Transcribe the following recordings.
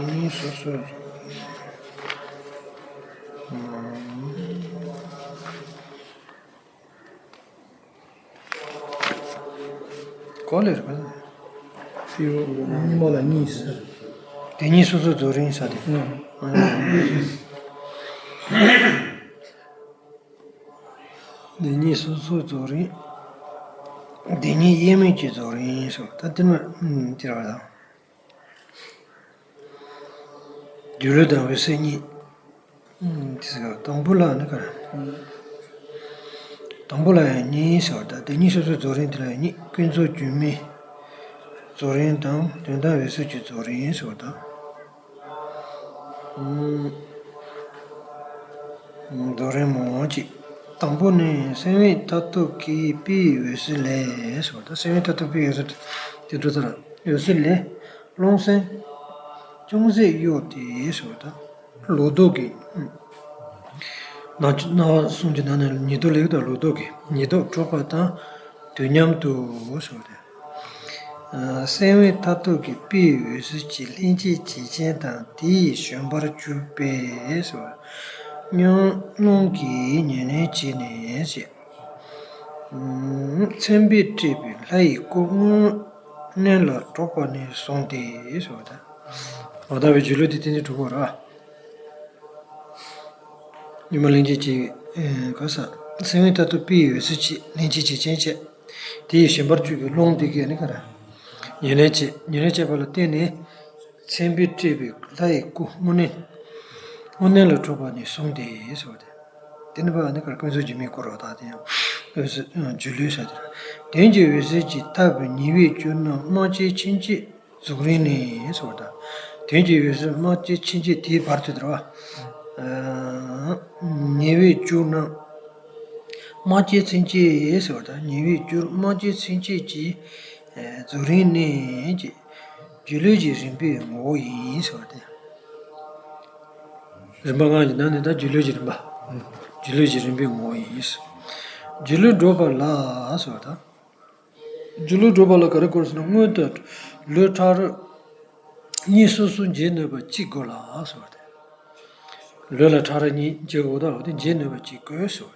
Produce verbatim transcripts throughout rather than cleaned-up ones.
གཉིས་སོ་སོའི། གོ་ལེ་རེད་པ། སྤྲེའུ་གཉིས་མ་ལ་གཉིས་ཟེར། དེ་གཉིས་སོ་སོའི་རྫོགས་རིམ་ས་དེ། ཨང་། དེ་གཉིས་སོ་སོའི་རྫོགས་རིམ། དེ་གཉིས་དབྱེར་མེད་ཀྱི་རྫོགས་རིམ་སོགས། ད་དེ་ནི་དེ་རེད་པ། སྒྱུ་ལུས་དང་འོད་གསལ་གཉིས། ཨང་། དེ་ཟེར་དང་པོ་ལ་ནི་ག་རེ། དང་པོ་ལ་ཡང་གཉིས་ཟེར་བ་དང་། དེ་གཉིས་སོ་སོའི་རྫོགས་རིམ་དེ་ལ་ཡང་གཉིས། ཀུན་རྫོབ་སྒྱུ་མའི་རྫོགས་རིམ་དང་། དོན་དམ་འོད་གསལ་གྱི་རྫོགས་རིམ་ཟེར་བ་དང་། ཨང་། རྫོགས་རིམ་མང་པོ་ཅིག། དང་པོ་ནི་སེམས་དབེན་མཐར་ཐུག་གི་དཔེའི་འོད་གསལ་ལས་ཟེར་བ་དང་། སེམས་དབེན་མཐར་ཐུག་དཔེའི་འོད་གསལ་དེ་འགྲོ་ཚར། འོད་གསལ་ལས། རླུང་སེམས་ཅུང་ཟད་གཡོ་སྟེ་ཟེར་བ་དང་། ལོག་རྟོག་གི། སྣང་སྣང་བ་གསུམ་གྱི་ནང་ནས་ཉེར་བསྡོགས་ལས་དང་ལོག་རྟོག་གི་ཉེར་བསྡོགས་གྲོལ་བ་དང་དུས་མཉམ་དུ་ཟེར་བ་དང་། སེམས་དབེན་མཐར་ཐུག་གི་དཔེའི་འོད་གསལ་གྱི་ལྷན་སྐྱེས་བྱེད་ཅན་དང་དེ་ཡི་བཞིན་པར་གྱུར་པའི་ཟེར་བ། ཉོན་མོངས་ཀྱིས་ཉེར་ལེན་བྱས་ནས་ཞེས། མཚན་དཔེས་སྤྲས་པའི་ལྷ་ཡི་སྐུ་དངོས་གནས་ལ་གྲགས་པ་ནས་བཟུང་སྟེ་ཟེར་བ་དང་། མ་དག་པའི་སྒྱུ་ལུས་དེ་དེ་ནས་གྲུབ་པ་རེད། ཉོན་མོངས་ལྷན་སྐྱེས་ཀྱི། ཨེ། ག་ས། སེམས་དབེན་མཐར་ཐུག་དཔེའི་འོད་གསལ་གྱི་ལྷན་སྐྱེས་བྱེད་ཅན་བཅས། དེ་ཡི་བཞིན་པར་གྱུར་པའི་རླུང་དེ་གས་ནི་ག་རེ། ཉེར་ལེན་བྱེད། ཉེར་ལེན་བྱེད་པ་ལ་བརྟེན་ནས། མཚན་དཔེས་སྤྲས་པའི་ལྷ་ཡི་སྐུ་དངོས་གནས། དངོས་གནས་ལ་གྲགས་པ་ནས་བཟུང་སྟེ་ཟེར་བ་དེ། དེ་ནི་བ་ནི་ག་རེ། ཀུན་རྫོབ་སྒྱུ་མའི་སྐུ་རེད་པ། ད་དེ་ཡང་འོད་གསལ། སྒྱུ་ལུས་ས་དེ་རེད། དོན་གྱི་འོད་གསལ་གྱི་ཐབས་ཉེ་བའི་སྦྱོར་རྣམས་རྨ་བྱའི་ཆུན་ཆད་རྫོགས་རིམ་ནས་ཟེར་བ་དང་། དོན་གྱི་འོད་གསལ་རྨ་བྱའི་ཆུན་ཆད་དེའི་བར་དུ་དེ་རེད་པ། ཉེ་བའི་སྦྱོར་རྣམས། རྨ་བྱའི་ཆུན་ཆད་ཟེར་བ་དང་། ཉེ་བའི་སྦྱོར། རྨ་བྱའི་ཆུན་ཆད་ཀྱི་རྫོགས་རིམ་ནས་ཀྱི་སྒྱུ་ལུས་ཀྱི་རིམ་པའི་ངོ་བོ་ཡིན་ཟེར་བ་དེ། རིམ་པ་ལྔ་གི་ནང་ནས་ད་སྒྱུ་ལུས་ཀྱི་རིམ་པ། སྒྱུ་ལུས་ཀྱི་རིམ་པའི་ངོ་བོ་ཡིན། སྒྱུ་ལུས་བསྒྲོད་པ་ལ་ཟེར་བ་དང་། སྒྱུ་ལུས་བསྒྲོད་པ་ལ་ག་རེ་གོ་རེད་ཟེར་ན། སྔོན་དུ་ལུས་ཕྲ་རབ་གཉིས་སོ་སོར་འབྱེད་ནུས་པ་གཅིག་དགོས་ལ་ཟེར་བ་དེ། ལུས་ལ་ཕྲ་རབ་གཉིས་འབྱེད་དགོས་དང་། འོ་དེ་འབྱེད་ནུས་པ་གཅིག་དགོས་ཟེར་བ།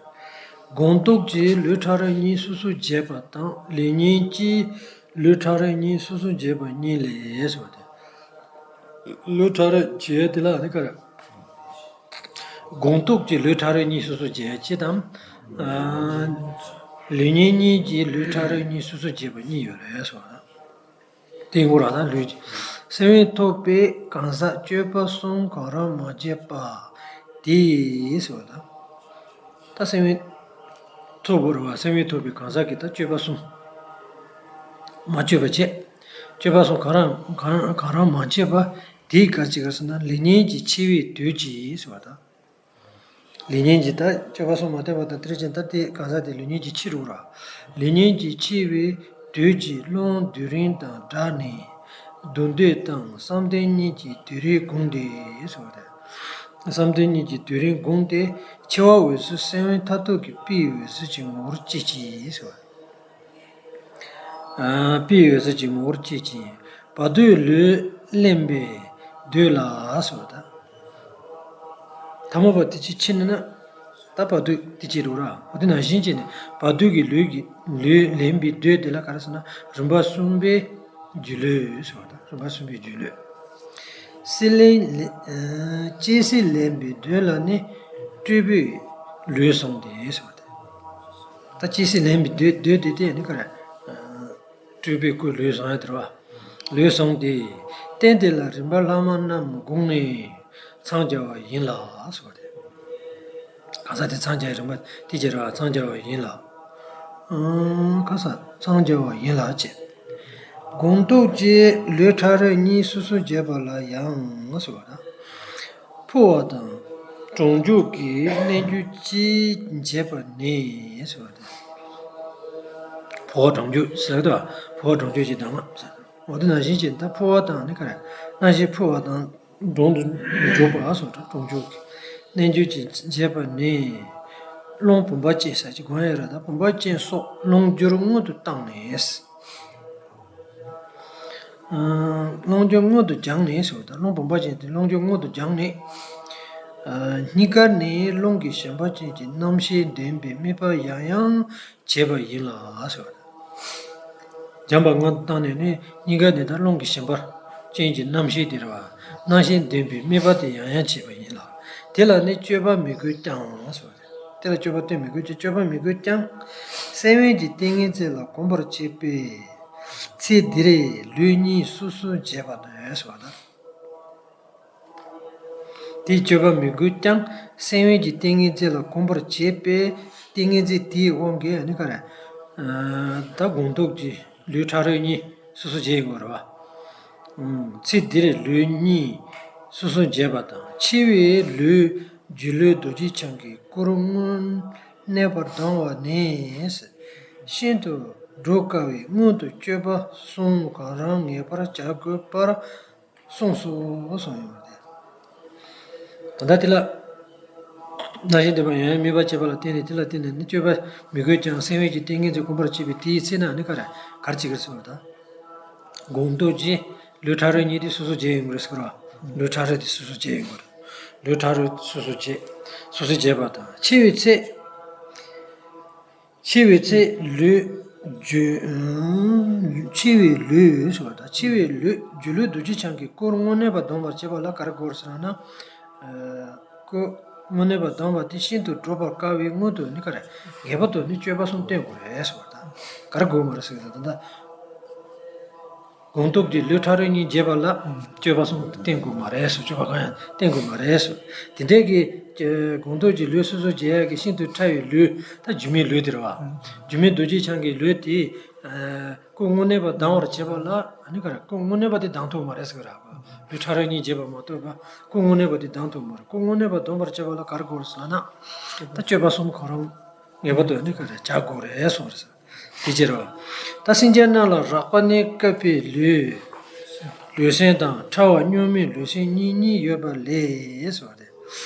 སྒོང་རྡོག་གཅིག་ལུས་ཕྲ་རབ་གཉིས་སོ་སོར་འབྱེད་པ་དང་། ལེགས་ཉེས་གཅིག་ལུས་ཕྲ་རབ་གཉིས་སོ་སོར་འབྱེད་པ་གཉིས་ལས་ཟེར་བ་དེ། ལུས་ཕྲ་རབ་འབྱེད་དེ་ལ་ནི་ག་རེ། སྒོང་རྡོག་གཅིག་ལུས་ཕྲ་རབ་གཉིས་སོ་སོར་འབྱེད་གཅིག་དང་། ཨ། ལེགས་ཉེས་གཉིས་ཀྱིས་ལུས་ཕྲ་རབ་གཉིས་སོ་སོར་འབྱེད་པ་གཉིས་ཡོད་རེད་ཟེར་བ། དེ་ངོ་ར་ད་ལུས་ཀྱི། སེམས་དབེན་ཐོབ་པའི་གང་ཟག་སྤྱོད་པ་གསུམ་གང་རུང་མ་བྱས་པ་དེས་ཟེར་བ་དང་། ད་སེམས་དབེན་ཐོབ་པ་རེད་པ། སེམས་དབེན་ཐོབ་པའི་གང་ཟག་གིས་ད་སྤྱོད་པ་གསུམ་མ་བྱས་པ་བྱས། སྤྱོད་པ་གསུམ་གང་རུང་གང་གང་རུང་མ་བྱས་པ་དེས་ག་རེ་བྱེད་ག་ཟེར་ན། ལེགས་ཉེས་ཀྱི་ཆེ་བའི་དུས་ཀྱིས་ཟེར་བ་དང་། ལེགས་ཉེས་ཀྱི། ད་སྤྱོད་པ་གསུམ་མ་བསྟེན་པ་དང་། དེ་རེད་ཅེ་ན། ད་དེ་གང་ཟག་དེ་ལེགས་ཉེས་ཀྱི་ཆེ་རུ་ར། ལེགས་ཉེས་ཀྱི་ཆེ་བའི་དུས་ཀྱིས་རླུང་སྡུད་རིམ་དང་སྦྲགས་ནས་སྡུག་བསྔལ་དང་བསམ་གཏན་གཉིས་ཀྱི་དུས་རིམ་བསྒོམས་ཏེ་ཟེར་བ་དང་། བསམ་གཏན་གཉིས་ཀྱི་དུས་རིམ་བསྒོམས་ཏེ། འཆི་བ་འོད་གསལ་སེམས་དབེན་མཐར་ཐུག་གི་དཔེའི་འོད་གསལ་གྱི་ངོ་བོར་སྐྱེད་ཅིག་ཟེར་བ། ཨ། དཔེའི་འོད་གསལ་གྱི་ངོ་བོར་སྐྱེད་ཅིང་། བར་དོའི་ལུས་ལེན་པའི་དུས་ལ་ཟེར་བ་དང་། ཐ་མལ་པ་དེ་ཅིག་ཕྱིན་ནས་ན། ད་བར་དོ་དེ་ཅིག་རུ་ར། འོ་དེ་ནང་བཞིན་བྱས་ནས་བར་དོའི་ལུས་ཀྱི་ལུས་ལེན་པའི་དུས་དེ་ལ་ག་རེ་ཟེར་ན། རིམ་པ་གསུམ་པའི་སྒྱུ་ལུས་ཟེར་བ་དང་། རིམ་པ་གསུམ་པའི་སྒྱུ་ལུས། སྐྱེ་སྲིད་ལེན། ཨ། སྐྱེ་སྲིད་ལེན་པའི་དུས་ལ་ནི་སྤྲུལ་པའི་ལུས་བཟུང་སྟེ་ཟེར་བ་དང་། ད་སྐྱེ་སྲིད་ལེན་པའི་དུས། དུས་དེ་དེ་ནི་ག་རེ། སྤྲུལ་པའི་སྐུ་ལུས་བཟུང་ཡ་དེ་རེད་པ། ལུས་བཟུང་སྟེ། རྟེན་དེ་ལ་རིམ་པར་ལྷག་མ་རྣམས་བསྒོམས་ནས་འཚང་རྒྱ་བ་ཡིན་ལ་ཟེར་བ་དེ། གང་ཟག་དེ་འཚང་རྒྱ་ཡི་རིམ་པ་དེ་ཅི་རེད་པ། འཚང་རྒྱ་བ་ཡིན་ལ། ཨང་། གང་ཟག་འཚང་རྒྱ་བ་ཡིན་ལ་ཅེས། སྒོང་རྡོག་གཅིག་ལུས་ཕྲ་རབ་གཉིས་སོ་སོར་འབྱེད་པ་ལ་ཡང་ཟེར་བ་དང་། འཕོ་བ་དང་གྲོང་འཇུག་གི་རྣལ་འབྱོར་གྱིས་འབྱེད་པ་ནི་ཟེར་བ་དང་། འཕོ་བ་གྲོང་འཇུག་ཟེར་དུས། འཕོ་བ་གྲོང་འཇུག་གི་གདམས་ངག་ཟེར། འོ་དེ་ནང་བཞིན་བྱས་ད་འཕོ་བ་དང་ནི་ག་རེ། སྣང་ཞེན་འཕོ་བ་དང་གྲོང་དུ་འཇུག་པ་ཟེར་བ་དང་། གྲོང་འཇུག་གི་རྣལ་འབྱོར་གྱིས་འབྱེད་པ་ནི། རླུང་བུམ་པ་ཅན་ཟེར་གྱི་གོང་ཡ་ར། ད་བུམ་པ་ཅན་སོགས་རླུང་རྒྱུར་སྔོན་དུ་བཏང་ནས། རླུང་རྒྱུན་མངོན་དུ་སྦྱངས་ནས་ཟེར་བ་དང་། རླུང་བུམ་པ་ཅན་དེ་རླུང་རྒྱུན་མངོན་དུ་སྦྱངས་ནས། སྙིང་གར་ནི་རླུང་གི་ཞེན་པ་ཅན་གྱི་རྣམ་ཤེས་ལྡན་པའི་དམིགས་པ་ཡང་ཡང་བྱེད་པ་ཡིན་ལ་ཟེར་བ་དང་། སྦྱངས་པ་སྔོན་དུ་བཏང་ནས་ནི་སྙིང་གར་ནི་ད་རླུང་གི་ཞེན་པ་ཅན་གྱི་རྣམ་ཤེས་དེ་རེད་བ། རྣམ་ཤེས་ལྡན་པའི་དམིགས་པ་དེ་ཡང་ཡང་བྱེད་པ་ཡིན་ལ། དེ་ལ་ནི་སྤྱོད་པ་མི་དགོས་ཀྱང་ཟེར་བ་དང་། དེ་ལ་སྤྱོད་པ་སྟོན་མི་དགོས་ཀྱང་། སྤྱོད་པ་མི་དགོས་ཀྱང་། སེམས་དབེན་གྱི་ཏིང་ངེ་འཛིན་ལ་གོམས་པར་བྱེད་པའི་ཚེ་འདིར་ལུས་གཉིས་སོ་སོར་འབྱེད་པ་ནི་ཟེར་བ་དང་། དེའི་སྤྱོད་པ་མི་དགོས་ཀྱང་། སེམས་དབེན་གྱི་ཏིང་ངེ་འཛིན་ལ་གོམས་པར་བྱེད་པའི་ཏིང་ངེ་འཛིན་དེའི་དབང་གིས་ནི་ག་རེ། ད་སྒོང་རྡོག་གི་ལུས་ཕྲ་རབ་གཉིས་སོ་སོར་འབྱེད་དགོས་རེད་བ། ཚེ་འདིར་ལུས་གཉིས་སོ་སོར་འབྱེད་པ་དང་། འཆི་བའི་ལུས་སྒྱུ་ལུས་རྡོ་རྗེ་འཆང་གི་སྐུར་དངོས་གནས་པར་ལྡང་བ་ནི། ཤིན་ཏུ་སྒྲུབ་དཀའ་བས་སྔོན་དུ་སྤྱོད་པ་གསུམ་གང་རུང་ངེས་པར་བྱ་དགོས་པར་གསུངས་སོ་གསུངས་ཡོད་པ་སྟེ། ད་ལྟ་དེ་ལ། རྣམ་ཤེས་ལྡན་པ་ཡང་ཡང་དམིགས་པ་བྱེད་པ་ལ་བརྟེན་ནས། དེ་ལ་བརྟེན་ནས་ནི་སྤྱོད་པ་མི་དགོས་ཀྱང་། སེམས་དབེན་གྱི་ཏིང་ངེ་འཛིན་གོམས་པར་བྱེད་པའི་དེའི་ཚེ་ན་ནི་ག་རེ་ག་རེ་བྱེད་ཀྱི་རེད་ཟེར་བ་དང་། སྒོང་རྡོག་གི་ལུས་ཕྲ་རབ་གཉིས་དེ་སོ་སོར་འབྱེད་ཡོང་གི་རེད་ཟེར་བ། ལུས་ཕྲ་རབ་དེ་སོ་སོར་འབྱེད་ཡོང་གི་རེད། ལུས་ཕྲ་རབ་སོ་སོར་འབྱེད། སོ་སོར་འབྱེད་པ་དང་། འཆི་བའི་ཚེ། འཆི་བའི་ཚེ་ལུས་སྒྱུ། འཆི་བའི་ལུས་ཟེར་བ་དང་། འཆི་བའི་ལུས་སྒྱུ་ལུས་རྡོ་རྗེ་འཆང་གི་སྐུར་དངོས་གནས་པར་ལྡང་བར་བྱེད་པ་ལ་ག་རེ་དགོས་ཟེར་ན། སྐུར་དངོས་གནས་པར་ལྡང་བ་དེ་ཤིན་ཏུ་སྒྲུབ་པར་དཀའ་བས་སྔོན་དུ་ནི་ག་རེ་ངེས་པར་དུ་ནི་སྤྱོད་པ་གསུམ་བསྟེན་དགོས་རེད་ཟེར་བ་དང་། ག་རེ་དགོས་མ་རེད་ཟེར་བ་དང་། ད་ལྟ། སྒོང་རྡོག་གི་ལུས་ཕྲ་རབ་གཉིས་འབྱེད་པ་ལ་སྤྱོད་པ་གསུམ་བསྟེན་དགོས་མ་རེད་ཟེར། སྤྱོད་པ་གང་ཡང་བསྟེན་དགོས་མ་རེད་ཟེར། དེ་འདྲའི་གི་སྒོང་རྡོག་གི་ལུས་སོ་སོར་འབྱེད་ཡག་གི་ཤིན་ཏུ་ཕྲ་བའི་ལུས། ད་སྒྱུ་མའི་ལུས་དེ་རེད་བ། སྒྱུ་མའི་རྡོ་རྗེ་འཆང་གི་ལུས་དེ། སྐུ་དངོས་གནས་པར་ལྡང་བར་བྱེད་པ་ལ་ཨ་ནི་ག་རེ། སྐུ་དངོས་གནས་པ་དེ་ལྡང་ཐུབ་མ་རེད་ཟེར་གི་རེད་བ། ལུས་ཕྲ་རབ་གཉིས་འབྱེད་པ་མ་གཏོགས་པ་སྐུ་དངོས་གནས་པ་དེ་ལྡང་ཐུབ་མ་རེད། སྐུ་དངོས་གནས་པ་ལྡང་བར་བྱེད་པ་ལ་ག་རེ་དགོས་རེད་ཟེར་ན། ད་སྤྱོད་པ་གསུམ་གང་རུང་ངེས་པར་དུ་ཨ་ནི་ག་རེ་བྱ་དགོས་རེད་གསུངས་རེད་ཟེར། དེ་ཕྱིར་རོ། ད་སེམས་ཅན་རྣམས་ལ་རགས་པ་ནི་བཀོད་པའི་ལུས། ལུས་སེམས་དང་ཕྲ་བ་གཉུག་མའི་ལུས་སེམས་གཉིས་གཉིས་ཡོད་པ་ལས་ཟེར་བ་སྟེ།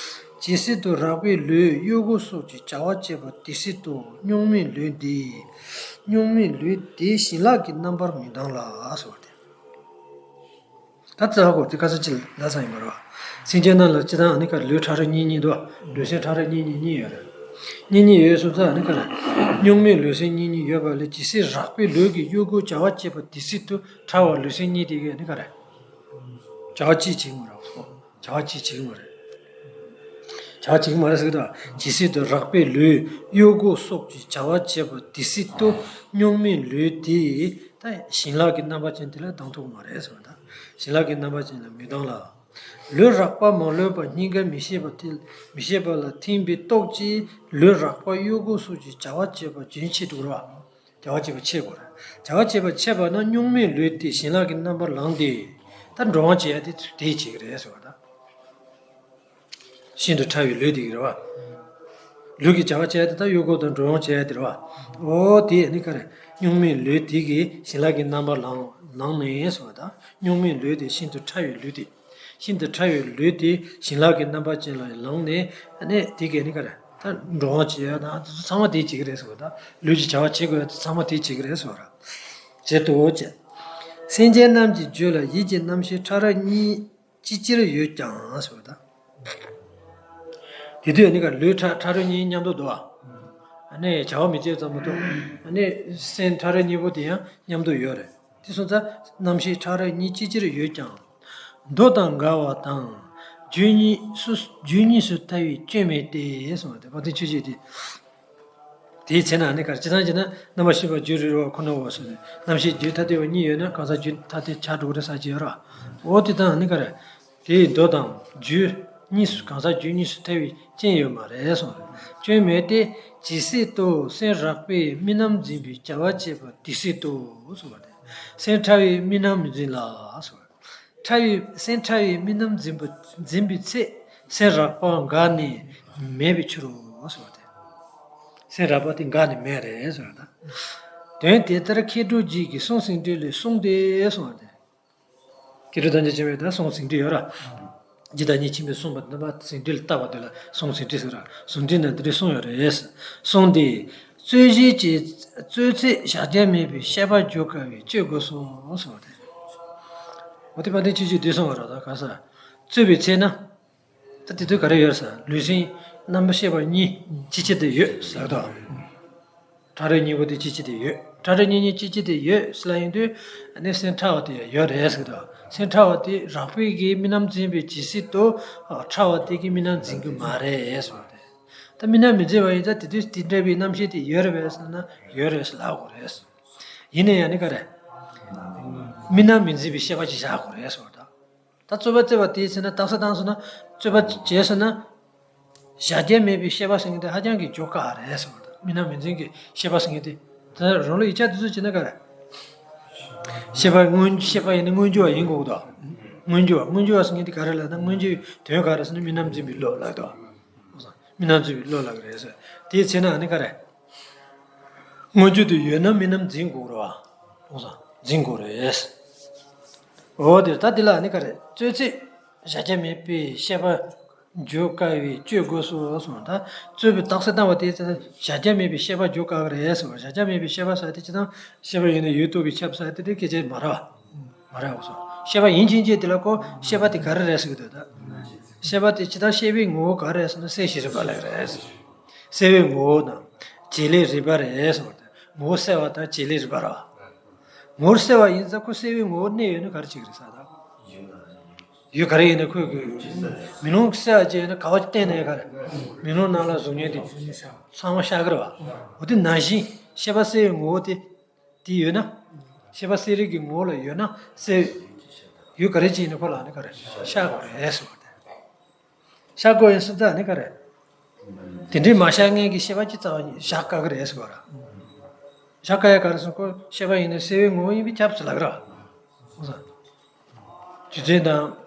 ཇི་སྲིད་དུ་རགས་པའི་ལུས་གཡོ་སྒོ་སོགས་ཀྱི་བྱ་བ་བྱེད་པ་དེ་སྲིད་དུ་གཉུག་མའི་ལུས་འདི། གཉུག་མའི་ལུས་འདི་བྱིན་རླབས་ཀྱི་རྣམ་པར་མི་ལྡང་ལ་ཟེར་བ་སྟེ། ད་རྩ་བ་གོ་དེ་ཁ་ས་ཅིག་ལ་ས་ཡིན་པ་རེད་བ། སེམས་ཅན་རྣམས་ལ་སྤྱི་དང་ཨ་ནི་ཀ་ལུས་ཕྲ་རབ་གཉིས་གཉིས་འདུག་ལུས་སེམས་ཕྲ་རབ་གཉིས་གཉིས་གཉིས་ཡོད་རེད། གཉིས་གཉིས་ཡོད་སོང་ཙང་ཨ་ནི་ཀ་རེད། གཉུག་མའི་ལུས་སེམས་གཉིས་གཉིས་ཡོད་པ་ལས་ཇི་སྲིད་རགས་པའི་ལུས་ཀྱི་གཡོ་སྒོ་བྱ་བ་བྱེད་པ་དེ་སྲིད་དུ་ཕྲ་བ་ལུས་སེམས་གཉིས་དེ་གས་ཨ་ནི་ཀ་རེད། བྱ་བ་གཅིག་བྱེད་ཀྱི་མ་རེད། བྱ་བ་གཅིག་བྱེད་ཀྱི་མ་རེད། བྱ་བ་བྱེད་ཀྱི་མ་རེད་ཟེར་གི་འདུག་ཇི་སྲིད་དུ་རགས་པའི་ལུས་གཡོ་སྒོ་སོགས་ཀྱི་བྱ་བ་བྱེད་པ་དེ་སྲིད་དུ་གཉུག་མའི་ལུས་དེ་ད་བྱིན་རླབས་ཀྱི་རྣམ་པ་ཅན་དེ་ལ་ལྡང་ཐུབ་ཀྱི་མ་རེད་ཟེར་བ་དང་། བྱིན་རླབས་ཀྱི་རྣམ་པ་ཅན་ལ་མི་ལྡང་ལ། ལུས་རགས་པ་མ་ལུས་པ་སྙིང་གར་མི་ཤེས་པ་དེ་མི་ཤེས་པ་ལ་ཐིམ་པའི་སྟོབས་ཀྱིས་ལུས་རགས་པ་གཡོ་སྒོ་སོགས་ཀྱི་བྱ་བ་བྱེད་པ་རྒྱུན་ཆད་འགྲོ་ར། བྱ་བ་བྱེད་པ་ཆད་དགོས་ར། བྱ་བ་བྱེད་པ་ཆད་པ་ན་གཉུག་མའི་ལུས་དེ་བྱིན་རླབས་ཀྱི་རྣམ་པར་ལངས་ཏེ། ད་འགྲོ་འོང་བྱེད་ཡ་དེ་དེ་བྱེད་ཀྱི་རེད་ཟེར་བ་དང་། ཤིན་ཏུ་ཕྲ་བའི་ལུས་དེ་གི་རེད་བ། ལུས་ཀྱི་བྱ་བ་བྱས་ཏེ་ད་གཡོ་སྒོ་དང་འགྲོ་འོང་བྱས་ཏེ་རེད་བ། འོ་དེ་ནི་ག་རེ། གཉུག་མའི་ལུས་དེ་གི་བྱིན་རླབས་ཀྱི་རྣམ་པར་ལངས་ལངས་ནས་སོ་ད། གཉུག་མའི་ལུས་དེ་ཤིན་ཏུ་ཕྲ་བའི་ལུས་དེ། ཤིན་ཏུ་ཕྲ་བའི་ལུས་དེ་བྱིན་རླབས་ཀྱི་རྣམ་པ་ཅན་ལ་ལངས་ནས་ནི་དེ་གས་ནི་ག་རེ། ད་འགྲོ་འོང་བྱེད་ཡ་དང་དེ་ཚོ་ཚང་མ་དེ་བྱེད་ཀྱི་རེད་སོ་ད། ལུས་ཀྱི་བྱ་བ་བྱེད་དགོས་ཡ་དེ་ཚང་མ་དེ་བྱེད་ཀྱི་རེད་སོ་ར། ཇི་ལྟ་བུ་བྱས། སེམས་ཅན་རྣམས་ཀྱི་རྒྱུད་ལ་ཡིད་ཀྱི་རྣམ་ཤེས་ཕྲ་རབ་གཉིས། ཅི་ཕྱིར་ཡོད་ཀྱང་ཟེར་བ་དང་། དེ་དུས་ནི་ག་ལུས་ཕྲ་ཕྲ་རབ་གཉིས་མཉམ་དུ་འདུག་ཨ་ནི་བྱ་བ་མི་བྱེད་ཙམ་མ་གཏོགས་ཨ་ནི་སེམས་ཕྲ་རབ་གཉིས་པོ་དེ་ཡང་མཉམ་དུ་ཡོད་རེད། དེ་སོང་ཙང་རྣམ་ཤེས་ཕྲ་རབ་གཉིས་ཅི་ཕྱིར་ཡོད་ཀྱང་། མདོ་དང་འགལ་བ་དང་། རྒྱུད་གཉིས་སུ་རྒྱུད་གཉིས་སུ་ཐལ་བའི་སྐྱོན་མེད་དེ་གསུངས་པ་དེ་བ་དེ་ཆོས་ཅན་དེ། དེའི་ཚེ་ན་ནི་ག་རེ། སྤྱིར་བཏང་བྱས་ན་རྣམ་པར་ཤེས་པ་རྒྱུད་རིག་པ་ཁོ་ནའོ་ཟེར་ནས། རྣམ་ཤེས་རྒྱུད་ཐ་དད་པ་གཉིས་ཡོད་ན་གང་ཟག་རྒྱུད་ཐ་དད་ཆགས་འགྲོ་གི་རེད་ཟེར་གྱི་ཡོད་རེད་བ། འོ་དེ་དང་ནི་ག་རེ། དེའི་མདོ་དང་རྒྱུད་གཉིས་སུ་གང་ཟག་རྒྱུད་གཉིས་སུ་ཐལ་བའི་སྐྱོན་ཡོད་མ་རེད་གསུངས་རེད། སྐྱོན་མེད་དེ། ཇི་སྲིད་དུ་སེམས་རགས་པས་རྨི་ལམ་འཛིན་པའི་བྱ་བ་བྱེད་པ་དེ་སྲིད་དུ་གསུངས་པ་རེད། སེམས་ཕྲ་བས་རྨི་ལམ་མི་འཛིན་ལ་གསུངས་པ་རེད། ཕྲ་བའི་སེམས་ཕྲ་བའི་རྨི་ལམ་འཛིན་པ་འཛིན་པའི་ཚེ་སེམས་རགས་པ་འགགས་ནས་མེད་པའི་ཕྱིར་རོ་ཟེར་བ་སྟེ། སེམས་རགས་པ་དེ་འགགས་ནས་མེད་རེད་ཟེར་བ་དང་། དོན་དེ་ལྟར་མཁས་གྲུབ་རྗེ་གིས་གསུང་ཟིན་བྲིས་ལས་གསུངས་ཏེ་གསུངས་པ་སྟེ། མཁས་གྲུབ་ཐམས་ཅད་མཁྱེན་པས་ད་གསུང་ཟིན་བྲིས་ཡོད་ར། རྗེ་བདག་ཉིད་མཁྱེན་པས་གསུངས་པ་དེ་ནི་ཟིན་བྲིས་ལ་བཏགས་པ་དེ་ལ་གསུང་ཟིན་བྲིས་ཟེར་ར། ཟིན་བྲིས་ན་འདི་འདྲས་གསུངས་ཡོད་རེད། གསུངས་ཏེ། རྩོད་གཞི་ཅེས་རྩོད་ཚེ་གཞལ་བྱ་མེད་པའི་ཤེས་པ་འཇུག་དཀའ་བས་བཅོས་དགོས་སོ་གསུངས་པ་སྟེ། འོ་དེ་དཔལ་ལྡན་ཆོས་རྗེས་འདི་གསུངས་པ་རེད། ད་ག་ས་རྩོད་པའི་ཚེ་ན། ད་དེ་དུས་ག་རེ་ཡོད་ས། ལུས་སེམས་རྣམ་པར་ཤེས་པ་གཉིས་ཅི་ཕྱིར་དུ་ཡོད་ཟེར་དོ། ཕྲ་རགས་གཉིས་པོ་དེ་ཅི་ཕྱིར་དུ་ཡོད། ཕྲ་རགས་གཉིས་གཉིས་ཅི་ཕྱིར་དུ་ཡོད་ཟེར་ལ་ཡིན་དུས་ནི་སེམས་ཕྲ་བ་དེ་ཡོད་རེད་ཟེར་དོ། སེམས་ཕྲ་བ་དེ་རགས་པའི་གི་རྨི་ལམ་འཛིན་པའི་ཇི་སྲིད་དུ་ཕྲ་བ་དེ་གི་རྨི་ལམ་འཛིན་གི་མ་རེད་ཟེར་བ་དེ། ད་རྨི་ལམ་མི་འཛིན་པ་ཡིན་ཙང་དེ་དུས་དེ་འདྲ་བའི་རྣམ་ཤེས་དེ་ཡོད་རེད་པས་ཟེར་ན་ཡོད་རེད་ཟེར་ལབ་དགོས་རེད། ཡིན་ན་ཡང་ནི་ག་རེ། རྨི་ལམ་མི་འཛིན་པའི་ཤེས་པ་ཅིག་བཞག་དགོས་རེད་ཟེར་བ་དང་། ད་རྩོད་པ་རྩོད་པ་དེའི་ཚེ་ན་རྟགས་གསལ་བཏང་སོང་ན། རྩོད་པ་བྱས་སོང་ན། གཞལ་བྱ་མེད་པའི་ཤེས་པ་ཟེར་མཁན་དེ་ཧ་ཅང་གི་འཇོག་དཀའ་རེད་ཟེར་བ་དང་། རྨི་ལམ་མི་འཛིན་གྱི་ཤེས་པ་ཟེར་མཁན་དེ། ད་རང་ལུགས་ཡིག་ཆ་དེ་ཚོ་བྱས་ན་ག་རེ། ཤེས་པ་མངོན་ཤེས་པ་ཡིན་ན་མངོན་གྱུར་བ་ཡིན་དགོས་དོ། མངོན་གྱུར་བ་མངོན་གྱུར་བ་ཟེར་མཁན་དེ་ག་རེ་ལབ་ན། མངོན་གྱུར་དོན་ག་རེ་ཟེར་ན་རྨི་ལམ་འཛིན་པའི་བློ་ལབ་དོ། རྨི་ལམ་འཛིན་པའི་བློ་ལབ་ཀྱི་རེད་ཟེར། དེའི་ཚེ་ན་ནི་ག་རེ། མངོན་གྱུར་དུ་ཡོད་ན་རྨི་ལམ་འཛིན་དགོས་རེད་བ། འོ་ཙང་འཛིན་དགོས་རེད། འོ་དེ་ད་འདི་ལ་ནི་ག་རེ། རྩོད་ཚེ་གཞལ་བྱ་མེད་པའི་ཤེས་པ་འཇོག་དཀའ་བས་གཅོད་དགོས་སོ་གསུངས། ད་རྩོད་པའི་རྟགས་གསལ་བཏང་བ་དེ་ཚེ་གཞལ་བྱ་མེད་པའི་ཤེས་པ་འཇོག་དཀའ་གི་རེད་ཟེར་བ། གཞལ་བྱ་མེད་པའི་ཤེས་པ་ཟེར་དེ་ཅི་ཙམ་ཤེས་པ་ཡིན་ན་ཡུལ་རྟོགས་པས་ཁྱབ་ཟེར་དེ་དེ་སྐད་ཆ་མ་རེད་བ། མ་རེད་འོ་ཙང་ཤེས་པ་ཡིན་ཕྱིན་ཆད་དེ་ལ་ཁོ་ཤེས་པ་དེ་ག་རེ་རེད་ཟེར་གི་འདུག་ད་ཤེས་པ་དེ་ཅི་ལྟར་ཤེས་པའི་ངོ་བོ་ག་རེ་རེད་ཟེར་ན་གསལ་ཞིང་རིག་པ་ལ་རེད། གསལ་བའི་ངོ་བོ་དང་བྱེད་ལས་རིག་པ་རེད་ཟེར་བ་དང་། ངོ་བོ་གསལ་བ་དང་བྱེད་ལས་རིག་པ་རེད། ངོ་བོ་གསལ་བ་ཡིན་ཙང་ཁོ་གསལ་བའི་ངོ་བོ་གནས་ཡོད་ན་ག་རེ་བྱེད་ཀྱི་རེད་ཟེར་ད། ཡུལ་ག་རེ་ཡིན་ན་ཁོས་གི། མེ་ལོང་གསལ་བ་ཅིག་ཡོད་ན་ག་བ་བསྟན་ནས་ག་རེ། མེ་ལོང་ནང་ལ་གཟུགས་བརྙན་དེ་ཚང་མ་ཤར་གི་རེད་བ། འོ་དེ་ནང་བཞིན་ཤེས་པ་གསལ་བའི་ངོ་བོ་དེ། དེ་ཡོད་ན། ཤེས་པ་གསལ་རིག་གི་ངོ་བོ་ལ་ཡོད་ན་གསལ། ཡུལ་ག་རེ་ཅིག་ཡིན་ན་ཁོ་ལ་ནི་ག་རེ་ཤར་དགོས་རེད་ཟེར་བ་དེ། ཤར་དགོས་ཡིན་ཟེར་ཙང་ནི་ག་རེ། དེ་འདྲའི་མ་ཤར་མཁན་གྱི་ཤེས་པ་ཅི་ཙམ་བཞག་དཀའ་གི་རེད་ཟེར་བ་ར། བཞག་དཀའ་ཡ་ག་རེ་ཟེར་ཁོ་ཤེས་པ་ཡིན་ན་གསལ་བའི་ངོ་བོ་ཡིན་པས་ཁྱབ་ཟེར་ལབ་གི་ར། འོ་ཙང་། རྒྱུ་མཚན་དང་།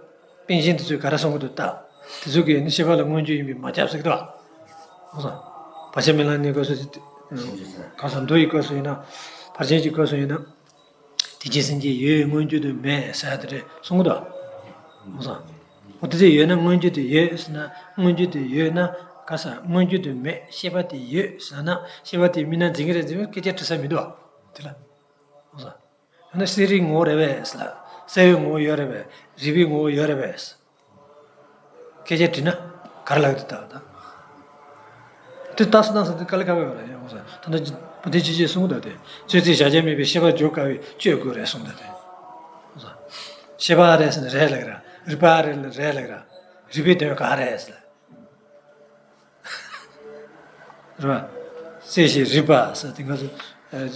པཎ་ཆེན་དེ་ཚོས་ག་རེ་གསུང་གི་འདུག་ད། དེ་ཚོ་གིས་ནི་ཤེས་པ་ལ་མངོན་རྒྱུ་ཡིན་པས་མ་ཁྱབ་ཟེར་གི་འདུག་འོ་ཙང་། བར་ཆད་རྨི་ལམ་གནས་སྐབས་སུ། གང་ཟག་མདོ་ཡི་སྐབས་སུ་ཡིན་ན། ཕར་ཕྱིན་གྱི་སྐབས་སུ་ཡིན་ན། དེ་ཅིའི་སེམས་ཅན་ཡོད་མངོན་གྱུར་དུ་མེད་ཟེར་དེ་རེད་གསུང་གི་འདུག་འོ་ཙང་། འོ་དེ་ཚོ་ཡོད་ན་མངོན་གྱུར་དུ་ཡོད་ཟེར་ན་མངོན་གྱུར་དུ་ཡོད་ན། ག་ས་མངོན་གྱུར་དུ་མེད་ཤེས་པ་དེ་ཡོད་ཟེར་ན་ཤེས་པ་དེ་རྨི་ལམ་འཛིན་གྱི་རེད་འཛིན་མེད་སྐད་ཆ་དྲི་ས་མི་འདུག་དེ་ལ། འོ་ཙང་། ཡང་ན་གསལ་རིག་ངོ་བོ་རེད་པས་ལ། གསལ་བའི་ངོ་བོ་ཡོད་རེད་པས། རིག་པའི་ངོ་བོ་ཡོད་རེད་པས། སྐད་ཆ་དྲིས་ན་ག་རེ་ལབ་ཀྱི་འདུག་ད། དེ་རྟགས་གསལ་རྟགས་གསལ་དེ་དཀའ་ལས་ཁག་པོ་ཡོད་རེད་ཡང་ཟེར། ད་ལྟ་བུ་དེ་ཅི་ཅེས་གསུངས་འདུག་དེ། རྩོད་ཚེ་གཞལ་བྱ་མེད་པའི་ཤེས་པ་འཇོག་དཀའ་བས་གཅོད་དགོས་རེད་གསུངས་འདུག་དེ། ཤེས་པ་རེད་ཟེར་ན་རེད་ལབ་ཀྱི་ར། རིག་པ་རེད་ལ་རེད་ལབ་ཀྱི་ར། རིག་པའི་དོན་ག་རེད་ཟེར། རེད་པ། གསལ་ཞིང་རིག་པ་ཟེར་དེ་ང་ཚོ། ཨ།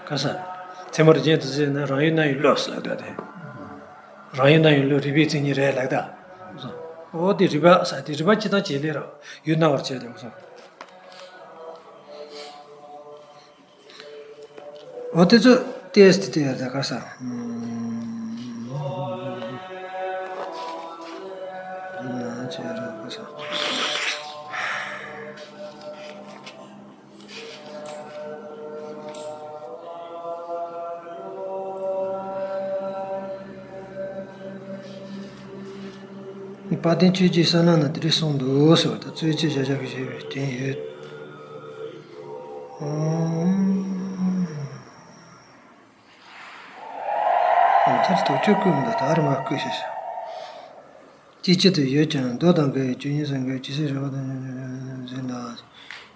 ག་ས། ཚད་མ་རིགས་ཅན་དུ་ཟེར་ན་རང་ཡུལ་སྣང་བའི་བློ་ཟེར་དེ། རང་ཡུལ་སྣང་བའི་བློ་རིག་པའི་མཚན་ཉིད་རེད་ལབ་ད། འོ་དེ་རིག་པ་ཟེར་དེ་རིག་པ་སྤྱི་དང་བྱེད་ལས་ར། ཡུལ་སྣང་བར་བྱེད་དེ་སོ། འོ་དེ་ཚོ་ཏེས་ཏེ་ཏེ་ཡར་ད་ག་ས། ཨུམ། ན་ཅི་ར་ག་ས། དཔལ་ལྡན་ཆོས་ཀྱི་གསལ་བསླང་ན་དེ་འདྲ་གསུངས་འདུག་ཟེར་བ་དང་རྩོད་ཚེ་གཞལ་བྱ་གི་ཞེས་པའི་དོན་ཡོད། ཨང་། དེར་དོགས་གཅོད་བཀོད་མི་འདུག་ད་རེས་མར་བཀོད་ཤེས་ཤིག་ཅིའི་ཕྱིར་དུ་ཡོད་ཀྱང་མདོ་དང་འགལ་བའི་རྒྱུ་ཉིད་སུ་འགལ་ཇི་སྲིད་རིག་པ་དང་འཛིན་ལ།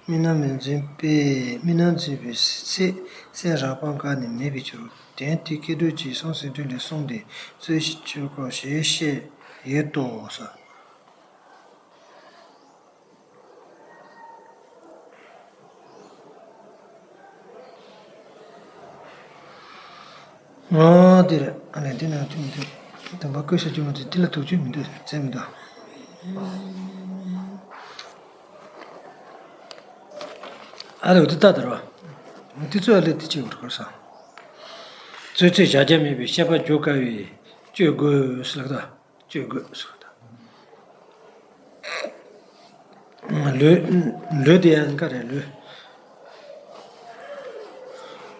རྨི་ལམ་མི་འཛིན་པས་རྨི་ལམ་འཛིན་པའི་ཚེ་སེམས་རགས་པ་འགགས་ནས་མེད་པའི་ཕྱིར། དོན་དེ་སྐྱེ་འགྲོ་གཅིག་གསུམ་ཟེར་འདྲ་ལས་གསུངས་ཏེ་རྩོད་གཞི་གཅོད་སྐབས་ཞེས་བཤད་ཡོད་དོ་ཟེར། ཨ་དེ་རེད། ཨ་ནི་དེ་ན་དེ་མི་འདུག་དམ་པ་བཀོད་ཤེས་ཀྱི་མི་འདུག་དེ་ལ་དོགས་གཅོད་མི་འདུག་རྩེ་མི་འདུག་ཨ་ལེ་འོ་དེ་ལྟ་དར་བ། འོ་དེ་ཚོ་ཨ་ལེ་དེ་ཅི་བར་གོ་ས། རྩོད་ཚེ་གཞལ་བྱ་མེད་པའི་ཤེས་པ་འཇོག་དཀའ་བས་གཅོད་དགོས་ཟེར་ལབ་ད། གཅོད་དགོས་ཟེར་ད། ལུས། ལུས་དེ་ཡང་ག་རེ་ལུས།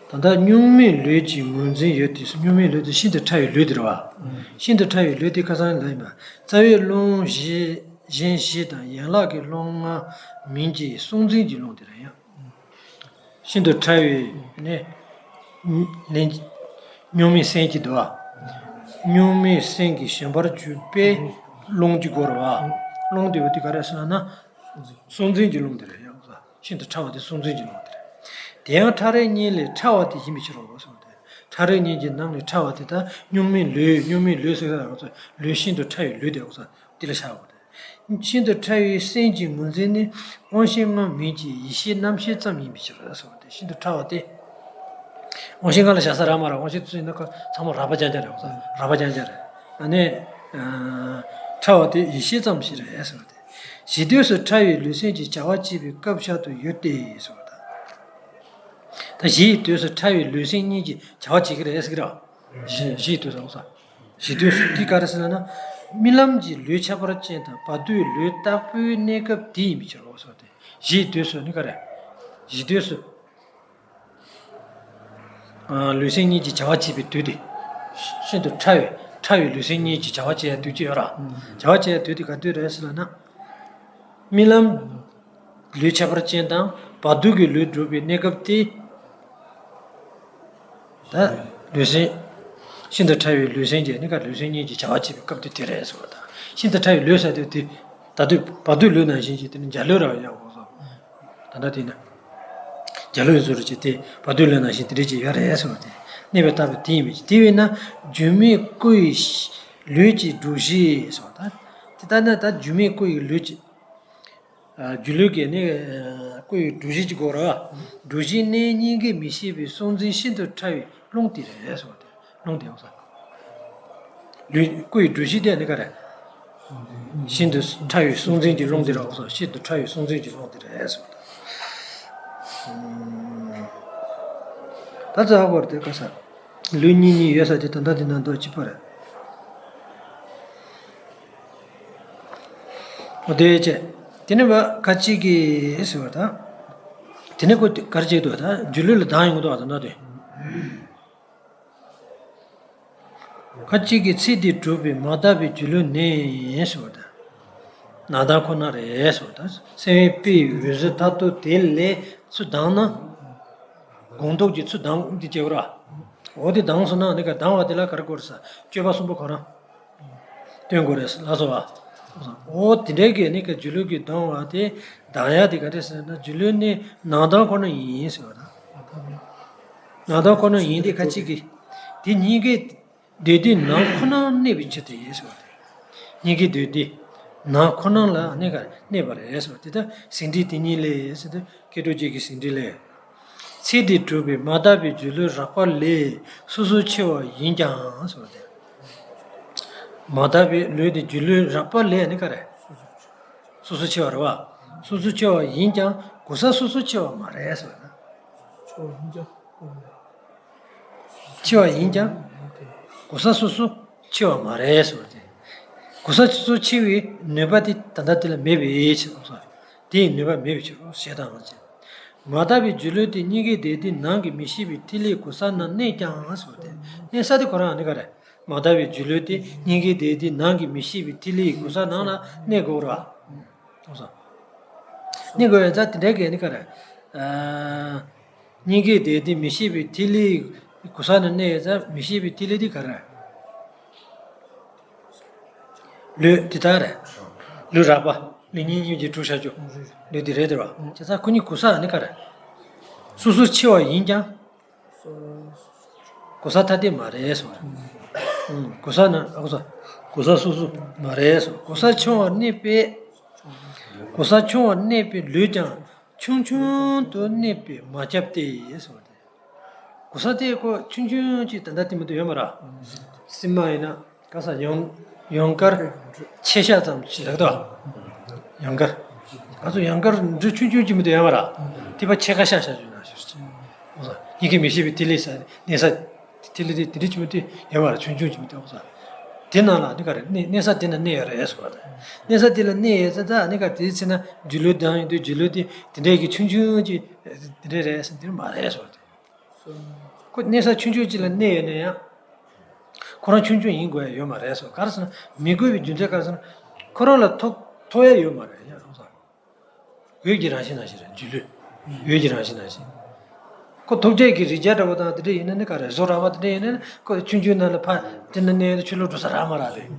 ད་ལྟ་གཉུག་མའི་ལུས་ཀྱི་ངོས་འཛིན་ཡོད་དུས་སུ་གཉུག་མའི་ལུས་དེ་ཤིན་ཏུ་ཕྲ་བའི་ལུས་དེ་རེད་བ། ཤིན་ཏུ་ཕྲ་བའི་ལུས་དེ་ཁ་སང་ལ་ཡིན་པ། རྩ་བའི་རླུང་བཞི་གཞན་བཞི་དང་ཡན་ལག་གི་རླུང་ལྔ་མིན་གྱི་གཟུང་འཛིན་གྱི་རླུང་དེ་རེད་ཡང་། ཤིན་ཏུ་ཕྲ་བའི་ནི། ལན། གཉུག་མའི་སེམས་ཀྱི་འདུ་བ། གཉུག་མའི་སེམས་ཀྱིས་ཞེན་པར་གྱུར་པའི་རླུང་གི་སྐོར་བ། རླུང་དེ་བ་དེ་ག་རེ་ཟེར་ན། གཟུང་འཛིན་གྱི་རླུང་དེ་རེད་ཡང་། ཤིན་ཏུ་ཕྲ་བ་དེ་གཟུང་འཛིན་གྱི་རླུང་དེ་རེད། དེ་ཡང་ཕྲ་རབ་གཉིས་ལས་ཕྲ་བ་དེ་ཡིན་པའི་ཕྱིར་རོ་གསུངས་ཏེ། ཕྲ་རབ་གཉིས་ཀྱི་ནང་ནས་ཕྲ་བ་དེ་དག་གཉུག་མའི་ལུས། གཉུག་མའི་ལུས་ཟེར་བ་ལུས་ཤིན་ཏུ་ཕྲ་བའི་ལུས་དེ་གསུངས་དེ་ལ་བཞག་དགོས་ཏེ། ཤིན་ཏུ་ཕྲ་བའི་སེམས་ཀྱི་ངོས་འཛིན་ནི་དབང་ཤེས་ལྔ་མིན་གྱི་ཡེ་ཤེས་རྣམ་ཤེས་ཙམ་ཡིན་པའི་ཕྱིར་ཟེར་བ་སྟེ། ཤིན་ཏུ་ཕྲ་བ་སྟེ། དབང་ཤེས་ལྔ་ལ་བཞག་ས་རག་མ་རག། དབང་ཤེས་ཚོ་ཡིན་ན་ཁོ་ཚང་མ་རགས་པ་རྐྱང་རྐྱང་རེད་བ། རགས་པ་རྐྱང་རྐྱང་རེད། ཨ་ནི། ཨ། ཕྲ་བ་སྟེ་ཡེ་ཤེས་ཙམ་ཞིག་རེད་ཟེར་བ་སྟེ། གཞི་དུས་སུ་ཕྲ་བའི་ལུས་སེམས་ཀྱི་བྱ་བ་བྱེད་པའི་སྐབས་ཤར་དུ་ཡོད་དེ་ཟེར་བ་དང་། ད་གཞི་ཡི་དུས་སུ་ཕྲ་བའི་ལུས་སེམས་གཉིས་ཀྱིས་བྱ་བ་བྱེད་ཀྱི་རེད་ཟེར་གྱི་རེད་བ། གཞི་གཞི་ཡི་དུས་སུ་ཨོ་ས། གཞི་དུས་སུ་འདི་ག་རེ་ཟེར་ན། རྨི་ལམ་གྱི་ལུས་ཁྱད་པར་ཅན་དང་བར་དོའི་ལུས་བརྟག་པའི་གནས་སྐབས་དེ་ཡིན་པའི་ཕྱིར་རོ་ཟེར་ཏེ། གཞི་ཡི་དུས་སུ་ནི་ག་རེ། གཞི་དུས་སུ། ཨ། ལུས་སེམས་གཉིས་ཀྱིས་བྱ་བ་བྱེད་པའི་དུས་དེ། ཤིན་ཏུ་ཕྲ་བའི་ཕྲ་བའི་ལུས་སེམས་གཉིས་ཀྱིས་བྱ་བ་བྱེད་ཡ་དུས་ཅི་ཡོད་ར། བྱ་བ་བྱེད་ཡ་དུས་དེ་ག་དུས་རེད་ཟེར་ལབ་ན། རྨི་ལམ། ལུས་ཁྱད་པར་ཅན་དང་བར་དོ་གི་ལུས་འགྲུབ་པའི་གནས་སྐབས་དེ། ད་ལུས་སེམས། ཤིན་ཏུ་ཕྲ་བའི་ལུས་སེམས་ཀྱིས་ནི་ཀ་ལུས་སེམས་གཉིས་ཀྱི་བྱ་བ་བྱེད་པའི་སྐབས་དེ་དེ་རེད་ཟེར་བ་དང་། ཤིན་ཏུ་ཕྲ་བའི་ལུས་ཟེར་དུས་དེ། ད་དུས་བར་དོའི་ལུས་ནང་བཞིན་གྱི་དེ་ནི་འཇའ་ལུས་ར་ཡང་གོ་སོང་། ད་ལྟ་དེ་ན། འཇའ་ལུས་ཡིན་ཚུལ་རེད་ཅེས་ཏེ་བར་དོའི་ལུས་ནང་བཞིན་དེ་འདྲ་ཅིག་ཡོད་རེད་ཟེར་བ་དེ། གནས་པའི་རྟགས་པས་དེ་ཡིན་པས་དེ་བས་ན་སྒྱུ་མའི་སྐུ་ཡི་ལུས་ཀྱི་སྒྲུབ་གཞི་ཟེར་བ་དང་། དེ་ལྟ་ན་ད་སྒྱུ་མའི་སྐུ་ཡི་ལུས་ཀྱི། སྒྱུ་ལུས་ཀྱི་ནི་སྐུ་ཡི་སྒྲུབ་གཞི་གཅིག་དགོས་རེད་བ། སྒྲུབ་གཞི་ནི་སྙིང་གའི་མི་ཤེས་པའི་གཟུང་འཛིན་ཤིན་ཏུ་ཕྲ་བའི་རླུང་དེ་རེད་ཟེར་བ་དེ། རླུང་དེ་ཡོང་ས། ལུས་སྐུ་ཡི་སྒྲུབ་གཞི་དེ་ནི་ག་རེ། ཤིན་ཏུ་ཕྲ་བའི་གཟུང་འཛིན་གྱི་རླུང་དེ་རེད་བ། ཤིན་ཏུ་ཕྲ་བའི་གཟུང་འཛིན་གྱི་རླུང་དེ་རེད་ཟེར་བ་དང་། ད་ཙ་བོར་དེ་ག་ས། ལུས་གཉིས་གཉིས་ཡོད་ས་དེ་ད་ལྟ་དེ་ན་འདོད་གཅིག་པ་རེད། འོ་དེ་བྱས། དེ་ནས་བ་ཁ་ཅིག་གིས་ཟེར་བ་དང་། དེ་ནས་ཁོ་གར་བྱེད་དུ་དང་སྒྱུ་ལུས་ལ་སྡང་ཡོང་གི་འདུག་བ་དང་ན་དེ། ཁ་ཅིག་གིས་ཚེ་འདིར་གྲུབ་པའི་མ་དག་པའི་སྒྱུ་ལུས་ནི་ཟེར་བ་དང་། ནང་ལྟར་ཁོ་ན་རེད་ཟེར་བ་དང་། སེམས་དཔའི་འོད་ཟེར་མཐར་ཐུག་དེ་ལས་ཚུར་ལྡང་ན། སྒོང་རྡོག་གི་ཚུར་ལྡང་དེ་སྐྱེ་བ་ར། འོ་དེ་ལྡང་སོང་ན་ནི་ག་ལྡང་བ་དེ་ལ་ག་རེ་དགོས་རེད་ས། སྤྱོད་པ་གསུམ་པོ་ཁོ་རང་། སྟོན་དགོས་རེད་ལགས་སོ་བ། འོ་དེ་འདྲའི་གི་ནི་ག་སྒྱུ་ལུས་ཀྱི་སྡང་བ་དེ་སྡང་ཡ་དེ་ག་རེ་ཟེར་ན་སྒྱུ་ལུས་ནི་ནང་ལྡང་ཁོ་ན་ཡིན་ཟེར་བ་དང་། ནང་ལྡང་ཁོ་ན་ཡིན་དེ་ཁ་ཅིག་གི། དེ་སྙིང་གའི་སྡེ་བདུན་ནང་ཁོ་ན་གནས་པའི་ཕྱིར་དུ་ཡིན་ཟེར་བ་དེ། སྙིང་གའི་སྡེ་བདུན་ནང་ཁོ་ན་ལ་གནས་ག་གནས་པ་རེད་ཟེར་བ་དེ་ལྟར་ཟིན་བྲིས་དེ་ཉིད་ལས་ཟེར་དུས་མཁས་གྲུབ་རྗེ་གི་ཟིན་བྲིས་ལས། ཚེ་འདིར་གྲུབ་པའི་མ་དག་པའི་སྒྱུ་ལུས་རགས་པ་ལས་སོ་སོར་ཕྱེ་བ་ཡིན་ཀྱང་ཟེར་བ་དེ། མ་དག་པའི་ལུས་དེ་སྒྱུ་ལུས་རགས་པ་ལས་ནི་ག་རེ། སོ་སོར་ཕྱེ་བ་རེད་བ། སོ་སོར་ཕྱེ་བ་ཡིན་ཀྱང་གོ་ས་སོ་སོར་ཕྱེ་བ་མ་རེད་ཟེར་བ་དང་། ཕྱེ་བ་ཡིན་ཀྱང་། གོ་ས་སོ་སོར་ཕྱེ་བ་མ་རེད་ཟེར་བ་དེ། གོ་ས་སོ་སོར་ཕྱེ་བའི་ནུས་པ་དེ་ད་ལྟ་དེ་ལ་མེད་པའི་ཕྱིར་རོ། དེའི་ནུས་པ་མེད་པའི་ཕྱིར་རོ་ཞེས་དང་ཞེས། མ་དག་པའི་སྒྱུ་ལུས་དེ་སྙིང་གའི་སྡེ་བདུན་ནང་གི་མི་ཤེས་པའི་ཐིག་ལེའི་གོ་ས་ན་གནས་ཀྱང་ཟེར་བ་དེ། གནས་ས་དེ་ཁོ་རང་ནི་ག་རེ། མ་དག་པའི་སྒྱུ་ལུས་དེ་སྙིང་གའི་སྡེ་བདུན་ནང་གི་མི་ཤེས་པའི་ཐིག་ལེའི་གོ་ས་ནང་ལ་གནས་དགོས་ར། གནས་དགོས་ཡོད་ཙང་དེ་འདྲའི་གི་ནི་ག་རེ། ཨ། སྙིང་གའི་སྡེ་བདུན་མི་ཤེས་པའི་ཐིག་ལེའི་གོ་ས་ན་གནས་ཡོད་ཙང་མི་ཤེས་པའི་ཐིག་ལེ་དེ་ག་རེ། ལུས་དེ་དག་རེད། ལུས་རགས་པ། ལུས་གཉིས་གཉིས་ཀྱིས་གྲུབ་བྱ་རྒྱུ། ལུས་དེ་རེད་དེ་ར། བྱས་ཙང་ཁོ་གཉིས་གོ་ས་ནི་ག་རེ། སོ་སོར་ཕྱེ་བ་ཡིན་ཀྱང་། གོ་ས་ཐ་དད་མ་རེད་ཟེར་བ་རེད། ཨུམ། གོ་ས་ན་ཨ་གོ་ས། གོ་ས་སོ་སོ་མ་རེད་ཟེར། གོ་ས་ཆུང་བར་གནས་པའི། གོ་ས་ཆུང་བར་གནས་པའི་ལུས་ཀྱང་ཆུང་ཆུང་དུ་གནས་པས་མ་ཁྱབ་སྟེ་ཟེར་བ་རེད། གོ་ས་དེ་ཁོ་ཆུང་ཆུང་ཅིག་ད་ལྟ་དེ་མི་འདུག་ཡོད་མ་རེད། སྲིན་མོ་ཡིན་ན། ག་ས་ཡང་ཡང་དཀར་ཆེ་ཤ་ཙམ་ཞིག་ལགས་དོ། ཡང་དཀར། ང་ཚོ་ཡང་དཀར་འདྲ་ཆུང་ཆུང་ཅིག་མི་འདུག་ཡོད་མ་རེད། དེ་པ་ཕྱེད་ཀ་ཤ་ཤ་ཅིག་ན་ཞིག་ཨོ་ས། སྙིང་གའི་མི་ཤེས་པའི་ཐིག་ལེ་ས་གནས་ས། ཐིག་ལེ་དེ་དེ་འདྲ་ཅིག་མི་འདུག་ཡོད་མ་རེད། ཆུང་ཆུང་ཅིག་མི་འདུག་ཨོ་ས། དེ་ནང་ལ་ནི་ག་རེ་གནས་གནས་ས་དེ་ན་གནས་ཡོད་རེད་ཟེར་བ་རེད། གནས་ས་དེ་ལ་གནས་ཡོད་ས་ད་ནི་ག་དེའི་ཚེ་ན་སྒྱུ་ལུས་དང་ཡིན་དུས་སྒྱུ་ལུས་དེ་དེ་འདྲའི་གི་ཆུང་ཆུང་ཅིག་དེ་འདྲའི་རེད་ཟེར་དེ་མ་རེད་ཟེར་བ་རེད། ཁོ་གནས་ས་ཆུང་ཆུང་ཅིག་ལ་གནས་ཡོད་ན་ཡང་། ཁོ་རང་ཆུང་ཆུང་ཡིན་དགོས་ཡ་ཡོད་མ་རེད་ཟེར། ག་རེ་ཟེར་ན་མི་དགོས་པའི་རྒྱུ་མཚན་ག་རེ་ཟེར་ན། ཁོ་རང་ལ་ཐོགས་ཐོགས་ཡ་ཡོད་མ་རེད་ཡ་རང་ས། འོད་ཀྱི་རང་བཞིན་ནང་བཞིན་རེད་སྒྱུ་ལུས། འོད་ཀྱི་རང་བཞིན་ནང་བཞིན། ཁོ་ཐུག་འཕྲད་ཀྱི་རིགས་བརྒྱ་འདྲ་པོ་དང་དེ་འདྲ་ཡིན་ན་ནི་ག་རེ། གཟུགས་རགས་པ་དེ་འདྲ་ཡིན་ན་ནི་ཁོ་ཆུང་ཆུང་ནང་ལ་ཕར་དེ་ན་གནས་ཆུ་ལོག་འགྲོ་ས་རག་མ་རག་རེད།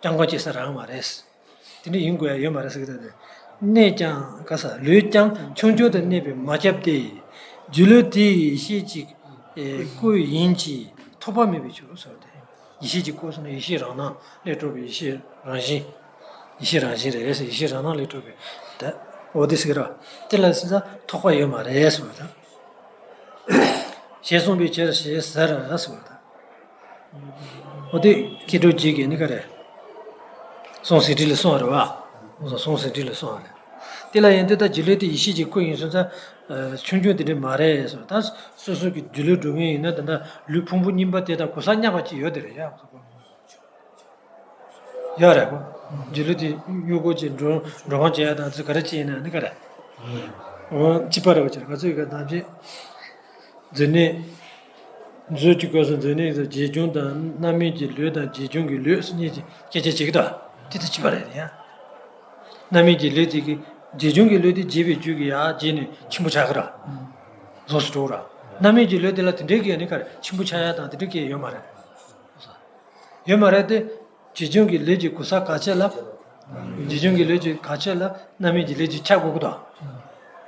སྐྱབས་མགོན་སྐྱེ་ས་རག་མ་རེད། དེ་འདྲ་ཡིན་དགོས་ཡ་ཡོད་མ་རེད་ཟེར་གི་འདུག་སྟེ། གནས་ཀྱང་ག་ས་ལུས་ཀྱང་ཆུང་ཆུང་དུ་གནས་པས་མ་ཁྱབ་སྟེ། སྒྱུ་ལུས་དེ་ཡི་ཡེ་ཤེས་ཀྱི་སྐུ་ཡིན་གྱི་ཐོགས་པ་མེད་པའི་ཕྱིར་ཟེར་བ་དེ། ཡེ་ཤེས་ཀྱི་སྐུ་ཟེར་ན་ཡེ་ཤེས་རང་སྣང་ལས་གྲུབ་པའི་ཡེ་ཤེས་རང་བཞིན། ཡེ་ཤེས་རང་བཞིན་རེད་ཟེར། ཡེ་ཤེས་རང་སྣང་ལས་གྲུབ་པའི་ད་འོ་དེ་ཟེར་གི་ར། དེ་ལ་ཟེར་ས་ཐོགས་པ་ཡོད་མ་རེད་ཟེར་བ་དང་། ཞེས་གསུངས་པའི་ཕྱིར་ཞེས་ཟེར་ཟེར་བ་དང་། འོ་དེ་མཁས་གྲུབ་རྗེ་གིས་ནི་ག་རེ། གསུང་ཟིན་བྲིས་ལ་གསུངས་པ་རེད་བ། གསུང་ཟིན་བྲིས་ལ་གསུངས་པ་རེད། དེ་ལ་ཡིན་དུས་ད་སྒྱུ་ལུས་དེ་ཡེ་ཤེས་ཀྱི་སྐུ་ཡིན་ཙང་ཆུང་ཆུང་དེ་འདྲ་མ་རེད་ཟེར། ད་སོ་སོ་གི་སྒྱུ་ལུས་སྒྲུབ་མཁན་ཡིན་ན་ད་ལྟ་ལུས་ཕུང་པོ་རྙིང་པ་དེ་དང་གོ་ས་མཉམ་པ་ཅིག་ཡོད་དེ་རེད་ཡ། ཡོད་རེད་གོ། སྒྱུ་ལུས་དེ་གཡོ་སྒོ་ཅིག་འགྲོ་འགྲོ་གང་བྱེད་ཡ་དང་ཚུལ་ག་རེ་བྱེད་ཡིན་ན་ནི་ག་རེ། འོ་གཅིག་པ་རེད་བ། ཅིག་ང་ཚོའི་ག་ནམ་ཞིག་མཛོད་གནས། མཛོད་ཀྱི་སྐབས་སུ་མཛོད་གནས་སུ་བྱེད་བྱུང་དང་རྣམ་སྨིན་གྱི་ལུས་དང་བྱེད་བྱུང་གི་ལུས་སུ་གཉིས་ཀྱི་སྐད་ཆ་བྱེད་ཀྱི་འདུག་དེ་ད་གཅིག་པ་རེད་ཡ། རྣམ་སྨིན་གྱི་ལུས་དེ་གི་བྱེད་བྱུང་གི་ལུས་དེ་བྱས་པའི་རྒྱུ་གི་ཡ་བྱས་ནས་ཆེན་པོ་ཆགས་ཀྱི་ར། རྫོགས་སུ་འགྲོ་ར། རྣམ་སྨིན་གྱི་ལུས་དེ་ལ་དེ་འདྲའི་གི་ནི་ག་རེ་ཆེན་པོ་ཆགས་ཡ་དང་དེ་འདྲའི་གི་ཡོད་མ་རེད། ཡོད་མ་རེད་དེ། བྱེད་བྱུང་གི་ལུས་ཀྱི་གོ་ས་ག་ཆེ་ལ། བྱེད་བྱུང་གི་ལུས་ཀྱི་ག་ཆེ་ལ་རྣམ་སྨིན་གྱི་ལུས་ཀྱི་ཆགས་དགོས་ཀྱི་འདུག་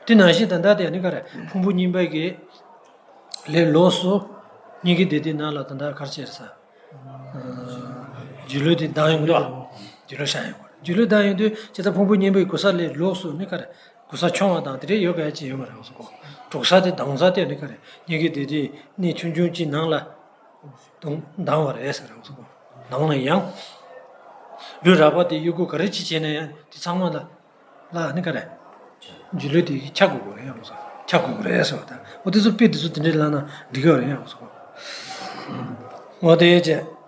དེ་ནང་བཞིན་ད་ལྟ་དེ་ནི་ག་རེ་ཕུང་པོ་རྙིང་པའི་གི་ལས་ལོགས་སུ་སྙིང་གི་བདེ་སྡུག་ནང་ལ་ད་ལྟ་ག་རེ་བྱས་ས། སྒྱུ་ལུས་དེ་ལྡང་ཡོང་གི་འདུག་སྒྱུ་ལུས་ཤར་ཡོང་གི་རེད། སྒྱུ་ལུས་ལྡང་ཡོང་དུས་ཇི་ལྟར་ཕུང་པོ་རྙིང་པའི་གོ་ས་ལས་ལོགས་སུ་ནི་ག་རེ་གོ་ས་ཆུང་བ་དང་དེ་འདྲའི་ཡོད་ག་ཅི་ཡོད་མ་རེད་ཟེར་གོ། འགྲོ་ས་དེ་ལྡང་ས་དེ་ནི་ག་རེ་སྙིང་གི་བདེ་སྡུག་གནས་ཆུང་ཆུང་ཅིག་ནང་ལ། དང་དང་བ་རེད་ཟེར་རང་ཚོ་ནང་ན་ཡང་། ལུས་རགས་པ་དེ་གཡོ་སྒོ་ག་རེ་ཅི་བྱས་ན་ཡང་དེ་ཚང་མ་ལ་ལ་ནི་ག་རེ། སྒྱུ་ལུས་དེ་ཆགས་དགོས་དགོས་རེད་ཡང་ཟེར། ཆགས་དགོས་དགོས་རེད་ཟེར་བ་དང་འོ་དེ་ཚོ་དཔེ་དེ་ཚོ་དེ་འདྲས་ལབ་ན་འགྲིག་གི་རེད་ཡང་ཟེར། འོ་དེ་བྱས།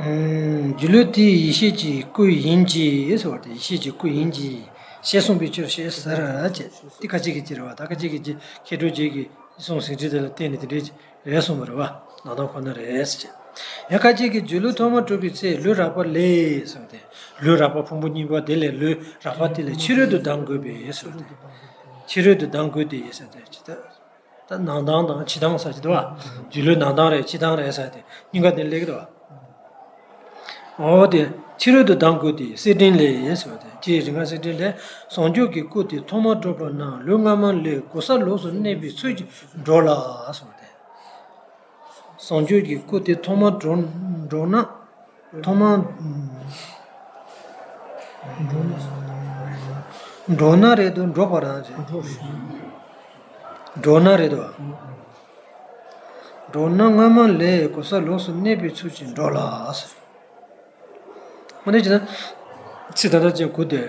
སྒྱུ་ལུས་དེ་ཡེ་ཤེས་ཀྱི་སྐུ་ཡིན་གྱི་ཟེར་བ་དེ་ཡེ་ཤེས་ཀྱི་སྐུ་ཡིན་གྱི། ཞེས་གསུངས་པའི་ཕྱིར་ཞེས་ཟེར་བྱས་དེ་ཁ་ཅིག་གིས་ཅི་རེད་བ་ད་ཁ་ཅིག་གིས་ཅི་མཁས་གྲུབ་རྗེ་གིས་གསུང་ཟིན་བྲིས་དེ་ལ་བརྟེན་ནས་དེ་འདྲས་རེད་གསུངས་པ་རེད་བ། ནང་དོན་ཁོ་ན་རེད་ཟེར་བྱས། ཡང་ཁ་ཅིག་གིས་སྒྱུ་ལུས་ཐོག་མར་གྲུབ་པའི་ཚེ་ལུས་རགས་པ་ལས་ཟེར་བ་དེ། ལུས་རགས་པ་ཕུང་པོ་རྙིང་པ་དེ་ལས་ལུས་རགས་པ་དེ་ལས་ཕྱི་རོལ་དུ་ལྡང་དགོས་པས་ཟེར་བ་དེ། ཕྱི་རོལ་དུ་ལྡང་དགོས་ཏེ་ཟེར་བ་དེ་ཇི་ལྟར། ད་ནང་ལྡང་དང་ཕྱི་ལྡང་ཟེར་གྱི་འདུག་བ། སྒྱུ་ལུས་ནང་ལྡང་རེད་ཕྱི་ལྡང་རེད་ཟེར་དེ་གཉིས་ཀ་དེ་སླེབས་ཀྱི་འདུག་བ། འོ་དེ་ཕྱི་རོལ་དུ་ལྡང་དགོས་ཏེ་གསེར་ཕྲེང་ལས་ཟེར་བ་དེ་ཅེས་རིག་སྔགས་གསེར་ཕྲེང་ལས་བྱང་ཆུབ་ཀྱི་སྐུ་དེ་ཐོག་མར་གྲུབ་པ་ན་ལུས་སྔ་མ་ལས་གོ་ས་ལོགས་སུ་གནས་པའི་ཚུལ་གྱིས་འགྲོ་ལ་ཟེར་བ་དེ། བྱང་ཆུབ་ཀྱི་སྐུ་དེ་ཐོག་མར་འགྲོ་འགྲོ་ན། ཐོག་མར་འགྲོ་ན་རེད་དོ་འགྲོགས་པ་རང་རེད། འགྲོ་ན་རེད་དོ། འགྲོ་ན་སྔ་མ་ལས་གོ་ས་ལོགས་སུ་གནས་པའི་ཚུལ་གྱིས་འགྲོ་ལ། འོ་ནི་ཅི་ན། ཚིག་ད་ལྟ་ཅན་གོ་དེ།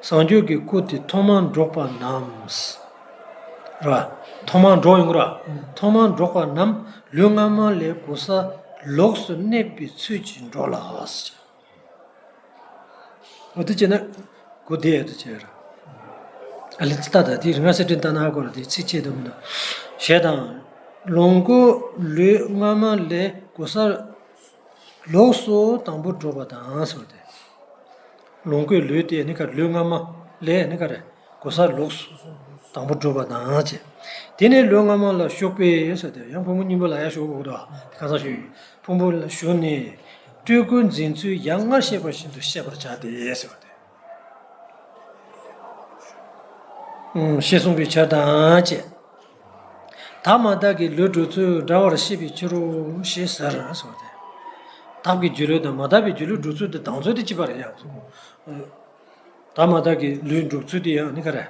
བྱང་ཆུབ་ཀྱི་སྐུ་དེ་ཐོག་མར་འགྲོགས་པ་རྣམས། ར། ཐོག་མར་འགྲོགས་ཡོང་གི་ར། ཐོག་མར་འགྲོགས་པ་རྣམས་ལུས་སྔ་མ་ལས་གོ་ས་ལོགས་སུ་གནས་པའི་ཚུལ་གྱིས་འགྲོ་ལ། འོ་དེ་བྱས་ན་གོ་བདེ་ཡ་དེ་བྱས་ར། ཨ་ལི་ཙི་ཏ་ད་དེ་རིང་ང་སེ་ཏྲིན་ཏ་ན་གོ་ར་དེ་ཚིག་ཆེད་དུ་མི་འདུག་ཞེས་དང་། ལོངས་སྐུ་ལུས་སྔ་མ་ལས་གོ་ས་ལོགས་སུ་དང་པོ་འགྲོགས་པ་དང་ཟེར་བ་དེ། ལོངས་སྐུའི་ལུས་དེ་ནི་ག་ལུས་སྔ་མ་ལས་ནི་ག་རེ་གོ་ས་ལོགས་སུ་དང་པོ་འགྲོགས་པ་དང་བྱས། དེ་ནས་ལུས་སྔ་མ་ལ་ཞུགས་པས་ཟེར་ཏེ་ཡང་ཕུང་པོ་རྙིང་པ་ལ་ཡང་ཞུགས་དགོས་འདུག་བ། དེ་གང་ཟག་ཞུགས་ཡོད་ཕུང་པོ་ལ་ཞུགས་ནས་སྤྲུལ་སྐུ་འཛིན་ཚུལ་ཡང་སྔར་བཤད་པ་བཞིན་དུ་ཤེས་པར་བྱ་སྟེ་ཟེར་བ་དེ། ཞེས་གསུངས་པའི་ཕྱིར་དང་བཅས། དག་མ་དག་གི་ལུས་འགྲོ་ཚུལ་འདྲ་བར་ཤེས་པའི་ཕྱིར་རོ་ཞེས་ཟེར་སོ་སྟེ། དག་པའི་སྒྱུ་ལུས་དང་མ་དག་པའི་སྒྱུ་ལུས་འགྲོ་ཚུལ་དེ་དང་ཚོད་དེ་གཅིག་པ་རེད་ཡ། དག་མ་དག་གི་ལུས་འགྲོ་ཚུལ་དེ་ཡང་ནི་ག་རེ།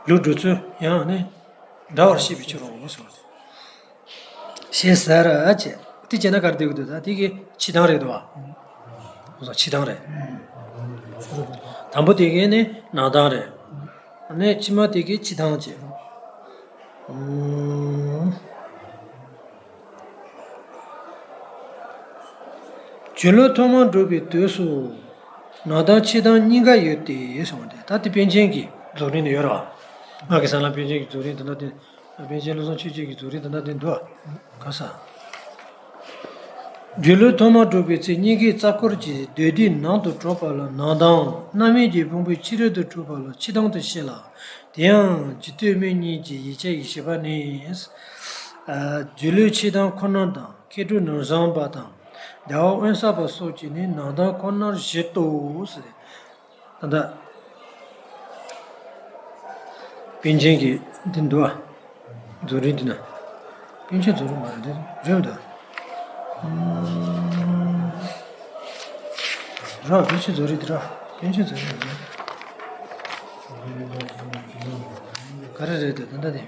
ལུས་འགྲོ་ཚུལ་ཡང་ནི་འདྲ་བར་ཤེས་པའི་ཕྱིར་རོ་ཞེས་ཟེར་བྱས། དེ་བྱས་ན་ག་རེ་འདོད་ཀྱི་འདུག་ད་དེ་གི་ཕྱི་ལྡང་རེད་དོ། ཕྱི་ལྡང་རེད། དང་པོ་དེ་གི་ནི་ནང་ལྡང་རེད། ནི་ཕྱི་མ་དེ་གི་ཕྱི་ལྡང་བྱས། སྒྱུ་ལུས་ཐོག་མར་འགྲོ་བའི་དུས་སུ། ནང་ལྡང་ཕྱི་ལྡང་གཉིས་ཀ་ཡོད་དེ་གསུངས་ཏེ་ད་དེ་པཎ་ཆེན་གྱི་རྫོགས་རིམ་དུ་ཡོད་རེད་བ། ང་གི་སང་ལ་པཎ་ཆེན་གྱི་རྫོགས་རིམ་དེ་འདྲ་དེ། པཎ་ཆེན་བློ་བཟང་ཆོས་རྒྱན་གྱི་རྫོགས་རིམ་དེ་འདྲ་དེ་འདུག་ག་ས། སྒྱུ་ལུས་ཐོག་མར་གྲུབ་པའི་ཚེ་སྙིང་གའི་རྩ་འཁོར་གྱི་སྡོད་སྡེའི་ནང་དུ་གྲུབ་པ་ལ་ནང་ལྡང་། རྣམ་སྨིན་གྱི་ཕུང་པོའི་ཕྱི་རོལ་དུ་གྲུབ་པ་ལ་ཕྱི་ལྡང་དུ་བཤད་ལ། དེ་ཡང་རྒྱུ་སྟོད་སྨད་གཉིས་ཀྱི་ཡིག་ཆ་ཡི་བཞི་པ་ནི། སྒྱུ་ལུས་འཆི་བདག་ཁོ་ན་དང་མཁས་གྲུབ་ནོར་བཟང་པ་དང་རྒྱལ་བ་དབེན་ས་པ་སོགས་ཀྱིས་ནི་ནང་དོན་ཁོ་ནར་བཞེད་དོ་ཟེར། ད་ལྟ་པཎ་ཆེན་གྱི་འདི་འདུག་ཨ། རྫོགས་རིམ་འདི་ན། པཎ་ཆེན་རྫོགས་རིམ་མ་རེད་འདི་རེད་འདུག་ར། པཎ་ཆེན་རྫོགས་རིམ་འདི་ར། པཎ་ཆེན་རྫོགས་རིམ་འདི་ར། ག་རེ་རེད་འདུག་ད་ལྟ་འདི།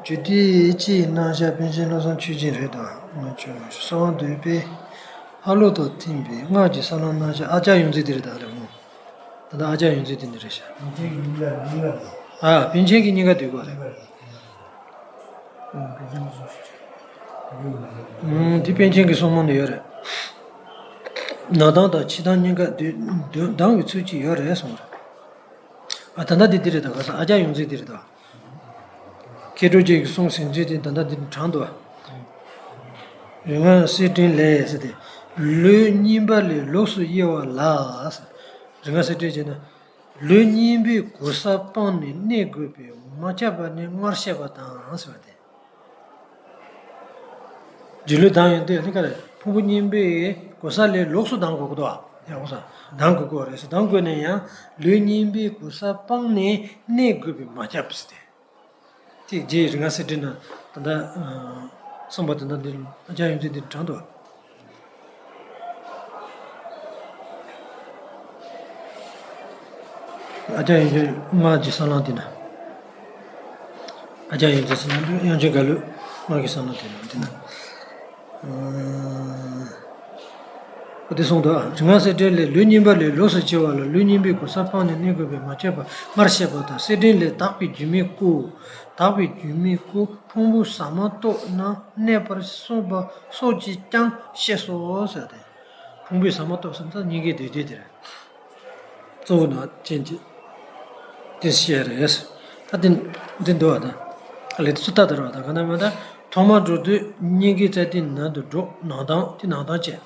རྒྱུད་སྡེ་སྤྱི་ཡི་རྣམ་གཞག་པཎ་ཆེན་བློ་བཟང་ཆོས་རྒྱན་རེད་དོ། ང་ཚོ་གསང་བ་འདུས་པའི་ལྷ་ཀླུ་དང་མཐུན་པའི་སྔགས་ཀྱི་ས་ལམ་རྣམ་གཞག་ཨ་ཅག་ཡོངས་འཛིན་དེ་རེད་ད་རེད་མོ། ད་ལྟ་ཨ་ཅག་ཡོངས་འཛིན་དེ་འདི་རེད་ཤག་ཨ། པཎ་ཆེན་གྱི་གཉིས་ཀ་འདུས་པ་རེད། ཨུམ། འདི་པཎ་ཆེན་གྱི་གསུང་འབུམ་ནས་ཡོད་རེད། ནང་དོན་དང་ཕྱི་དོན་གཉིས་ཀ་འདུས་འདུས་གདམས་ཀྱི་ཚུལ་གྱིས་ཡོད་རེད་གསུངས་རེད། ཨ། ད་ལྟ་འདི་འདི་རེད་ད། ག་ས་ཨ་ཅག་ཡོངས་འཛིན་འདི་རེད་ད། མཁས་གྲུབ་རྗེ་གི་གསུང་ཟིན་བྲིས་དེ་ད་ལྟ་འདི་དྲངས་འདུག་རིག་སྔགས་གསེར་ཕྲེང་ལས་ཟེར་ཏེ། ལུས་རྙིང་པ་ལས་ལོགས་སུ་དབྱེ་བ་ལ་ཟེར། རིག་སྔགས་གསེར་ཕྲེང་བྱས་ན། ལུས་རྙིང་པའི་གོ་ས་སྤངས་ནས་གནས་དགོས་པས་མ་ཁྱབ་པ་ནི་སྔར་བཤད་པ་དང་ཟེར་བ་སྟེ། སྒྱུ་ལུས་གདམས་ཡོང་དུས་ནི་ག་རེ། ཕུང་པོ་རྙིང་པའི་གོ་ས་ལས་ལོགས་སུ་གདམས་དགོས་ཀྱི་འདུག་ཨ། ཡང་གོ་ས་གདམས་དགོས་ཀྱི་རེད་ཟེར། གདམས་དགོས་ནས་ཡང་ལུས་རྙིང་པའི་གོ་ས་སྤངས་ནས་གནས་དགོས་པས་མ་ཁྱབ་ཟེར་ཏེ། དེ་རྗེ་རིག་སྔགས་གསེར་ཕྲེང་ན་ད་ལྟ་གསུངས་པ་དེ་འདྲ་འདི་ཨ་ཅག་ཡོངས་འཛིན་འདི་དྲངས་འདུག་ཨ་ཅག་ཡོངས་འཛིན་སྔགས་ཀྱི་ས་ལམ་དེ་ན། ཨ་ཅག་ཡོངས་འཛིན་ས་ལམ་དུ་དབྱངས་ཅན་ག་ལུ་སྔགས་ཀྱི་ས་ལམ་དེ་ན་དེ་ན། ཨོ་དེ་གསུངས་འདུག་རིག་སྔགས་གསེར་ཕྲེང་ལས། ལུས་རྙིང་པ་ལས་ལོགས་སུ་དབྱེ་བ་ལ། ལུས་རྙིང་པའི་གོ་ས་སྤངས་ནས་གནས་དགོས་པས་མ་ཁྱབ་པ་སྔར་བཤད་པ་དང་། གསེར་ཕྲེང་ལས། དག་པའི་སྒྱུ་མའི་སྐུ། དག་པའི་སྒྱུ་མའི་སྐུ་ཕུང་པོ་ཟ་མ་ཏོག་ན་གནས་པར་གསུངས་པ་སོགས་ཀྱིས་ཀྱང་ཤེས་སོ་ཟེར་ཏེ། ཕུང་པོའི་ཟ་མ་ཏོག་ཟེར་ན་སྙིང་གའི་སྡེ་སྡེ་དེ་རེད། གཙོ་བོ་ནང་ཅན་གྱི་དེ་བཤད་རེད། ད་དེ་འདི་འདུག་བ་དང་། ལས་དེ་ཚོ་ལྟ་དར་བ་དང་ག་ན་མ་ད་ཐོག་མར་འགྲོ་དུས་སྙིང་གའི་རྩ་མདུད་ནང་དུ་འགྲོ། ནང་དོན་དེ་ནང་དོན་བྱས།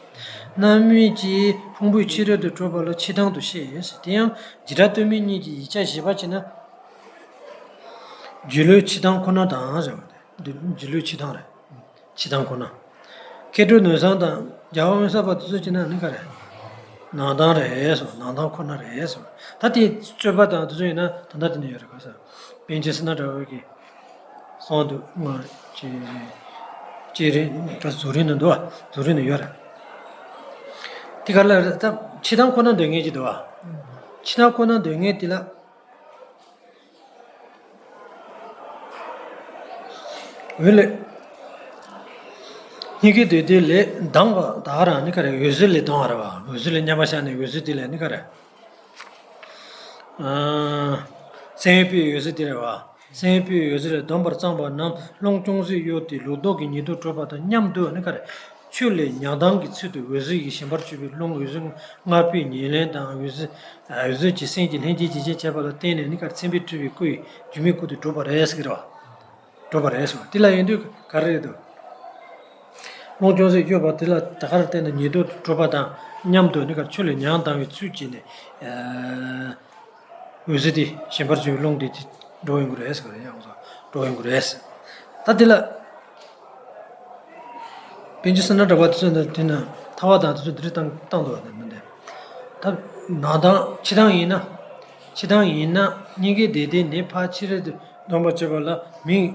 རྣམ་སྨིན་གྱིས་ཕུང་པོའི་ཕྱི་རོལ་དུ་གྲོལ་བ་ལ་འཆི་ལྟས་དུ་བཤད། དེ་ཡང་འཇིགས་སྐྲག་སྟོད་སྨད་གཉིས་ཀྱི་ཡིག་ཆ་བཞི་པ་བྱས་ན། སྒྱུ་ལུས་འཆི་ལྟས་ཁོ་ན་དང་ཟེར་བ་དེ། སྒྱུ་ལུས་འཆི་ལྟས་རེད། འཆི་ལྟས་ཁོ་ན། མཁས་གྲུབ་ནོར་བཟང་དང་རྒྱལ་བ་དབེན་ས་པ་དེ་ཚོ་བྱས་ན་ནི་ག་རེ། ནང་དོན་རེད་ཟེར། ནང་དོན་ཁོ་ན་རེད་ཟེར། ད་དེ་རྩོད་པ་དང་དེ་ཚོ་ཡིན་ན་ད་ལྟ་དེ་ནས་ཡོད་རེད། ག་ས། པཎ་ཆེན་བསོད་ནམས་གྲགས་པའི་གི་གསང་བ་འདུས་སྔགས་ཀྱི་བསྐྱེད་རིམ་ད་རྫོགས་རིམ་ནང་འདུག་བ། རྫོགས་རིམ་ནང་ཡོད་རེད། དེ་ག་ལ་རེད། ད་འཆི་ལྟས་ཁོ་ན་འདོད་མཁན་ཅིག་འདུག་བ། འཆི་ལྟས་ཁོ་ན་འདོད་མཁན་དེ་ལ། འོད་ལས། སྙིང་གའི་སྡེ་སྡེ་ལས་ལྡང་བ་ད་ག་རང་ནི་ག་རེ། འོད་ཟེར་ལས་ལྡང་བ་རེད་བ། འོད་ཟེར་ལ་མཉམ་པར་བཞག་ནས་འོད་ཟེར་དེ་ལས་ནི་ག་རེ། ཨ། སེམས་དཔའི་འོད་ཟེར་དེ་རེད་བ། སེམས་དཔའི་འོད་ཟེར་ལས་ལྡང་བར་བརྩམས་པ་རྣམས་རླུང་ཅུང་ཟད་གཡོ་སྟེ་ལོག་རྟོག་གི་ཉེར་བསྡོགས་གྲོལ་བ་དང་མཉམ་དུ་ནི་ག་རེ། ཆོས་ལས་ཉོན་མོངས་ཀྱི་ཚུལ་དུ་འོད་ཟེར་གྱིས་ཞེན་པར་གྱུར་པའི་རླུང་འོད་ཟེར་ལྔ་པོའི་ཉེར་ལེན་དང་། འོད་ཟེར། འོད་ཟེར་གྱི་སེམས་ཀྱི་ལྷན་སྐྱེས་ཇི་ཆ་བྱས་པ་ལ་བརྟེན་ནས་ནི་ག་རེ། མཚན་དཔེས་སྤྲུལ་པའི་སྐུ་ཡི་སྒྱུ་མའི་སྐུ་དེ་གྲུབ་པ་རེད་ཟེར་གྱི་རེད་བ། གྲུབ་པ་རེད་ཟེར་བ་དེ་ལ་ཡིན་དུས་ག་རེ་རེད་འདུག་རླུང་ཅུང་ཟད་གཡོ་བ་དེ་ལ་ད་ག་རང་བརྟེན་ནས་ཉེར་བསྡོགས་གྲུབ་པ་དང་མཉམ་དུ་ནི་ག་རེ། ཆོས་ལས་ཉོན་མོངས་བཏང་བའི་ཚུལ་གྱིས་ནི། འོད་ཟེར་དེ་ཞེན་པར་གྱུར་པའི་རླུང་དེ་དེ་འགྲོ་ཡོང་གི་རེད་ཟེར་གྱི་རེད། ཡང་འགྲོ་ཡོང་གི་རེད་ཟེར། ད་དེ་ལ། པཎ་ཆེན་བསོད་ནམས་གྲགས་པ་དེ་ཚོ་ནི་དེ་ན་ཐར་པ་དང་དེ་ཚོ་འདི་འདྲ་བཏང་བཏང་འདུག་བ། དེ་མི་འདྲ། ད་ནང་དོན་འཆི་ལྟས་ཡིན་ན། འཆི་ལྟས་ཡིན་ན་སྙིང་གའི་སྡེ་སྡེ་ནས་ཕར་ཕྱི་རོལ་དུ་ལྡང་བར་བྱེད་པ་ལ་མིང་།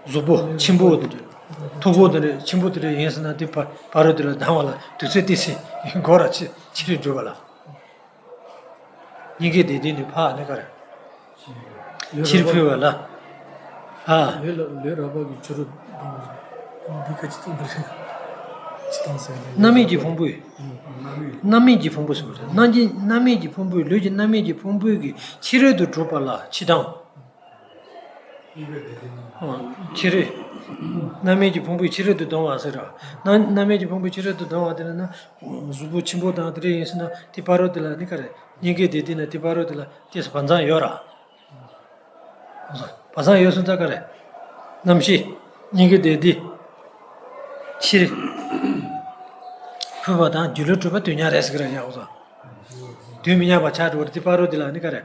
གཟུགས་པོ་ཆེན་པོ་དེ་འདྲ། མཐུག་པོ་དེ་འདྲ་ཆེན་པོ་དེ་འདྲ་ཡིན་ཟེར་ན་དེ་ཕ་ཕ་རོལ་དེ་ལ་ལྡང་བ་ལ་དུས་ཚོད་ཏོག་ཙམ་འགོར་ར་ཕྱི་ཕྱི་རོལ་འགྲོ་བ་ལ། སྙིང་གའི་སྡེ་སྡེ་ནས་ཕར་ནི་ག་རེ། ཕྱིར་འཕོས་པ་ལ། ཨ། ལས་ལ་ལས་རགས་པ་གི་ཕྱི་རོལ་དུ་ལྡང་བ་ཟེར། འདི་ག་ཅི་སྟོན་པ་རེད། ཅི་སྟོན་ཟེར་ན། རྣམ་སྨིན་གྱི་ཕུང་པོས། རྣམ་སྨིན་གྱི་ཕུང་པོ་ཟེར་བ་རེད། རྣམ་སྨིན་རྣམ་སྨིན་གྱི་ཕུང་པོས། ལུས་ཀྱི་རྣམ་སྨིན་གྱི་ཕུང་པོའི་གི་ཕྱི་རོལ་དུ་གྲུབ་པ་ལ་འཆི་ལྟས། ཕྱི་རོལ། རྣམ་སྨིན་གྱི་ཕུང་པོའི་ཕྱི་རོལ་དུ་ལྡང་བ་ཟེར་ར། རྣམ་རྣམ་སྨིན་གྱི་ཕུང་པོའི་ཕྱི་རོལ་དུ་ལྡང་བ་དེ་ལ་ན། གཟུགས་པོ་ཆེན་པོ་དང་དེ་འདྲ་ཡིན་ཟེར་ན་དེ་ཕ་རོལ་དེ་ལ་ནི་ག་རེ། སྙིང་གའི་སྡེ་སྡེ་ན་དེ་ཕ་རོལ་དེ་ལ་ཏོག་ཙམ་བར་མཚམས་ཡོད་ར། བར་མཚམས་ཡོད་སོང་ཙང་ག་རེ། རྣམ་ཤེས་སྙིང་གའི་སྡེ་སྡེ་ཕྱིར་འཕོས་པ་དང་སྒྱུ་ལུས་གྲུབ་པ་དུས་མཉམ་རེད་ཟེར་གི་རེད། ཡག་པོ་སོང་། དུས་མི་མཉམ་པ་ཆགས་འགྲོ་བ་རེད། དེ་བར་དུ་དེ་ལ་ནི་ག་རེ།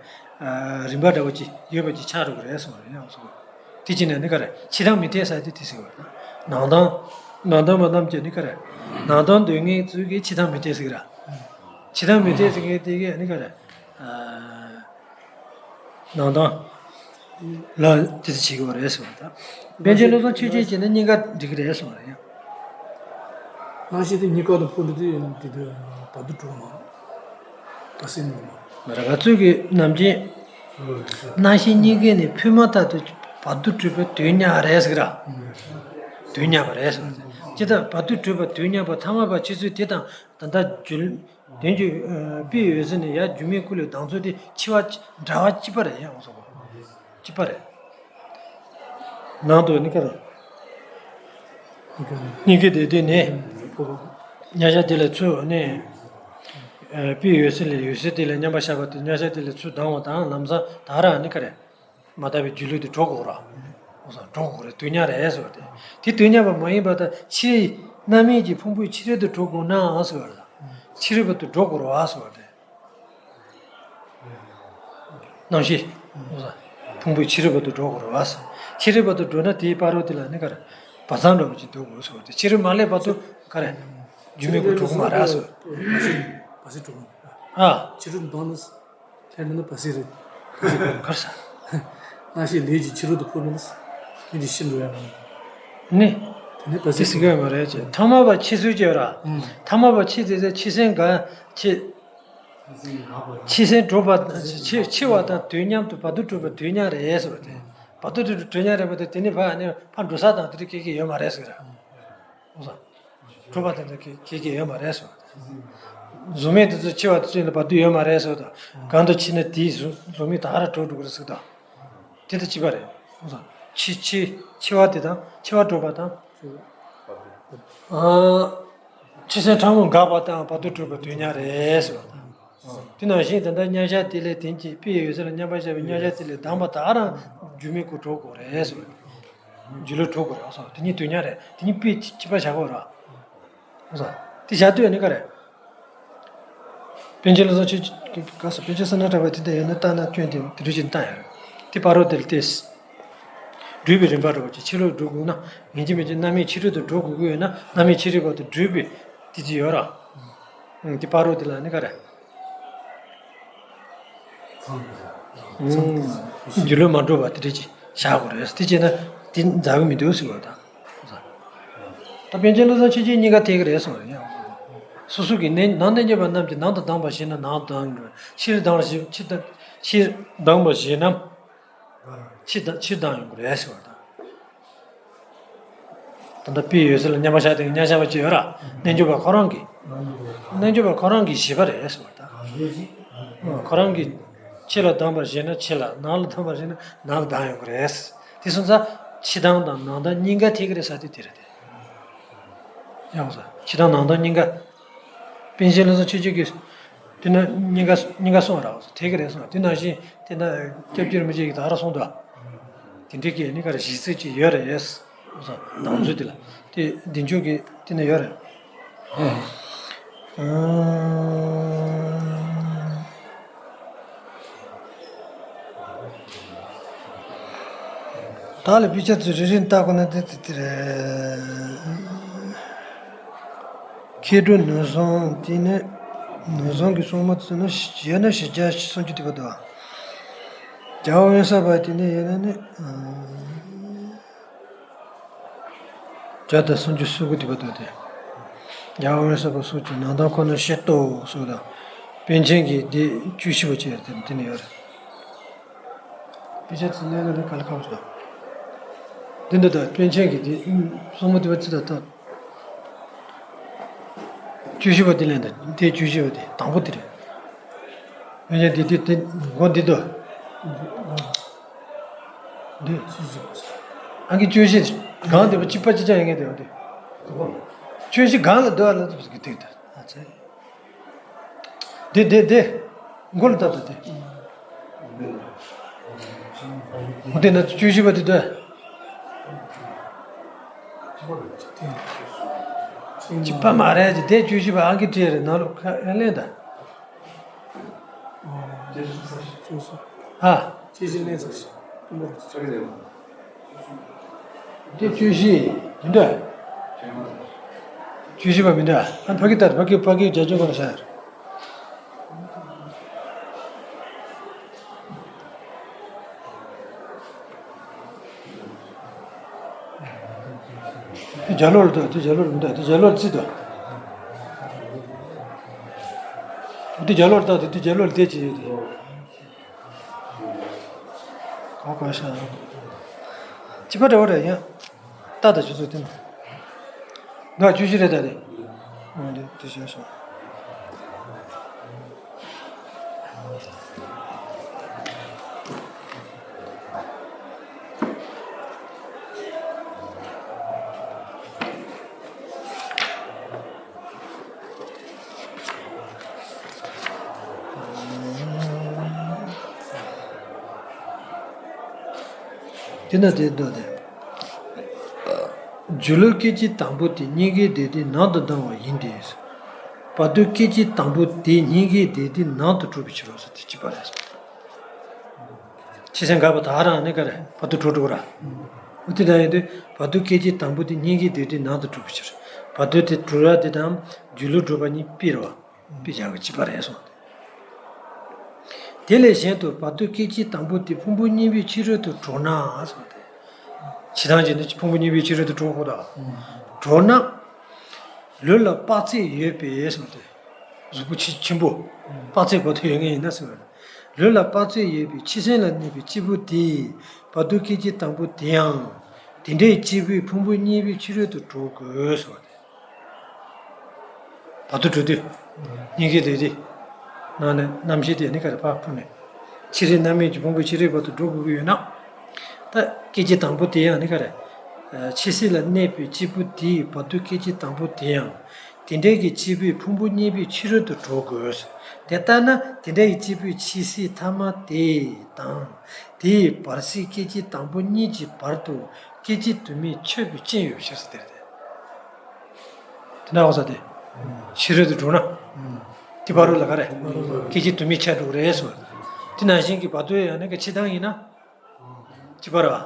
རིམ་པ་འདྲ་བོ་ཅིག་ཡོད་པ་ཅིག་ཆགས་འགྲོ་གི་རེད་གསུངས་པ་རེད། ཡང་གསུངས་པ། དེ་ཅི་ནས་ནི་ག་རེ་ཕྱི་དང་མི་འཐད་ཟེར་དེ་དེ་ཟེར་བ་རེད། ནང་དང་། ནང་དང་མ་དང་གི་ནི་ག་རེ། ནང་དང་སྡོད་མཁན་ཚོས་ཀྱི་ཕྱི་དང་མི་འཐད་ཟེར་གི་ར། ཕྱི་དང་མི་འཐད་ཟེར་མཁན་དེ་གི་ནི་ག་རེ། ནང་དང་ལ་དེ་ཚོ་བྱེད་ཀྱི་བ་རེད་ཟེར་བ་དང་། པཎ་ཆེན་བློ་བཟང་ཆོས་རྒྱན་བྱས་ན་གཉིས་ཀ་འགྲིག་གི་རེད་ཟེར་བ་རེད། སྣང་ཤས་དེ་གཉིས་ཀ་དང་ཕུ་འདྲ་དེ་དེ་དུས་བར་དུ་གྲུབ་མ་བ་སེམས་མ། མ་ར་ག་ཚོད་ཀྱི་ནམ་རྒྱུན། སྣང་ཤས་གཉིས་ཀའི་ནི་ཕུ་མ་ཐག་ཏུ་བར་དུ་གྲུབ་པའི་དུས་མཉམ་རེད་ཟེར་གི་ར། དུས་མཉམ་པ་རེད་ཟེར་བ་དང་། ཅི་ལྟར་བར་དུ་གྲུབ་པ་དུས་མཉམ་པ་ཐ་མལ་པ་འཆི་ཚུལ་དེ་དང་། ད་ལྟ་རྒྱུ། དོན་གྱི་དཔེའི་འོད་ཟེར་ནི་ཡར་སྒྱུ་མའི་སྐུ་ལས་ལྡང་ཚུལ་དེ་འཆི་བ་འདྲ་བ་གཅིག་པ་རེད་ཡང་སོགས་པ། གཅིག་པ་རེད། ནང་དུ་ནི་ཀ་རེད། གཉིས་ཀའི་སྡེ་སྡེ་ནི། མཉམ་གཞག་དེ་ལས་ཚུར་ནི། དཔེའི་འོད་ཟེར་ལས་འོད་ཟེར་དེ་ལས་མཉམ་པར་བཞག་པ་དེ་མཉམ་གཞག་དེ་ལས་ཚུར་ལྡང་བ་དང་ལམ་སང་ད་རང་ནི་ཀ་རེད། མ་དག་པའི་སྒྱུ་ལུས་དེ་གྲོལ་དགོས་ར། འོ་ས་གྲོལ་དགོས་རེད། དུས་མཉམ་རེད་ཟེར་བ་དེ། དེ་དུས་མཉམ་པ་མ་ཡིན་པ་དང་ཕྱིའི་རྣམ་སྨིན་གྱི་ཕུང་པོའི་ཕྱི་རོལ་དུ་འགྲོ་དགོས་ནའང་ཟེར་བ་རེད། ཕྱི་རོལ་བར་དུ་འགྲོ་དགོས་ར་ཟེར་བ་དེ། རྣམ་ཤེས། འོ་ས། ཕུང་པོའི་ཕྱི་རོལ་བར་དུ་འགྲོ་དགོས་ར་ཟེར། ཕྱི་རོལ་བར་དུ་འགྲོ་ན་དེའི་བར་དུ་དེ་ལ་ནི་ག་རེ། བ་ཚང་འདྲ་པོ་ཅིག་འགྲོ་དགོས་ཟེར་བ་དེ། ཕྱི་རོལ་མ་སླེབས་བར་དུ་ག་རེ། སྒྱུ་མའི་སྐུ་འགྲོ་གི་མ་རེད་ཟེར། བ་སི་བ་སི་འགྲོ་གི་མ་རེད། ཨ། ཕྱི་རོལ་འདོན་ནས། དེ་ནི་བ་སི་རེད། གར་ས། སྣང་ཤས་ལས་ཀྱི་ཕྱི་རོལ་དུ་འཕོ་ནས། མི་དེ་ཤི་འགྲོ་ཡ་མ་རེད། ནི། དེ་ནི་བ་སི་དེ་སྲིད་ག་མ་རེད་ཅེས། ཐ་མལ་པ་འཆི་ཚུལ་ཅེས་ར། ཨང་། ཐ་མལ་པ་འཆི་ཚུལ་ཟེར་འཆི་སེམས་ག་འཆི། འཆི་སེམས་གྲུབ་པ་འཆི་འཆི་བ་དང་དུས་མཉམ་དུ་བར་དུ་གྲུབ་པ་དུས་མཉམ་རེད་ཟེར་བ་དེ། བར་དུ་གྲུབ་པ་དུས་མཉམ་རེད་པ་དེ། དེ་ནི་ཕ་ནི་ཕ་འགྲོ་ས་དང་དེ་རིགས་སྐད་ཀྱི་ཡོད་མ་རེད་ཟེར་ར། འོ་ས། གྲུབ་པ་དེ་ཚོ་ཁྱེད་ཁྱེད་ཀྱི་ཡོད་མ་རེད་ཟེར་བ་དང་། གཟུགས་མེད་དེ་ཚོ་འཆི་བ་དེ་ཚོ་ཡིན་ན་བར་དུ་ཡོད་མ་རེད་ཟེར་བ་དང་། གང་དུ་འཆི་ན་དེའི་གཟུགས་གཟུགས་མེད་དག་ར་གྲོལ་འགྲོ་གི་རེད་ཟེར་བ་དང་། དེ་དང་གཅིག་པ་རེད། འོ་ས། འཆི་འཆི་འཆི་བ་དེ་དང་འཆི་བ་གྲུབ་པ་དང་། ཨ། འཆི་སེམས་ཕྲ་མོ་འགགས་པ་དང་བར་དུ་གྲུབ་པ་དུས་མཉམ་རེད་ཟེར་བ་དང་། དེ་ནང་བཞིན་ད་ལྟ་མཉམ་གཞག་དེ་ལས་དེ་གཅིག་དཔེའི་འོད་ཟེར་ལ་མཉམ་པར་བཞག་པའི་མཉམ་གཞག་དེ་ལས་ལྡང་བ་དག་རང་སྒྱུ་མའི་སྐུ་གྲོལ་དགོས་རེད་ཟེར་བ་དང་། སྒྱུ་ལུས་གྲོལ་དགོས་རེད། འོ་ས། དེ་གཉིས་དུས་མཉམ་རེད། དེ་གཉིས་དཔེ་གཅིག་པ་བཞག་དགོས་རེད། འོ་ས། དེ་བཞག་དུས་ནི་ག་རེད། པཎ་ཆེན་བློ་བཟང་ཆོས་ཀྱི་ག་ས་པཎ་ཆེན་བསོད་ནམས་གྲགས་པ་དེ་འདྲ་ཡོད་ན་བལྟ་ན་སྐྱོན་དེ་དེ་འདྲ་ཅིག་བལྟ་ཡ་རེད། དེ་བར་དུ་དེ་ལ་བལྟས། སྒྲུབ་པའི་རིམ་པ་འདྲ་བོ་ཅིག་ཕྱི་རོལ་འགྲོ་དགོས་ན། ཡིན་གཅིག་མིན་གཅིག་རྣམ་སྨིན་ཕྱི་རོལ་དུ་འགྲོ་དགོས་ཀྱི་ཡོད་ན། རྣམ་སྨིན་ཕྱི་རོལ་བར་དུ་སྒྲུབ་པའི་དེ་ཅིག་ཡོད་ར། ཨང་། དེ་བར་དུ་དེ་ལ་ནི་ག་རེ། ཨང་། སྒྱུ་ལུས་མ་གྲུབ་པ་དེ་འདྲ་ཅིག་བཞག་དགོས་རེད། དེ་བྱས་ན་དེ་མཛའ་གི་མི་འདུག་ཟེར་བ་དང་། ད་པཎ་ཆེན་བློ་བཟང་ཆོས་རྒྱན་གཉིས་ཀ་འཐད་ཀྱི་རེད་གསུངས་རེད། སོ་སོ་གི་ནང་རྣལ་འབྱོར་པ་རྣམས་ཀྱིས་ནང་དུ་ལྡང་བར་བྱས་ན་ནང་དུ་ལྡང་ཡོང་གི་རེད། ཕྱིར་ལྡང་བར་བྱེད་ཕྱིར་ལྡང་ཕྱིར་ལྡང་བར་བྱེད་ན། ཕྱིར་ལྡང་ཕྱིར་ལྡང་ཡོང་གི་རེད་ཟེར་བ་དང་། ད་ལྟ་དཔེའི་འོད་ཟེར་ལ་མཉམ་པར་བཞག་སྟེ་མཉམ་བཞག་པ་ཅིག་ཡོད་ར། རྣལ་འབྱོར་པ་ཁོ་རང་གི། རྣལ་འབྱོར་པ་ཁོ་རང་གི་བཞེད་པ་རེད་ཟེར་བ་དང་། ཁོ་རང་གིས་ཕྱི་ལ་ལྡང་བར་བྱེད་ན་ཕྱི་ལ། ནང་ལ་ལྡང་བར་བྱེད་ན་ནང་ལ་ལྡང་ཡོང་གི་རེད། དེ་སོང་ཙང་ཕྱི་ལྡང་དང་ནང་ལྡང་གཉིས་ཀ་འཐད་ཀྱི་རེད་ཟེར་དེ་དེ་རེད་དེ། ཡག་པོ་ཟེར། ཕྱི་དང་ནང་དང་གཉིས་ཀ། པཎ་ཆེན་བློ་བཟང་ཆོས་རྒྱན་གྱིས། དེ་ན་གཉིས་ཀ་གཉིས་ཀ་གསུངས་ར། དེ་ག་རེ་གསུངས། དེ་ནང་བཞིན་དེ་ན་སྐྱབས་རྗེ་རིན་པོ་ཆེ་གིས་ད་ར་གསུངས་འདུག་དེ་འདྲའི་གི་ནི་ག་རེ་གཞི་རྩ་ཅིག་ཡོད་རེད། བཟོ་དང་ཚུལ་དེ་ལ་དེ་འདི་མཆོག་གི་དེ་ན་ཡོད་རེད། བདག་ལ་དཔེ་ཆ་ཚོ་རེ་རེ་བལྟ་དགོས་ན་དེ་དེ་དེ་རེད། མཁས་གྲུབ་ནོར་བཟང་དེ་ནི་ནོར་བཟང་གི་གསུང་མ་ཚོ་ནི་ཡོད་ན་ཞེ་བརྒྱ་སུམ་ཅུ་དེ་བ་དོ། རྒྱལ་བ་དབེན་ས་པ་དེ་ནི་ཡོད་ན་ནི། བརྒྱ་དང་སུམ་ཅུ་སོ་དགུ་དེ་བ་དོ་དེ། རྒྱལ་བ་དབེན་ས་པ་སོགས་ཀྱི་ནང་དོན་ཁོ་ན་ཤེས་རྟོགས་སོགས་དང་། པཎ་ཆེན་གྱི་སྡེ་བཅུ་བཞི་པ་བཅས་དེ་ནི་ཡོད་རེད། དཔེ་ཆ་ཚོ་གནས་ལ་ནི་ག་ལ་ཁག་པོ་ཞིག་དང་། འདི་འདི་ལྟར་པཎ་ཆེན་གྱི་འདི་གསུང་མ་འདི་པ་ཚིག་དང་ཐོག་བཅུ་བཞི་པ་འདི་ལས་འདི་དེ་བཅུ་བཞི་པ་དེ་དང་པོ་འདི་རེད། པཎ་ཆེན་འདི་འདི་འདི་མགོ་འདི་དོ། འདི་ཨང་ཀི་བཅུ་བཞི་གང་འདི་པ་གཅིག་པ་གཅིག་ཅང་ཡིན་ངེས་དེ་འདི། བཅུ་བཞི་གང་ལ་འདོད་ལ་འདི་འདི་འདི། འདི་འདི་འདི། མགོ་ལ་བཏགས་ཏེ་འདི། འོ་དེ་ན་བཅུ་བཞི་པ་དེ་འདི། གཅིག་པ་མ་རེད་ཅེས་དེ་བཅུ་བཞི་པ་ཨང་ཀི་བྲིས་རེད་ནང་ལོགས་ཁ་ཨེ་ལེན་ད། ཨ། དེ་བཅུ་བཞི་མི་འདྲ། བཅུ་བཞི་པ་མི་འདྲ། ཨ། ཕ་གི་ལྟར་ཕ་གི་ཕ་གི་རྒྱ་ཆོས་གོང་ལ་ཤར། དེ་རྒྱ་ལོར་ལྟ། དེ་རྒྱ་ལོར་མི་ལྟ། དེ་རྒྱ་ལོར་རྩིས་ལྟ། དེ་རྒྱ་ལོར་ལྟ། དེ་དེ་རྒྱ་ལོར་བལྟས་ཀྱི་ཡོད་དེ། ག་ག་ཤ་ཅི་པ་འདྲ་བོ་རེད་ཡ། ལྟ་ད་ཆུ་ཚོད་དེ་ན། ང་བཅུ་བཞི་རེད་ད་དེ། འོན་ཏེ་དེ་བྱས་སོང་། དེ་ན་དེ་འདོད་དེ། སྒྱུ་ལུས་སྐད་ཅིག་དང་པོ་དེ་སྙིང་གའི་སྡེ་སྟེང་ནང་དུ་ལྡང་བ་ཡིན་ཏེ། བར་དོའི་སྐད་ཅིག་དང་པོ་དེ་སྙིང་གའི་སྡེ་སྟེང་ནང་དུ་གྲུབ་པའི་ཕྱིར་རོ་ཟེར་དེ་གཅིག་པ་རེད། ཕྱི་སེམས་འགག་པ་དག་རང་ནི་ག་རེ་བར་དོ་གྲུབ་འགྲོ་གི་ར། འོ་དེ་ལྟར་ཡིན་དུས་བར་དོའི་སྐད་ཅིག་དང་པོ་དེ་སྙིང་གའི་སྡེ་སྟེང་ནང་དུ་གྲུབ་པའི་ཕྱིར། བར་དོ་དེ་གྲུབ་ར་དེ་དང་སྒྱུ་ལུས་གྲུབ་པ་གཉིས་སྤེལ་རོ། སྤེལ་བྱ་གི་གཅིག་པ་རེད་གསུངས། དེ་ལས་གཞན་དུ་བར་དོའི་སྐད་ཅིག་དང་པོ་དེ་ཕུང་པོ་གཉིས་པའི་ཕྱི་རོལ་དུ་གྲོལ་ན་གསུངས་ཏེ། ཕྱི་དང་གཅིག་ནི་ཕུང་པོ་གཉིས་པའི་ཕྱི་རོལ་དུ་གྲོལ་དགོས་དོ། གྲོལ་ན། ལུས་ལ་དཔག་ཚད་ཡོད་པས་གསུངས་ཏེ། གཟུགས་པོ་ཆེ་ཆེན་པོ། དཔག་ཚད་བར་དོ་ཡོད་ངེས་ཡིན་ན་ཟེར་བ། ལུས་ལ་དཔག་ཚད་ཡོད་པའི་ཕྱི་སེམས་ལ་གནས་པའི་སྐྱེས་བུ་དེས་བར་དོའི་སྐད་ཅིག་དང་པོ་དེ་ཡང་། དེ་འདྲའི་སྐྱེས་བུའི་ཕུང་པོ་གཉིས་པའི་ཕྱི་རོལ་དུ་གྲོལ་དགོས་ཟེར་བ་སྟེ། བར་དོ་གྲོལ་དུས། སྙིང་གའི་སྡེ་སྟེང་། ནང་ནས་རྣམ་ཤེས་དེ་ནི་ག་རེ་ཕར་ཕུད་ནས། ཕྱི་རོལ་རྣམ་སྨིན་གྱི་ཕུང་པོའི་ཕྱི་རོལ་བར་དུ་འགྲོ་དགོས་ཀྱི་ཡོད་ན། ད་སྐད་ཅིག་དང་པོ་དེ་ཡང་ནི་ག་རེ། ཕྱི་སེམས་ལ་གནས་པའི་སྐྱེས་བུ་དེའི་བར་དོའི་སྐད་ཅིག་དང་པོ་དེ་ཡང་། དེ་འདྲའི་གི་སྐྱེས་བུའི་ཕུང་པོ་གཉིས་པའི་ཕྱི་རོལ་དུ་གྲོལ་དགོས། དེ་ལྟར་ན་དེ་འདྲའི་གི་སྐྱེས་བུའི་ཕྱི་སེམས་ཐ་མ་དེ་དང་། དེའི་བར་སྲིད་སྐད་ཅིག་དང་པོ་གཉིས་ཀྱི་བར་དུ་སྐད་ཅིག་དུ་མས་ཆོད་པའི་རྐྱེན་ཡོད་པའི་ཕྱིར་ཟེར་ཏེ། དེ་འདྲ་བ་ས་དེ། ཕྱི་རོལ་དུ་འགྲོ་ན། དེ་བར་རོ་ལ་ག་རེ། སྐད་ཅིག་དུ་མས་ཆོད་འགྲོ་གི་རེད་ཟེར་བ། དེ་ནང་བཞིན་གྱི་བར་དོ་ཡང་ནི་ག་ཕྱི་དང་ཡིན་ན། ཅི་པར་བ།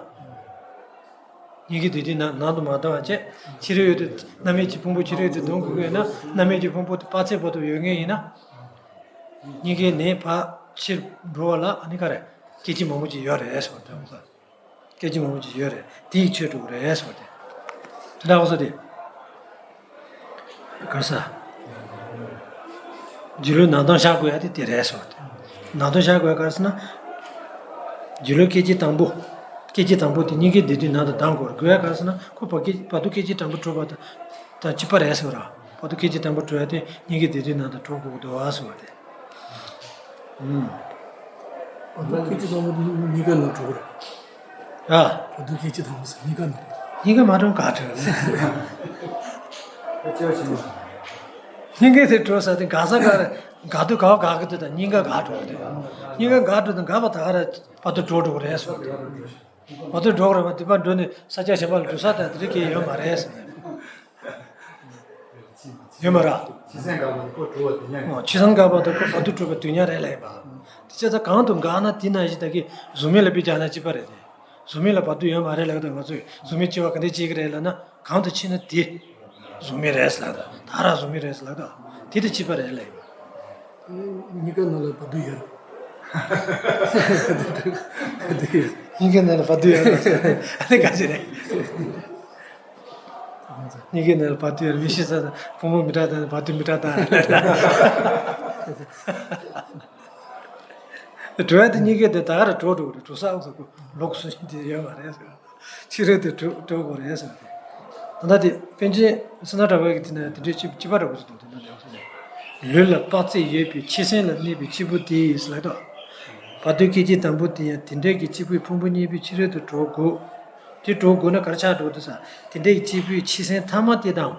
སྙིང་གའི་སྡེ་སྟེང་ནང་དུ་མ་ལྡང་བ་བྱས། ཕྱི་རོལ་ཡུལ་དུ་རྣམ་སྨིན་གྱི་ཕུང་པོ་ཕྱི་རོལ་ཡུལ་དུ་ལྡང་དགོས་ཀྱི་ཡོད་ན་རྣམ་སྨིན་གྱི་ཕུང་པོ་དེ་དཔག་ཚད་བར་དུ་ཡོད་ངེས་ཡིན་ན། སྙིང་གའི་ནས་ཕར་ཕྱིར་འགྲོ་བ་ལ་ཨ་ནི་ག་རེ། སྐད་ཅིག་མང་པོ་ཅིག་ཡོད་རེད་ཟེར་བ་དང་། སྐད་ཅིག་མང་པོ་ཅིག་ཡོད་རེད། དེ་ཡིས་ཆོད་འགྲོ་གི་རེད་ཟེར་བ་དེ། དེ་འདྲ་བ་ས་དེ། ག་ས། སྒྱུ་ལུས་ནང་དོན་བཞག་དགོས་ཡ་དེ་དེ་རེད་ཟེར་བ་དེ། ནང་དོན་བཞག་དགོས་ཡ་ག་རེ་ཟེར་ན། སྒྱུ་ལུས་སྐད་ཅིག་དང་པོ། སྐད་ཅིག་དང་པོ་དེ་སྙིང་གའི་སྡེ་སྟེང་ནང་དུ་ལྡང་དགོས་རེད། དགོས་ཡ་ག་རེ་ཟེར་ན་ཁོ་བར་སྐད་བར་དོ་སྐད་ཅིག་དང་པོ་གྲུབ་པ་དང་། དང་གཅིག་པ་རེད་ཟེར་བ་ར། བར་དོ་སྐད་ཅིག་དང་པོ་གྲུབ་ཡ་དེ་སྙིང་གའི་སྡེ་སྟེང་ནང་དུ་གྲོལ་དགོས་ཀྱི་འདུག་ཨ་ཟེར་བ་དེ། ཨུམ། བར་དོ་སྐད་ཅིག་དང་པོ་དེ་སྙིང་གའི་ནང་གྲོལ་གི་རེད། ཨ། བར་དོ་སྐད་ཅིག་དང་པོ་ཟེར་སྙིང་ག་ནང་། སྙིང་ག་མ་གྲོལ་ག་གྲོལ། སྙིང་ག་དེ་གྲོལ་ས་དེ་འགག་ས་ག་རེ། འགག་དུས་ག་བ་འགག་གི་འདུག་ད་སྙིང་ག་ག་གྲོལ་དེ། སྙིང་ག་ག་གྲོལ་དུས་འགག་པ་ད་ག་རེ་བར་དོ་གྲོལ་འགྲོ་གི་རེད་ཟེར་བ་དེ། བར་དོ་གྲོལ་གི་རེད་པ་དེ་པར་འགྲོ་ནས་ས་ཆ་གཞན་པ་ལ་འགྲོ་ས་དང་དེ་རིགས་ཀྱི་ཡོད་མ་རེད་ཟེར་ནས། ཡོད་མ་རེད། ཕྱི་སེམས་འགག་པ་དེ་ཁོ་གྲོལ་བ་དེ་ཉག་ཨོ། ཕྱི་སེམས་འགག་པ་དེ་ཁོ་བར་དོ་གྲུབ་པ་དེ་ཉག་རེད་ལབ་ཡིན་པ། དེ་ཚེ་ད་གང་དུ་འགག་ན་དེ་ན་བཞིན་ད་གི་གཟུགས་མེད་ལ་དཔེ་བཞག་ན་གཅིག་པ་རེད་དེ། གཟུགས་མེད་ལ་བར་དོ་ཡོད་མ་རེད་ལབ་ད་ང་ཚོས་གཟུགས་མེད་སྐྱེ་བ་ག་འདྲས་སྐྱེ་གི་རེད་ལབ་ན་གང་དུ་ཕྱིན་ན་དེ་གཟུགས་མེད་རེད་ལབ་ད་ད་ར་གཟུགས་མེད་རེད་ལབ་ད་དེ་དེ་གཅིག་པ་རེད་ལབ་ཡིན་པ། སྙིང་ག་ནང་ལ་བར་དོ་ཡོད་རེད། སྙིང་ག་ནང་ལ་བར་དོ་ཡོད་རེད། ཨ་ནི་ག་ཅི་རེད། སྙིང་གའི་ནང་ལ་བར་དོ་ཡོད་རེད། མི་ཤི་ས་དང་ཕུང་པོ་མི་འདྲ་དང་བར་དོ་མི་འདྲ་དང་། གྲོལ་ཡ་དེ་སྙིང་གའི་དེ་ད་ག་ར་གྲོལ་འགྲོ་གི་རེད། གྲོལ་ས་འོང་ས་ཁོ་ལོག་སུ་ཡིན་དེ་ཡོད་མ་རེད་ཟེར། ཕྱི་རོལ་དུ་གྲོལ་གྲོལ་དགོས་རེད་ཟེར། ད་ལྟ་དེ་པཎ་ཆེན་བསོད་ནམས་གྲགས་པ་གི་དེ་ན་དེ་འདྲའི་སྤྱི་སྤྱི་པ་འདྲ་པོ་ཞིག་འདུག་དེ་ན་ལེའུ་ས་ནས། ལུས་ལ་དཔག་ཚད་ཡོད་པའི་ཕྱི་སེམས་ལ་གནས་པའི་སྐྱེས་བུ་དེས་ལབ་དོ། བར་དོའི་སྐད་ཅིག་དང་པོ་དེ་ཡང་དེ་འདྲའི་གི་སྐྱེས་བུའི་ཕུང་པོ་གཉིས་པོའི་ཕྱི་རོལ་དུ་གྲོལ་དགོས། དེ་གྲོལ་དགོས་ན་ག་རེ་ཆགས་འགྲོ་འདུག་ཟེར། དེ་འདྲའི་གི་སྐྱེས་བུའི་ཕྱི་སེམས་ཐ་མ་དེ་དང་།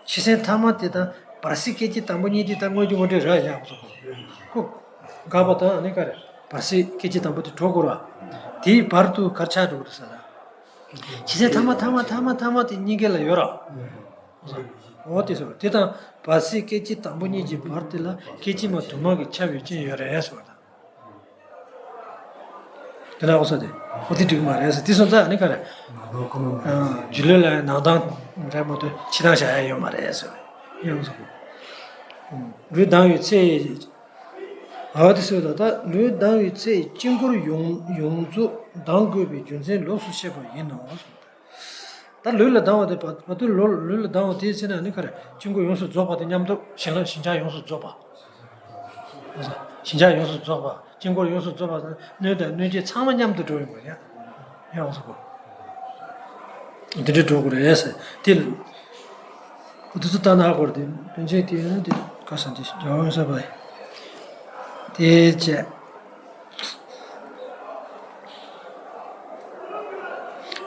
ཕྱི་སེམས་ཐ་མ་དེ་དང་བར་སྲིད་སྐད་ཅིག་དང་པོ་གཉིས་དེ་དང་དངོས་ཀྱི་དངོས་འབྲེལ་ར་ཡག་པོ་སོ། ཁོ། འགག་པ་དང་ཨ་ནི་ག་རེ། བར་སྲིད་སྐད་ཅིག་དང་པོ་དེ་གྲོལ་དགོས་ར། དེའི་བར་དུ་ག་རེ་ཆགས་འགྲོ་འདུག་ཟེར། ཕྱི་སེམས་ཐ་མ་ཐ་མ་ཐ་མ་ཐ་མ་དེ་སྙིང་ག་ལ་ཡོད་ར། འོ་དེ་སོ། དེ་དང་བར་སྲིད་སྐད་ཅིག་དང་པོ་གཉིས་ཀྱི་བར་དེ་ལ་སྐད་ཅིག་མ་དུ་མ་གི་ཁྱབ་ཡོད་ཅན་ཡོད་རེད་ཟེར་བ་དང་། དེ་ལ་འོ་ས་དེ། འོ་དེ་འགྲིག་མ་རེད་ཟེར། དེ་སོང་ཙང་ནི་ག་རེ། ཨ། སྒྱུ་ལུས་ལ་ནང་དང་རེད་མ་གཏོགས་ཕྱི་དང་བཞག་ཡ་ཡོད་མ་རེད་ཟེར། ཡང་སོ། ལུས་ལྡང་བའི་ཚེ། འོ་དེ་སོ་ད། ད་ལུས་ལྡང་བའི་ཚེ་དཀྱིལ་འཁོར་ཡོངས་ཡོངས་རྫོགས་ལྡང་དགོས་པའི་རྒྱུ་མཚན་ལོགས་སུ་བཤད་པ་ཡིན་ནོ། ད་ལུས་ལ་ལྡང་བ་དེ་བར་བར་དུ་ལུས་ལུས་ལ་ལྡང་བ་དེའི་ཚེ་ན་ནི་ག་རེ། དཀྱིལ་འཁོར་ཡོངས་སུ་རྫོགས་པ་དེ་མཉམ་དུ་ཞིང་ལ་ཞིང་ཆགས་ཡོངས་སུ་རྫོགས་པ། ཞིང་ཆགས་ཡོངས་སུ་རྫོགས་པ། དཀྱིལ་འཁོར་ཡོངས་སུ་རྫོགས་པ་སྣོད་དང་སྣོད་བཅུད་ཚང་མ་མཉམ་དུ་འགྲོ་ཡོང་བ་ཡང་ཡོངས་སུ་གོ། འདི་འདྲ་འགྲོ་དགོས་རེད་ཟེར། དེ་ལ་ཁོ་དེ་ཚོ་ལྟ་ན་ཧ་གོ་རེད། དེ་པཎ་ཆེན་དེ་ཡང་དེ་ག་ས་འདི་རྒྱལ་བ་ཡོན་བདག་པ་དེ་བྱས།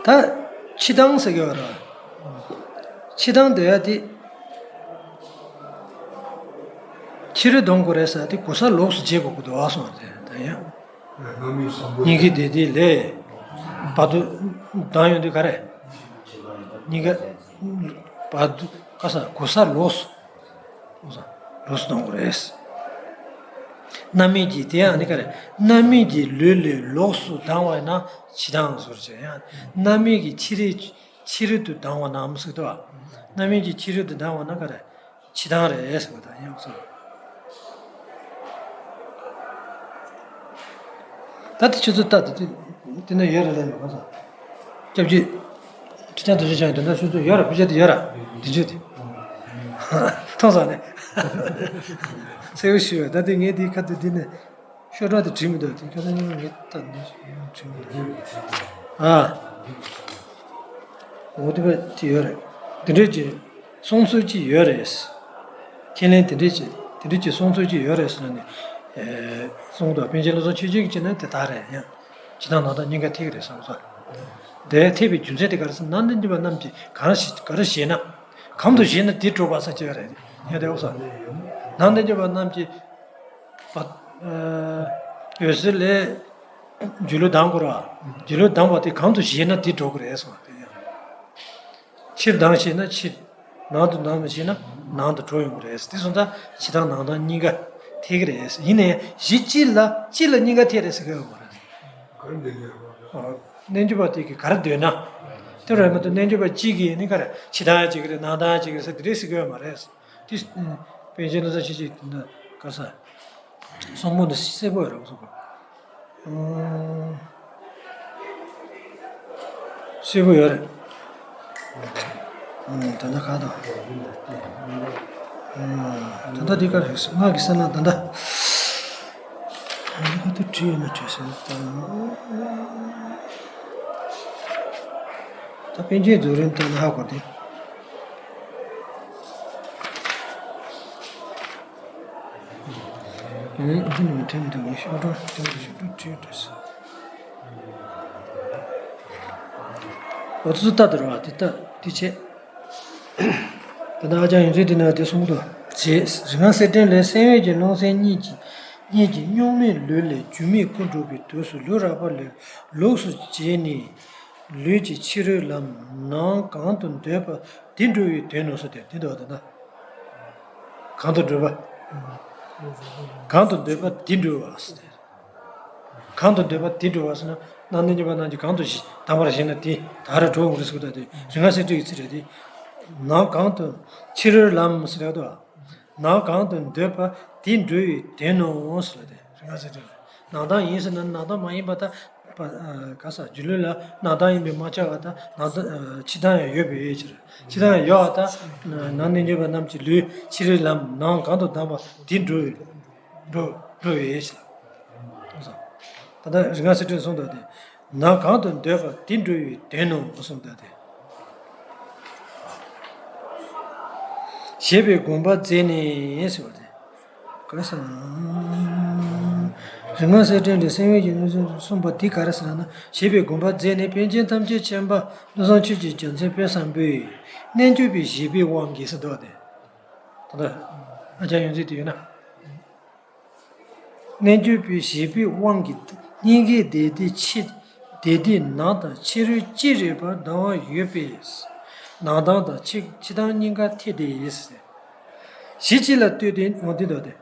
ད་ཕྱི་ལྡང་ཟེར་གི་བ་ར། ཕྱི་ལྡང་དེ་ཡ་དེ་ཕྱི་རོལ་ལྡང་དགོས་རེད་ཟེར། དེ་གོ་ས་ལོགས་སུ་བྱེད་དགོས་ཀྱི་འདུག་ཨ་སོང་བ་དེ་ད་ཡ། སྙིང་གི་དེ་དེ་ལས་བར་དུ་ལྡང་ཡོང་དུས་ག་རེ། སྙིང་ག་བར་དུ་ག་ས་གོ་ས་ལོགས་སུ། ལོགས་སུ་གཏོང་དགོས་རེད། རྣམ་སྨིན་གྱི་དེ་ཡང་ནི་ག་རེ། རྣམ་སྨིན་གྱི་ལུས་ལས་ལོགས་སུ་ལྡང་བ་ན་ཕྱི་ལྡང་ཟེར་བྱས། ཡང་རྣམ་སྨིན་གྱི་ཕྱི་རོལ་ཕྱི་རོལ་དུ་ལྡང་བ་ནམ་ཟེར་དུས། རྣམ་སྨིན་གྱི་ཕྱི་རོལ་དུ་ལྡང་བ་ན་ག་རེ། ཕྱི་ལྡང་རེད་ཟེར་བ་དང་ཡང་སོ། ད་དེ་ཁྱོད་ཚོ་ལྟ་དེ་དེ་དེ་ན་ཡོད་རེད་ལབ་ཡོང་ག་ས། སྐྱབས་རྗེ་ཁྲི་བྱང་རྡོ་རྗེ་འཆང་གི་དོན་དག་ཤོད་ཚོད་ཡོད་ར། བུ་ཆ་དེ་ཡོད་ར། དེ་ཆོས་དེ་མཐོང་སོང་ནས། གསལ་པོ་ཞུ་བ། ད་དེ་ངས་དེའི་ཁ་ཐུག་དེ་ནས་ཤོག་གྲངས་དེ་བྲིས་མི་འདུག་དེ་ཁ་ཐུག་ཉིན་མོ་ངས་ལྟ་ནས་བྲིས་མི་འདུག་ཨ། འོ་དེ་བས་དེ་ཡོད་རེད། དེ་འདྲས་ཀྱི་གསུང་ཚུལ་ཅིག་ཡོད་རེད། ཁས་ལེན་དེ་འདྲས་ཀྱི་དེ་འདྲས་ཀྱི་གསུང་ཚུལ་ཅིག་ཡོད་རེད་ཟེར་ནས། ཨེ། གསུང་དང་པཎ་ཆེན་བློ་བཟང་ཆོས་རྒྱན་གྱིས་བྱས་ན་དེ་ལྟར་རེད། ཡང་ཕྱི་ལྡང་ནང་ལྡང་གཉིས་ཀ་ཐེག་རེད་བསམ་སོང་། དེ་ཐེག་པའི་རྒྱུ་མཚན་དེ་ག་རེ་ཟེར་ན། ནང་རྟེན་འབྱུང་པ་རྣམས་ཀྱིས་གང་ཞིག་ག་རེ་བཞེད་ན། གང་དུ་བཞེད་ན་དེ་གྲུབ་པ་ཟེར་གྱི་ཡོད་རེད། ཡང་དེ་འོ་ས། ནང་རྟེན་འབྱུང་པ་རྣམས་ཀྱིས་པ། ཨ། འོད་གསལ་ལས་སྒྱུ་ལུས་ལྡང་དགོས་ར། སྒྱུ་ལུས་ལྡང་བ་དེ་གང་དུ་བཞེད་ན་དེ་འགྲོ་གི་རེད་གསུངས་པ་དེ་ཡང་། ཕྱིར་ལྡང་བཞེད་ན་ཕྱིར། ནང་དུ་ལྡང་བཞེད་ན་ནང་དུ་འགྲོ་ཡོང་གི་རེད། དེ་སོང་ཙང་ཕྱི་ལྡང་ནང་ལྡང་གཉིས་ཀ་ཐེག་གི་རེད། ཡིན་ནའི་གཞི་གཅིག་ལ་གཅིག་ལ་གཉིས་ཀ་ཐེག་རེད་ཟེར་གི་ཡོད་མ་རེད། ཨ། རྣལ་འབྱོར་པ་དེ་གིས་ག་རེ་འདོད་ན། དེ་རེད་མ་གཏོགས་རྣལ་འབྱོར་པ་གཅིག་གིས་ནི་ག་རེ་ཕྱི་ལྡང་གཅིག་གི་རེད། ནང་ལྡང་གཅིག་གི་རེད་ཟེར་དེ་རེད་ཟེར་གི་ཡོད་མ་རེད། དེ་པཎ་ཆེན་བློ་བཟང་ཆོས་རྒྱན་གྱི་དེ་འདྲ་ག་ས། གསུང་འབུམ་འདི་གསལ་པོ་ཡོད་རེད་གསུང་གོ། ཨང་། གསལ་པོ་ཡོད་རེད། ཨང་། ད་ལྟ་ག་དང་། ཨང་། ད་ལྟ་འདི་ག་རེད། ང་གི་སེམས་ལ་ད་ལྟ། ཨང་། ད་ལྟ་བྲིས་ཡོད་ན་བྲིས་སོང་ད། ད་པཎ་ཆེན་རྫོགས་རིམ་ལྟ་ན་ཧ་གོ་དེ། ཨུམ། འདི་ནི་མི་དྲན་འདུག་ངས་ཤོག་གྲངས་དེ་ནི་ཤོག་གྲངས་བྲིས་འདྲ་ཟེར། འོ་དེ་ཚོ་ལྟ་དུ་ར་བ་དེ་ལྟ་དེ་བྱས། ད་ལྟ་ཨ་ཅག་ཡོན་ཚད་དེ་ནི་དེ་གསུང་གི་འདུག་རྗེས་རིག་སྔགས་གསལ་ཕྲེང་ལས། སེམས་དབེན་གྱི་རླུང་སེམས་གཉིས་ཀྱི་གཉིས་ཀྱི་གཉུག་མའི་ལུས་ལས་སྒྱུ་མའི་སྐུ་འགྲུབ་པའི་དུས་སུ་ལུས་རགས་པ་ལས་ལོགས་སུ་བྱས་ནས། ལུས་ཀྱི་ཕྱི་རོལ་ལམ་ནང་གང་དུ་འདོད་པ་དེ་འགྲོ་བའི་དོན་ནོ་ཟེར་ཏེ་འདི་འདུག་ད་ལྟ། གང་དུ་འདོད་པ། གང་དུ་འདོད་པ་དེ་འགྲོ་བ་ཟེར་ཏེ། གང་དུ་འདོད་པ་དེ་འགྲོ་བ་ཟེར་ན། ནང་རྟེན་འབྱུང་པ་རྣམས་ཀྱིས་གང་དུ་བཞེད་དམ་པར་བཞེད་ན་དེ་ད་ར་འགྲོ་འོང་རེད་ཟེར་གི་འདུག་དེ་རིག་སྔགས་གསལ་ཕྲེང་གི་ཚིག་རེད་དེ། ནང་གང་དུ་ཕྱི་རོལ་ལམ་ཟེར་ཡག་འདུག་ནང་གང་དུ་འདོད་པ་དེ་འགྲོ་བའི་དོན་ནོ་ཟེར་ཏེ་རིག་སྔགས་གསལ་ཕྲེང་ལ། ནང་ལྡང་ཡིན་ཟེར་ན་ནང་ལྡང་མ་ཡིན་པ་དང་། པ། ཨ། ག་ས། སྒྱུ་ལུས་ལ་ནང་ལྡང་ཡིན་པས་མ་ཁྱབ་པ་དང་། ནང་ལྡང་། ཨ། ཕྱི་ལྡང་ཡང་ཡོད་པའི་ཕྱིར། ཕྱི་ལྡང་ཡང་ཡོད་པ་དང་། ནང་རྟེན་འབྱུང་པ་རྣམས་ཀྱི་ལུས་ཕྱི་རོལ་ལམ་ནང་གང་དུ་ལྡང་བ་དེ་འགྲོ་བའི། འགྲོ། འགྲོ་བའི་ཕྱིར། ད་ལྟ་རིག་སྔགས་གསལ་ཕྲེང་གསུངས་དོན་དེ། ནང་གང་དུ་འདོད་པ་དེ་འགྲོ་བའི་དོན་ནོ་གསུངས་དོན་དེ། ཞེས་པའི་དགོངས་པ་མཛད་ནས་ཟེར་བ་དེ། ག་ས། རིག་སྔགས་གསལ་ཕྲེང་ལས་སེམས་དབེན་གྱི་རླུང་སེམས་གསུངས་པ་དེ་ག་རེ་ཟེར་ན། ཞེས་པའི་དགོངས་པ་མཛད་ནས་པཎ་ཆེན་ཐམས་ཅད་མཁྱེན་པ་བློ་བཟང་ཆོས་ཀྱི་རྒྱལ་མཚན་དཔལ་བཟང་པོས། རྣལ་འབྱོར་པའི་བཞེད་པའི་དབང་གིས་ཟེར་འདུག་སྟེ། ད་ལྟ་ཨ་ཅག་ཡོན་ཚད་དེ་ཡོད་ན། རྣལ་འབྱོར་པའི་བཞེད་པའི་དབང་གིས་སྙིང་གའི་སྡེ་སྡེ་ཕྱི་སྡེ་སྡེ་ནང་དང་ཕྱི་རོལ་ཅི་རིགས་པར་ལྡང་བ་ཡོད་པས། ནང་ལྡང་དང་ཕྱི་ཕྱི་ལྡང་གཉིས་ཀ་ཐེག་སྟེ། གཞི་གཅིག་ལ་ལྟོས་ཏེ་འོ་འདི་འདུག་སྟེ།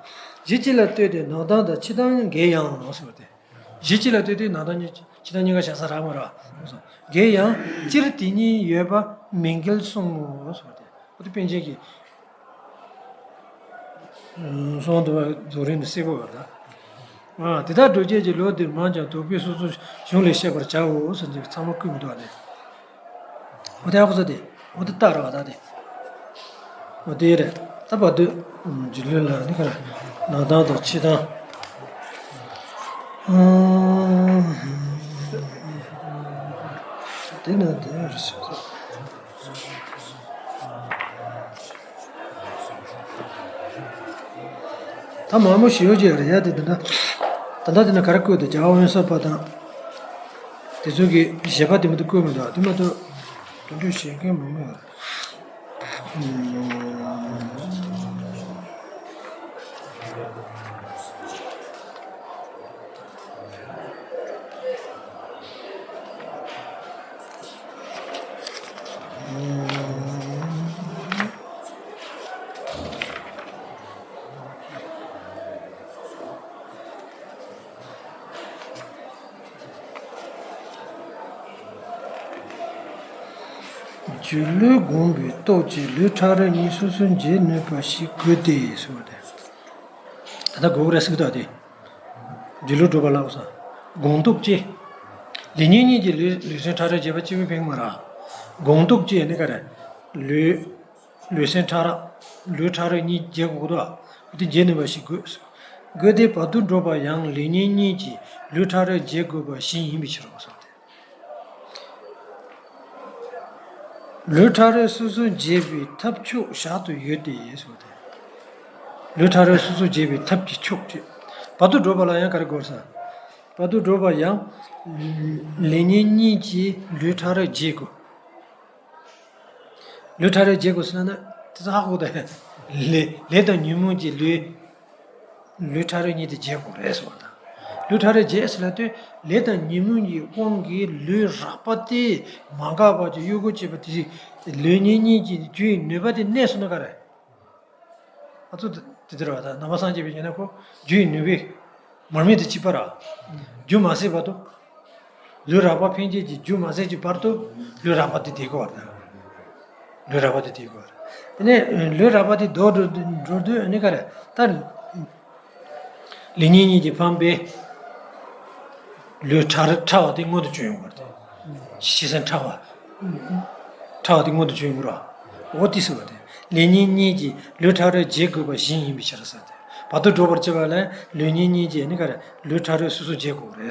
གཞི་གཅིག་ལ་ལྟོས་ཏེ་ནང་ལྡང་དང་ཕྱི་ལྡང་འགལ་ཡང་ཟེར་བ་སྟེ། གཞི་གཅིག་ལ་ལྟོས་ཏེ་ནང་ལྡང་གཉིས། ཕྱི་ནང་གཉིས་ཀ་བྱ་ས་རག་མ་རག་གསུངས་སོ། དགེ་ཡང་སྤྱིར་དེ་གཉིས་ཡོད་པ་མི་འགལ་གསུངས་ངོ་། གསུངས་ཏེ། འོ་དེ་པཎ་ཆེན་གྱིས་གསུངས་འདུག་པ། རྫོགས་རིམ་དུ་གསལ་པོ་ཡོད་ད། ཨ། དེ་དག་སྒྲུབ་བྱེད་ཀྱི་ལུགས་འདིར་མང་ཀྱང་དོགས་པས་སོ་སོའི་གཞུང་ལས་བཤད་པར་བྱའོ་ཟེར་གྱི་ཚང་མ་བཀོད་མི་འདུག་པ་དེ། འོ་དེ་ཨ་ཁུ་ཚོ་དེ། འོ་དེ་རྟགས་རེད་པ་ད་དེ། འོ་དེ་རེད། ད་བར་དོའི་རྒྱུ་ལུགས་ལ་ནི་ག་རེ། ནང་དོན་དང་ཕྱི་དོན། ཨང་། དེ་ནི་དེ་རེད་ཟེར། ད་མང་པོ་ཞིག་ཡོད་ཀྱི་རེད་ཡ། དེ་འདི་འདྲ། ད་ལྟ་དེ་ན་ག་རེ་བཀོད་འདུག་རྒྱལ་བ་དབེན་ས་པ་དང་། དེ་ཚོ་གི་བཞེད་པ་དེ་མི་འདུག་བཀོད་མི་འདུག་དེ་མ་གཏོགས་དེ་འདྲ་བཤད་མཁན་མང་པོ་ཡོད་རེད། སྒྱུ་ལུས་བསྒོམས་པའི་སྟོབས་ཀྱིས་ལུས་ཕྲ་རབ་གཉིས་སོ་སོར་འབྱེད་ནུས་པ་ཞིག་དགོས་ཏེ་ཟེར་བ་དེ། ད་ལྟ་གོ་གི་རེད་ཟེར་གི་འདུག་སྟེ། སྒྱུ་ལུས་སྒྲུབ་པ་ལ་འོ་ས། སྒོམ་སྟོབས་ཀྱིས། ལུས་གཉིས་གཉིས་ཀྱིས་ལུས་ལུས་སེམས་ཕྲ་རབ་འབྱེད་པ་གཅིག་པུ་ཕན་གྱི་མ་རེད། སྒོམ་སྟོབས་ཀྱིས་ནི་ག་རེ། ལུས། ལུས་སེམས་ཕྲ་རབ། ལུས་ཕྲ་རབ་གཉིས་འབྱེད་དགོས་འདུག་དེ་འབྱེད་ནུས་པ་ཞིག་དགོས། དགོས་ཏེ་བར་དོར་སྒྲུབ་པ་ཡང་ལུས་གཉིས་གཉིས་ཀྱིས་ལུས་ཕྲ་རབ་འབྱེད་དགོས་པ་བཞིན་ཡིན་པའི་ཕྱིར་རོ་གསུངས་ཏེ། ལུས་ཕྲ་རབ་སོ་སོར་འབྱེད་པའི་ཐབས་མཆོག་བཞག་ཏུ་ཡོད་དེ་གསུངས་ཏེ། ལུས་ཕྲ་རབ་སོ་སོར་འབྱེད་པའི་ཐབས་ཀྱི་མཆོག་ཅེས། བར་དོར་སྒྲུབ་པ་ལ་ཡང་ག་རེ་དགོས་ས། བར་དོར་སྒྲུབ་པ་ཡང་། ལུས་གཉིས་གཉིས་ཀྱིས་ལུས་ཕྲ་རབ་འབྱེད་དགོས། ལུས་ཕྲ་རབ་འབྱེད་དགོས་ཟེར་ན་ན། དེ་ཚོ་ཧ་གོ་ད། ལས་ལས་དང་ཉོན་མོངས་ཀྱིས་ལུས། ལུས་ཕྲ་རབ་གཉིས་དེ་འབྱེད་དགོས་རེད་ཟེར་བ་དང་། ལུས་ཕྲ་རབ་འབྱེད་ཟེར་ལབ་དུས་ལས་དང་ཉོན་མོངས་ཀྱི་དབང་གིས་ལུས་རགས་པ་དེ་མ་འགགས་པ་ཅིག་གཡོ་འགུལ་བྱེད་པ་དེ། ལུས་གཉིས་གཉིས་ཀྱི་རྒྱུ་ཡི་ནུས་པ་དེ་གནས་སོང་ན་ག་རེ། ང་ཚོ་དེ་དེ་ལྟར་བ་དང་ནང་པ་སངས་རྒྱས་པའི་ཉན་ན་ཁོ་རྒྱུ་ཡི་ནུས་པས་མར་མེ་དང་གཅིག་པ་ར། རྒྱུ་མ་ཟད་བར་དུ། ལུས་རགས་པ་འཕེན་བྱེད་ཀྱི་རྒྱུ་མ་ཟད་ཀྱི་བར་དུ་ལུས་རགས་པ་དེ་དེ་གོ་བར་དང་། ལུས་རགས་པ་དེ་དེ་གོ་བར། དེ་ནས་ལུས་རགས་པ་དེ་ལྡོག་འགྲོ་འགྲོ་དུས་ནི་ག་རེ་ད། ལུས་གཉིས་གཉིས་ཀྱིས་འཕངས་པའི་ལུས་ཕྲ་ཕྲ་བ་དེ་མངོན་དུ་བྱུང་ཡོང་བར་དེ། ཤེས་སེམས་ཕྲ་བ། ཕྲ་བ་དེ་མངོན་དུ་བྱུང་ཡོང་བར། འོ་དེ་ཟེར་བ་དེ། ལུས་གཉིས་གཉིས་ཀྱིས་ལུས་ཕྲ་རབ་འབྱེད་དགོས་པ་བཞིན་ཡིན་པའི་ཕྱིར་ཟེར་ཏེ། བར་དོ་སྒྲུབ་པར་བྱེད་པ་ལ་ལུས་གཉིས་གཉིས་ཀྱིས་ནི་ག་རེ་ལུས་ཕྲ་རབ་སོ་སོར་འབྱེད་དགོས་རེད།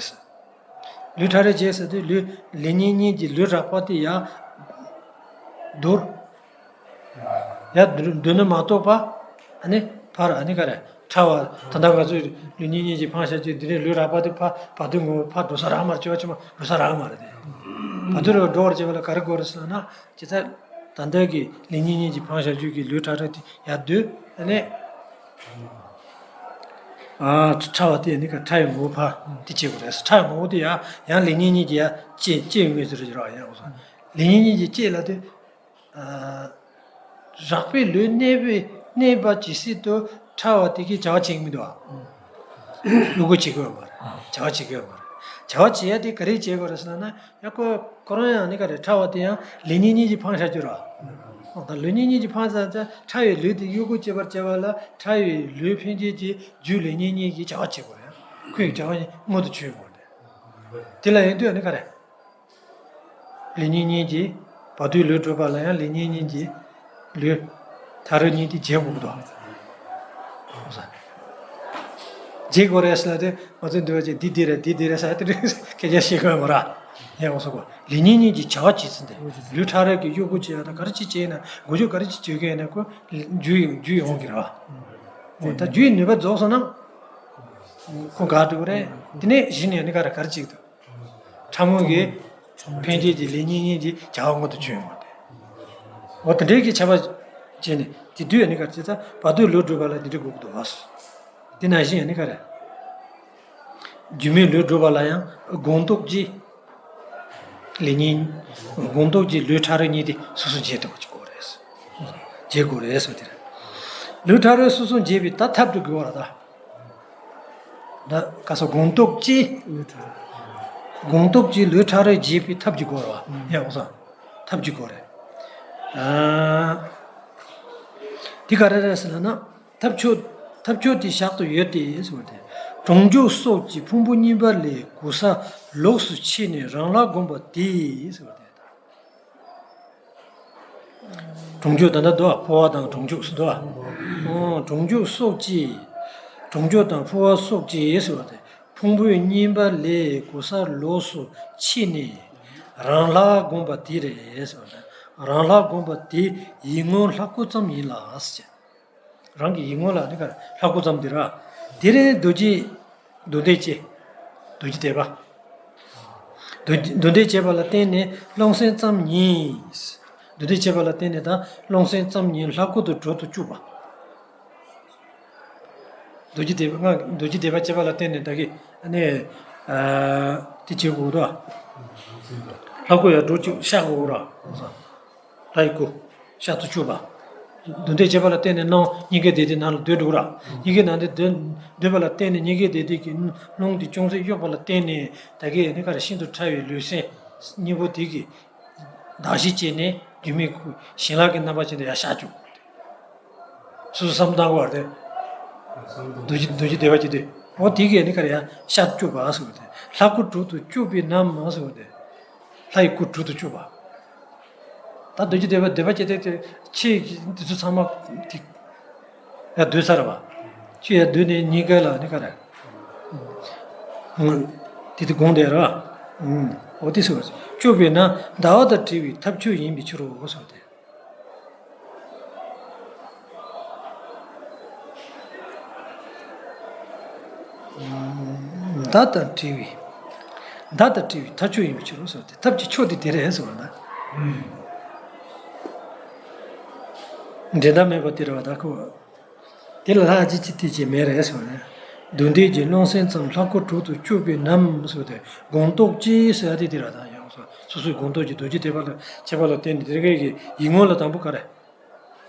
ལུས་ཕྲ་རབ་འབྱེད་ཟེར་དུས་ལུས་ལུས་གཉིས་གཉིས་ཀྱི་ལུས་རགས་པ་དེ་ཡར་འདོར། ཡར་འདོར་འདོར་ན་མ་གཏོགས་པ། ཨ་ནི་ཕར་ཨ་ནི་ག་རེ་ཕྲ་བ་ད་ལྟ་ང་ཚོས་ལུས་གཉིས་གཉིས་ཀྱི་འཕངས་བཞག་ཅིག་འདི་ནས་ལུས་རགས་པ་དེ་ཕར་བར་དོའི་ངོ་བོ་ཕར་འགྲོ་ས་རག་མ་རེད། བྱེད་པ་ཆུང་མ་འགྲོ་ས་རག་མ་རེད་དེ། བར་དོ་རུ་འགྲོ་བར་བྱེད་པ་ལ་ག་རེ་དགོས་རེད་ཟེར་ན་ཇི་ལྟར་ད་ལྟ་གི་ལུས་གཉིས་གཉིས་ཀྱི་འཕངས་བཞག་ཅིག་གི་ལུས་ཕྲ་རབ་དེ་ཡར་འདོར་ཨ་ནི། ཨ། ཕྲ་བ་དེ་ནི་ཀ་ཕྲ་བའི་ངོ་བོ་ཕ་དེ་བྱེད་དགོས་རེད། ཕྲ་བའི་ངོ་བོ་དེ་ཡང་ཡང་ལུས་གཉིས་གཉིས་ཀྱིས་ཡང་བཅད་བཅད་ཡོང་ངེས་ཟེར་རོ་ཡང་འོ་ལུས་གཉིས་གཉིས་ཀྱིས་བཅད་ལབ་དུས། ཨ། རགས་པའི་ལུས་གནས་པའི་གནས་པ་ཇི་སྲིད་དུ་ཕྲ་བ་དེ་གིས་བྱ་བ་བྱེད་ཀྱི་མི་འདུག་ཨ། གཡོ་འགུལ་བྱེད་ཀྱི་ཡོད་མ་རེད། བྱ་བ་བྱེད་ཀྱི་ཡོད་མ་རེད། བྱ་བ་བྱེད་ཡ་དེ་ག་རེ་བྱེད་དགོས་རེད་ཟེར་ན། ཡང་ཁོ་ཁོ་རང་ཡང་ནི་ག་རེ་ཕྲ་བ་དེ་ཡང་ལུས་གཉིས་གཉིས་ཀྱིས་འཕངས་བཞག་རྒྱུ་ར། འོ་ད་ལུས་གཉིས་གཉིས་ཀྱིས་འཕངས་ས་ད་ཕྲ་བའི་ལུས་དེ་གཡོ་འགུལ་བྱེད་པར་བྱ་བ་ལ་ཕྲ་བའི་ལུས་འཕེན་བྱེད་ཀྱི་རྒྱུ་ལུས་གཉིས་གཉིས་ཀྱིས་བྱ་བ་བྱེད་དགོས་རེད། ཁོའི་བྱ་བ་མངོན་དུ་གྱུར་དགོས་རེད། དེ་ལ་ཡིན་དུས་ནི་ག་རེ། ལུས་གཉིས་གཉིས་ཀྱིས་བར་དོའི་ལུས་སྒྲུབ་པ་ལ་ཡང་ལུས་གཉིས་གཉིས་ཀྱིས་ལུས་ཕྲ་རབ་གཉིས་དེ་འབྱེད་དགོས་ཀྱི་འདུག་འབྱེད་དགོས་རེད་ཟེར་ལ་དེ་ང་ཚོས་འདུལ་བ་ཅན་འདི་འདི་རེད་འདི་འདི་རེད་ཟེར་དེ་འདྲའི་སྐད་ཆ་བཤད་ཀྱི་ཡོད་མ་རེད། ཡང་འོ་སོ་གོ་ལུས་གཉིས་གཉིས་ཀྱིས་བྱ་བ་བྱེད་ཚུལ་འདི་ལུས་ཕྲ་རབ་ཀྱི་གཡོ་འགུལ་བྱེད་ཡ་དང་ག་རེ་ཅིག་བྱས་ན་འགུལ་སྐྱོད་ག་རེ་ཅིག་བྱེད་མཁན་ཡིན་ན་ཁོ་རྒྱུ་ཡི་རྒྱུ་ཡི་འོང་གི་རེད་བ། འོ་ད་རྒྱུ་ཡི་ནུས་པ་རྫོགས་སོང་ན་ཁོ་འགག་འགྲོ་གི་རེད། དེ་ནས་གཞི་ནས་ནི་ག་རེ་ག་རེ་ཅིག་འདུག་ཕྲ་མོ་གི་འཕེན་བྱེད་ཀྱི་ལུས་གཉིས་གཉིས་ཀྱི་བྱ་བ་མངོན་དུ་གྱུར་ཡོང་བ་དེ། འོ་དེ་འདྲའི་གི་ཁྱད་པར་བྱས་ནས་དེ་དུས་ནི་ག་ཅི་ད་བར་དོའི་ལུས་སྒྲུབ་པ་ལ་དེ་འདྲའི་དགོས་ཀྱི་འདུག་བ། དེ་ནང་བཞིན་ནི་ག་རེ། སྒྱུ་མའི་ལུས་སྒྲུབ་པ་ལ་ཡང་སྒོམ་སྟོབས་ཀྱིས་ལུས་གཉིས་སྒོམ་སྟོབས་ཀྱིས་ལུས་ཕྲ་རབ་གཉིས་དེ་སོ་སོར་འབྱེད་ཐུབ་པ་ཅིག་དགོས་རེད། འབྱེད་དགོས་རེད་ཟེར་དེ་རེད། ལུས་ཕྲ་རབ་སོ་སོར་འབྱེད་པའི་ད་ཐབས་དེ་དགོས་པ་རེད་ད། ད་ག་ས་སྒོམ་སྟོབས་ཀྱིས། ལུས་ཕྲ་རབ། སྒོམ་སྟོབས་ཀྱིས་ལུས་ཕྲ་རགས་འབྱེད་པའི་ཐབས་ཀྱི་སྒོ་རེད་བ། ཡ་འོ་ས། ཐབས་ཀྱི་སྒོ་རེད། ཨ། དེ་ག་རེ་རེད་ཟེར་ན། ཐབས་མཆོག་ཐབས་མཆོག་དེ་ཞག་ཏུ་ཡོད་དེ་ཟེར་བ་དེ། གྲོང་འཇུག་སོགས་ཀྱིས་ཕུང་པོ་གཉིས་པ་ལས་གོལ་ས་ལོགས་སུ་ཕྱེ་ནས་རང་ལྷ་བསྒོམ་པ་དེ་ཟེར་བ་དེ། གྲོང་འཇུག་ད་ལྟ་འདུག་ཨ། འཕོ་བ་དང་གྲོང་འཇུག་སུ་འདུག་ཨ། ཨོ། གྲོང་འཇུག་སོགས་ཀྱིས། གྲོང་འཇུག་དང་འཕོ་བ་སོགས་ཀྱིས་ཟེར་བ་དེ། ཕུང་པོའི་གཉིས་པ་ལས་གོལ་ས་ལོགས་སུ་ཕྱེ་ནས་རང་ལྷ་བསྒོམ་པ་དེ་རེད་ཟེར་བ་དེ། རང་ལྷ་བསྒོམ་པ་དེ་ཡིད་ངོར་ལྷ་སྐུ་ཙམ་ཡིན་ལ་ཟེར། རང་གི་ཡིད་ངོ་ལ་ནི་ག་རེ་ལྷ་སྐུ་ཙམ་དེ་ར། དེ་རིང་རྡོ་རྗེ། རྡོ་རྗེ་བྱས། རྡོ་རྗེ་བཟླས་པ། རྡོ་རྗེ་རྡོ་རྗེ་བྱས་པ་ལ་བརྟེན་ནས་རླུང་སེམས་ཙམ་ཉིད། རྡོ་རྗེ་བྱས་པ་ལ་བརྟེན་ནས་ད་རླུང་སེམས་ཙམ་ཉིད་ལྷ་སྐུ་དུ་གྲུབ་ཏུ་བཅུག་པ། རྡོ་རྗེ་བཟླས་པ་ལྔ་རྡོ་རྗེ་བཟླས་པ་བྱས་པ་ལ་བརྟེན་ནས་ད་གི་ནི། ཨ། དེ་བྱེད་དགོས་ར། ལྷ་སྐུ་ཡང་འགྲོ་བཅུག་ཤར་དགོས་ར། ལྷའི་སྐུ། ཤར་དུ་བཅུག་པ། རྡོ་རྗེ་བྱས་པ་ལ་བརྟེན་ནས་སྣང་སྙིང་གའི་སྡེ་དེ་ནང་ལ་སྡོད་འགྲོ་ར། སྙིང་གའི་ནང་དེ་སྡོད་སྡོད་པ་ལ་བརྟེན་ནས་སྙིང་གའི་སྡེ་དེ་གི་རླུང་དེ་ཅུང་ཟད་གཡོ་བ་ལ་བརྟེན་ནས་ད་གའི་ནི་ག་རེ་ཤིན་ཏུ་ཕྲ་བའི་ལུས་སེམས་གཉིས་པོ་དེ་གི་གདགས་གཞི་བྱས་ནས་སྒྱུ་མའི་སྐུ་བྱིན་རླབས་ཀྱི་རྣམ་པ་ཅན་དུ་ཡང་ཤར་བཅུག་སོ་སོ་བསམ་བཏང་དགོས་པ་རེད། རྡོ་རྗེ་རྡོ་རྗེ་བཟླས་པ་བྱས་ཏེ། འོ་དེ་གས་ནི་ག་རེ་ཡང་ཤར་བཅུག་པ་ཟེར་བ་དེ། ལྷ་སྐུ་གྲུབ་ཏུ་བཅུག་པའི་ནམ་ཟེར་བ་དེ། ལྷ་ཡི་སྐུ་གྲུབ་ཏུ་བཅུག་པ། ད་རྡོ་རྗེ་བཟླས་པ་བཟླས་པ་བྱས་ཏེ་ཆེ་འདི་ཚོ་ཚང་མ་དེ་ཡང་སྡོད་ཚར་བ། ཆེ་ཡང་སྡོད་ནས་སྙིང་ག་ལ་ནི་ག་རེ། དེ་དེ་དགོངས་དེ་ར། འོ་དེ་ཟེར་བ་བཅུག་པའི་ནམ་ཟླ་བ་དང་བྲལ་བའི་ཐབས་མཆོག་ཡིན་པའི་ཕྱིར་རོ་ཟེར་བ་དེ། ཟླ་དང་བྲལ་བའི། ཟླ་དང་བྲལ་བའི་ཐབས་མཆོག་ཡིན་པའི་ཕྱིར་རོ་ཟེར་བ་དེ་ཐབས་ཀྱི་མཆོག་དེ་དེ་རེད་ཟེར་བ་ན། འགྲན་ཟླ་མེད་པ་དེ་རེད་བ་ད་ཁོ། དེ་ལ་ལྷག་ཅི་ཅི་དེ་ཅི་མེད་རེད་ཟེར་བ་ན། རྡོ་རྗེ་གི་རླུང་སེམས་ཙམ་ལྷ་སྐུ་གྲུབ་ཏུ་བཅུག་པའི་ནམ་ཟེར་བ་དེ་སྒོམ་སྟོབས་ཀྱིས་ཟེར་བ་དེ་དེ་རེད་ད་ཡང་སོ་སོ་སོའི་སྒོམ་སྟོབས་ཀྱིས་རྡོ་རྗེ་བཟླས་པ་ལ་བྱས་པ་ལ་བརྟེན་ནས་དེ་གའི་ཡིད་ངོ་ལ་དང་པོ་ག་རེ།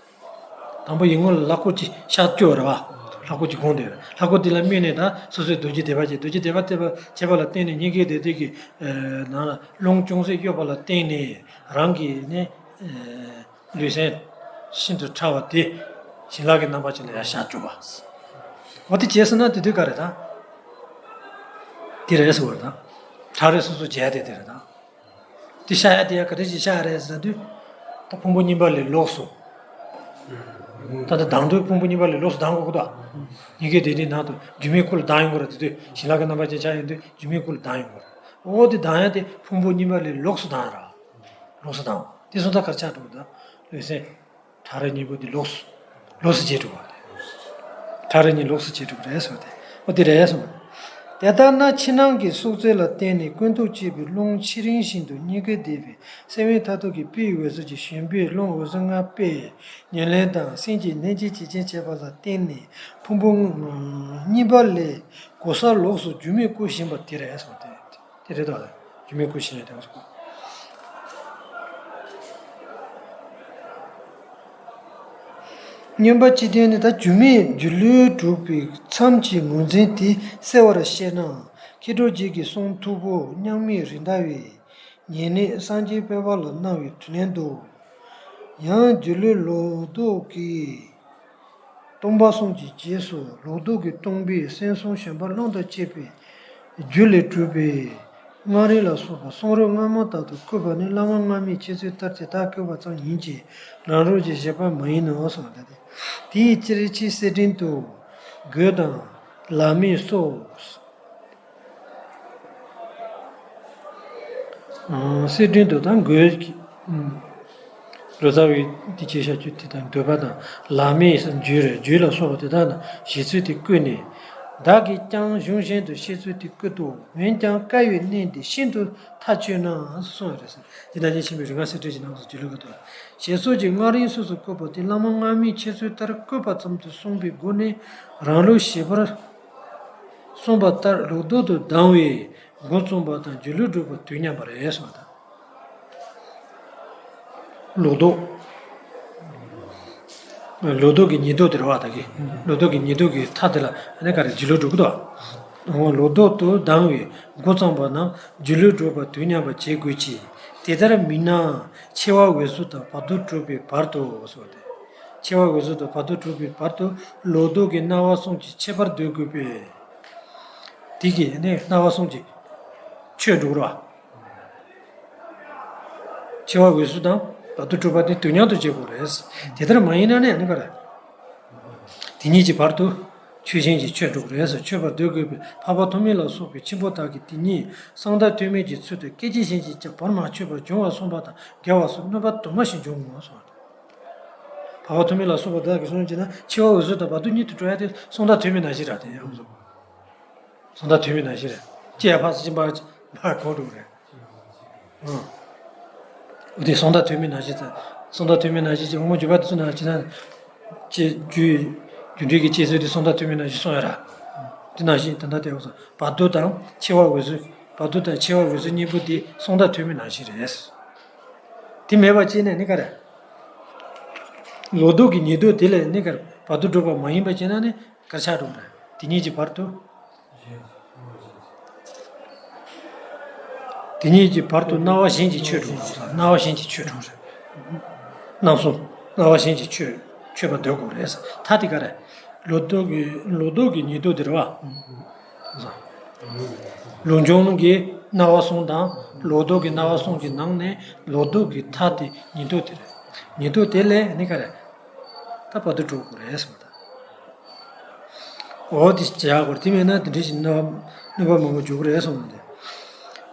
དང་པོ་ཡིད་ངོ་ལ་ལྷ་སྐུ་ཅིག་ཤར་བཅུག་རེད་བ། ལྷ་སྐུ་ཅིག་དགོངས་ཏེ་རེད། ལྷ་སྐུ་དེ་ལ་དམིགས་ནས་ད་སོ་སོའི་རྡོ་རྗེ་བཟླས་པ་བྱས། རྡོ་རྗེ་བཟླས་པ་བྱས་པ་བྱས་པ་ལ་བརྟེན་ནས་སྙིང་གའི་སྡེ་སྡེ་གི་ནང་ལ་རླུང་ཅུང་ཟད་གཡོ་བ་ལ་བརྟེན་ནས་རང་གི་ནི་ལུས་སེམས་ཤིན་ཏུ་ཕྲ་བ་དེ་བྱིན་རླབས་ཀྱི་རྣམ་པ་ཅན་ལ་ཡང་ཤར་བཅུག་པ། འོ་དེ་བྱས་སོང་ན་དེ་དུས་ག་རེད་ད། དེ་རེད་ཟེར་བ་རེད་ད། ཕྲ་རེ་སོ་སོ་བྱས་ཏེ་དེ་རེད་ད། དེ་ཤར་ཡ་དེ་ཡ་ག་རེ་ཞིག་ཤར་ཡ་རེད་ཟེར་དུས། ད་ཕུང་པོ་གཉིས་པ་ལས་ལོགས་སུ། ད་ལྟ་ལྡང་དུས་ཕུང་པོ་གཉིས་པ་ལས་ལོགས་སུ་ལྡང་དགོས་ཀྱི་འདུག་སྙིང་གའི་སྡེ་སྡེ་ནང་དུ་སྒྱུ་མའི་སྐུ་ལ་ལྡང་ཡོང་གི་རེད་དེ་དུས་བྱིན་རླབས་ཀྱི་རྣམ་པ་ཅན་ཆགས་ཡོང་དུས་སྒྱུ་མའི་སྐུ་ལ་ལྡང་ཡོང་གི་རེད། འོ་དེ་ལྡང་ཡ་དེ་ཕུང་པོ་གཉིས་པ་ལས་ལོགས་སུ་ལྡང་ཡ་ར། ལོགས་སུ་ལྡང་བ་དེ་སོང་ཙང་ག་རེ་ཆགས་འགྲོ་གི་འདུག་ལུས་སེམས། ཕྲ་རེ་གཉིས་པོ་འདི་ལོགས་སུ། ལོགས་སུ་བྱས་གྲུབ་པ་རེད། ཕྲ་རེ་གཉིས་ལོགས་སུ་བྱས་གྲུབ་རེད་ཟེར་བ་དེ། འོ་དེ་རེད་ཟེར་བ། དེ་ལྟར་ན་ཕྱི་ནང་གི་སྲོག་རྩོལ་ལ་བརྟེན་ནས་ཀུན་རྟོག་བསྐྱེད་པའི་རླུང་ཆེས་རིང་ཞིང་དུ་སྙིང་གའི་སྡེ་བའི་སེམས་དབེན་མཐར་ཐུག་གི་དཔེའི་འོད་ཟེར་གྱི་བཞོན་པའི་རླུང་འོད་ཟེར་ལྔ་པས་ཉེར་ལེན་དང་སེམས་ཀྱི་ལྷན་སྐྱེས་ཇི་བཞིན་བྱེད་པ་ལ་བརྟེན་ནས་ཕུང་པོ་གཉིས་པ་ལས་གོལ་ས་ལོགས་སུ་སྒྱུ་མའི་སྐུ་བཞེངས་པ་དེ་རེད་ཟེར་བ་དེ། དེ་རེད་དོ། སྒྱུ་མའི་སྐུ་ཞེས་ཡང་དེ་སྐུ། སྙོམས་པར་བྱེད་དོན་ནི་ད་སྒྱུ་མས་སྒྱུ་ལུས་གྲུབ་པའི་མཚམས་ཀྱི་ངོས་འཛིན་དེ་གསལ་བར་བཤད་ན། མཁས་གྲུབ་རྗེ་གི་གསུང་མཐུག་པོ་མཉམ་མེད་རི་ཟླ་བའི་ཉེ་གནས་སངས་རྒྱས་ཕལ་པ་ལ་གནང་བའི་དྲིན་ལན་དུ། ཡང་སྒྱུ་ལུས་ལོག་རྟོག་གི་སྟོང་པ་གསུམ་གྱི་རྗེས་སུ་ལོག་རྟོག་གི་སྟོང་པའི་སེམས་གསུམ་བྱོན་པ་རླུང་དང་བཅས་པའི་རྒྱུ་ལས་གྲུབ་པའི་སྔགས་རིང་ལ་སོགས་པ་གསུང་རབ་སྔ་མ་ལྟར་དུ་བཀོད་པ་ནི་བླ་མ་སྔ་མའི་འཆད་ཚུལ་ལྟར་དེ་ལྟར་བཀོད་པ་ཙམ་ཡིན་གྱི་རང་རོལ་གྱི་བཞེད་པ་མ་ཡིན་ནོ་གསུངས་པ་སྟེ། དེའི་ཕྱིར་ཕྱིས་གསེར་ཕྲེང་དུ་རྒོད་དང་ལག་མིག་སོགས། གསེར་ཕྲེང་དུ་དང་རྒོད་ཀྱི། ལོ་ཙཱ་བའི་དེ་ཅེས་བྱ་རྒྱུ་དེ་དང་འདོད་པ་དང་ལག་མིག་རྒྱུད་རེད་རྒྱུད་ལ་སོགས་པ་དེ་དག་ན་བཞེད་ཚུལ་དེ་བཀོད་ནས། བདག་གིས་ཀྱང་གཞུང་གཞན་དུ་བཤད་ཚུལ་དེ་བཀོད་དོ། འོན་ཀྱང་བཀའ་ཡི་གནད་འདི་ཤིན་ཏུ་ཐག་ཆོད་ན་གསུངས་པ་རེད་ཟེར། འདི་ནང་བཞིན་ཆེན་པོའི་རིག་སྔགས་གསེར་ཕྲེང་གི་ནང་དུ་སྒྱུ་ལུས་ཀྱི་དོན། ཞེས་སོགས་ཀྱི་སྔགས་རིང་སོ་སོར་བཀོད་པ་དེ་བླ་མ་སྔ་མའི་འཆད་ཚུལ་ལྟར་བཀོད་པ་ཙམ་དུ་གསུངས་པའི་སྒོ་ནས་རང་ལུགས་བཞེད་པར་གསུངས་པ་ལྟར་ལོག་རྟོག་ཏུ་ལྡང་བའི་སྒོ་བཙུམ་པ་དང་སྒྱུ་ལུས་གྲུབ་པ་དུས་མཉམ་པ་རེད་གསུངས་པ་དང་། ལོག་རྟོག་ལོག་རྟོག་གི་ཉེར་བསྡོགས་དེ་རེད་བ་ད་གི། ལོག་རྟོག་གི་ཉེར་བསྡོགས་ཀྱི་མཐའ་དེ་ལ་ཨ་ནི་ག་རེ་སྒྱུ་ལུས་གྲུབ་ཀྱི་འདུག་ལོག་རྟོག་ཏུ་སྡང་བའི་མགོ་བརྩམས་པ་རྣམས་སྒྱུ་ལུས་སྒྲུབ་པར་དུས་མཉམ་པར་བྱེད་དགོས་ཀྱི། དེ་ལྟར་མིན་ན་འཆི་བ་འོད་གསལ་དང་བར་དོ་གྲུབ་པའི་བར་དུ་སོགས་ཏེ། འཆི་བ་འོད་གསལ་དང་བར་དོ་གྲུབ་པའི་བར་དུ་ལོག་རྟོག་གི་སྣང་བ་གསུམ་གྱི་ཁྱད་པར་སྡུད་དགོས་པས། དེ་གིས་ནི་སྣང་བ་གསུམ་གྱི་ཆོས་སྒྲུབ་རོགས། འཆི་བ་འོད་གསལ་དང་བར་དོ་གྲུབ་པ་དེ་དུས་མཉམ་དུ་བྱེད་དགོས་རེད། དེ་ལྟར་མ་ཡིན་ན་ནི་ཨ་ནི་ག་རེ། དེ་གཉིས་ཀྱི་བར་དུ་ཆོས་ཅན་གྱི་ཆོས་སྒྲུབ་རེད། ཆོད་པར་འདོད་དགོས་པས། འཕགས་པ་ཐོགས་མེད་ལ་སོགས་པའི་ཆེན་པོ་དག་གིས་དེ་ཉིད་གསང་བདག་ཐོགས་མེད་ཀྱི་ཚུལ་དུ་སྐད་ཅིག་གཞན་གྱིས་ཀྱང་བར་མ་ཆོད་པར་སྦྱོང་བར་གསུངས་པ་དང་འགལ་བ་སོགས་གནོད་པ་དུ་མ་ཞིག་འབྱུང་ངོ་གསུངས། འཕགས་པ་ཐོགས་མེད་ལ་སོགས་པ་དག་གིས་གསུངས་ཀྱི་ན། འཆི་བ་འོད་གསལ་དང་བར་དོ་གཉིས་དུ་འགྲོ་ཡ་དེ་གསང་བདག་ཐོགས་མེད་ནང་བཞིན་རེད་དེ། ཡང་གསུངས། གསང་བདག་ཐོགས་མེད་ནང་བཞིན་རེད། ཅེས་ཡ་ཕ་སི་ཅི་འབར་འབར་གོ་འགྲོ་རེད། ཨང་། འོ་དེ་གསང་བདག་ཐོགས་མེད་ནང་བཞིན་ཙང་། གསང་བདག་ཐོགས་མེད་ནང་བཞིན་གྱི་དབུ་མ་འཇུག་པ་དེ་ཚོ་ནང་བཞིན་ན། ཅེས་རྒྱུ། རྒྱུ་འབྲས་ཀྱི་བཅད་ཚུལ་དེ་གསང་བདག་ཐོགས་མེད་ནང་བཞིན་གསུངས་ཡོད་ར། དེ་ནང་བཞིན་ད་ལྟ་དེ་འོ་ཙང་བར་དོ་དང་འཆི་བ་འོད་གསལ། བར་དོ་དང་འཆི་བ་འོད་གསལ་གཉིས་པོ་དེ་གསང་བདག་ཐོགས་མེད་ནང་བཞིན་རེད། དེ་མེད་པ་བྱས་ནས་ནི་ག་རེ། ལོག་རྟོག་གི་ཉེར་བསྡོགས་དེ་ལས་ནི་ག་རེ་བར་དོ་གྲུབ་པ་མ་ཡིན་པ་བྱས་ན་ནི་ག་རེ་ཆགས་འགྲོ་གི་རེད། དེ་གཉིས་ཀྱི་བར་དུ། དེ་གཉིས་ཀྱི་བར་དུ་སྣང་བ་གཞན་གྱིས་ཆོད་འགྲོ། སྣང་བ་གཞན་གྱིས་ཆོད་འགྲོ་རེད། སྣང་གསུམ། སྣང་བ་གཞན་གྱིས་ཆོད། ཆོད་པར་འདོད་དགོས་རེད། ད་དེ་ག་རེ། ལོག་རྟོག་གི། ལོག་རྟོག་གི་ཉེར་བསྡོགས་དེ་རེད་བ། ལུགས་འབྱུང་གི་སྣང་བ་གསུམ་དང་ལོག་རྟོག་གི་སྣང་བ་གསུམ་གྱི་ནང་ནས་ལོག་རྟོག་གི་མཐའ་དེ་ཉེར་བསྡོགས་དེ་རེད། ཉེར་བསྡོགས་དེ་ལས་ནི་ག་རེ། ད་བར་དོ་གྲུབ་དགོས་རེད་གསུངས་པ་དང་། འོ་དེ་བྱ་དགོས་རེད། དེ་མེད་ན་དེ་འདྲ་ཞིག་གནོད་པ་མང་པོ་འཇུག་གི་རེད་གསུངས་པ་དང་།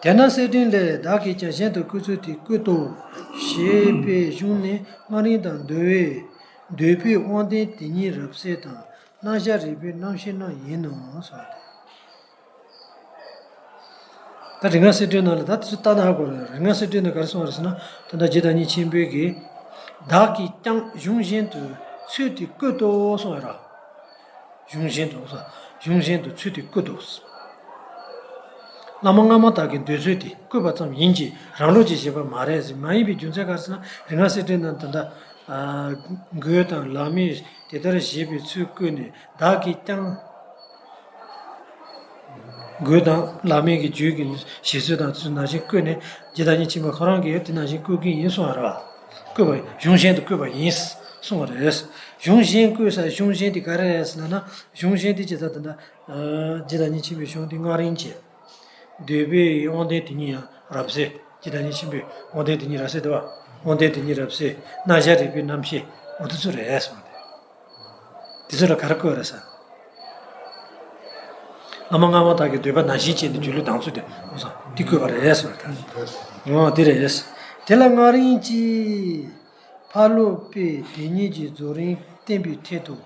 དེས་ན་གསེར་ཕྲེང་ལས། བདག་གིས་ཀྱང་གཞན་དུ་བཀོད་ཚུལ་དེ་བཀོད་དོ། ཞེས་པའི་གཞུང་ནི་སྔགས་རིང་དང་འདོད་པའི། འདོད་པའི་དབང་ལྡན་དེ་ཉིད་རབ་གསལ་དང་། རྣམ་གཞག་རིགས་པའི་རྣམ་བཤད་རྣམས་ཡིན་ནོ་གསུངས་ཏེ། ད་རིག་སྔགས་གསེར་ཕྲེང་ནང་ལ་ད་དེ་ཚོ་ལྟ་ན་ཧ་གོ་རེད། རིག་སྔགས་གསེར་ཕྲེང་ནང་ག་རེ་གསུངས་པ་རེད་ཟེར་ན། ད་ལྟ་རྗེ་བདག་ཉིད་ཆེན་པོས་ཀྱིས། བདག་གིས་ཀྱང་གཞུང་གཞན་དུ་ཚུལ་དེ་བཀོད་དོ་གསུངས་ཡོད་ར། གཞུང་གཞན་དུ་གསུངས། གཞུང་གཞན་དུ་ཚུལ་དེ་བཀོད་དོ། བླ་མ་སྔ་མ་དག་གིས་འདོད་ཚུལ་དེ་བཀོད་པ་ཙམ་ཡིན་གྱི་རང་ལུགས་ཀྱི་བཞེད་པ་མ་རེད་ཟེར། མ་ཡིན་པའི་རྒྱུ་མཚན་ག་རེ་ཟེར་ན། རིག་སྔགས་གསེར་ཕྲེང་ནང་ད་ལྟ་མགོན་དང་བླ་མས་དེ་ལྟར་བཞེད་པའི་ཚུལ་བཀོད་ནས། བདག་གིས་ཀྱང་མགོན་དང་བླ་མའི་གི་རྒྱུད་ཀྱི་བཞེད་ཚུལ་དང་ཚུལ་ནང་བཞིན་བཀོད་ནས། རྗེ་བདག་ཉིད་ཆེན་པོ་ཁོ་རང་གིས་དེ་ནང་བཞིན་བཀོད་ཀྱི་ཡིན་གསུངས་པ་རེད་བ། བཀོད་པ། གཞུང་གཞན་དུ་བཀོད་པ་ཡིན་གསུངས་པ་རེད། གཞུང་གཞན་བཀོད་ས། གཞུང་གཞན་དེ་ག་རེ་རེད་ཟེར་ན། གཞུང་གཞན་དེ་ཇི་ལྟར་དེ་འདྲ། རྗེ་བདག་ཉིད་ཆེན་པོའི་གཞུང་དེ་སྔགས་རིང་གི། འདོད་པའི་དབང་ལྡན་དེ་ཉིད་ཡང་རབ་གསལ། རྗེ་བདག་ཉིད་ཆེན་པོའི་དབང་ལྡན་དེ་ཉིད་རབ་གསལ་དེ་བ། དབང་ལྡན་དེ་ཉིད་རབ་གསལ། རྣམ་གཞག་རིགས་པའི་རྣམ་བཤད། འོ་དེ་ཚོ་རེད་གསུངས་ཏེ། དེ་ཚོ་ལ་ག་རེ་བཀོད་རེད་ཟེར། བླ་མ་སྔ་མ་དག་གི་འདོད་པ་ནང་བཞིན་བྱས་ནས་སྒྱུ་ལུས་ལྡང་ཚུལ་དེ། འོ་ས། དེ་བཀོད་པ་རེད་ཟེར་བ་དང་། འོ་དེ་རེད། དེ་ལ་སྔགས་རིང་གི་ཕ་རོལ་པོས་དེ་ཉིད་ཀྱི་རྫོགས་རིམ་བསྟན་པའི་ཐད་དུ།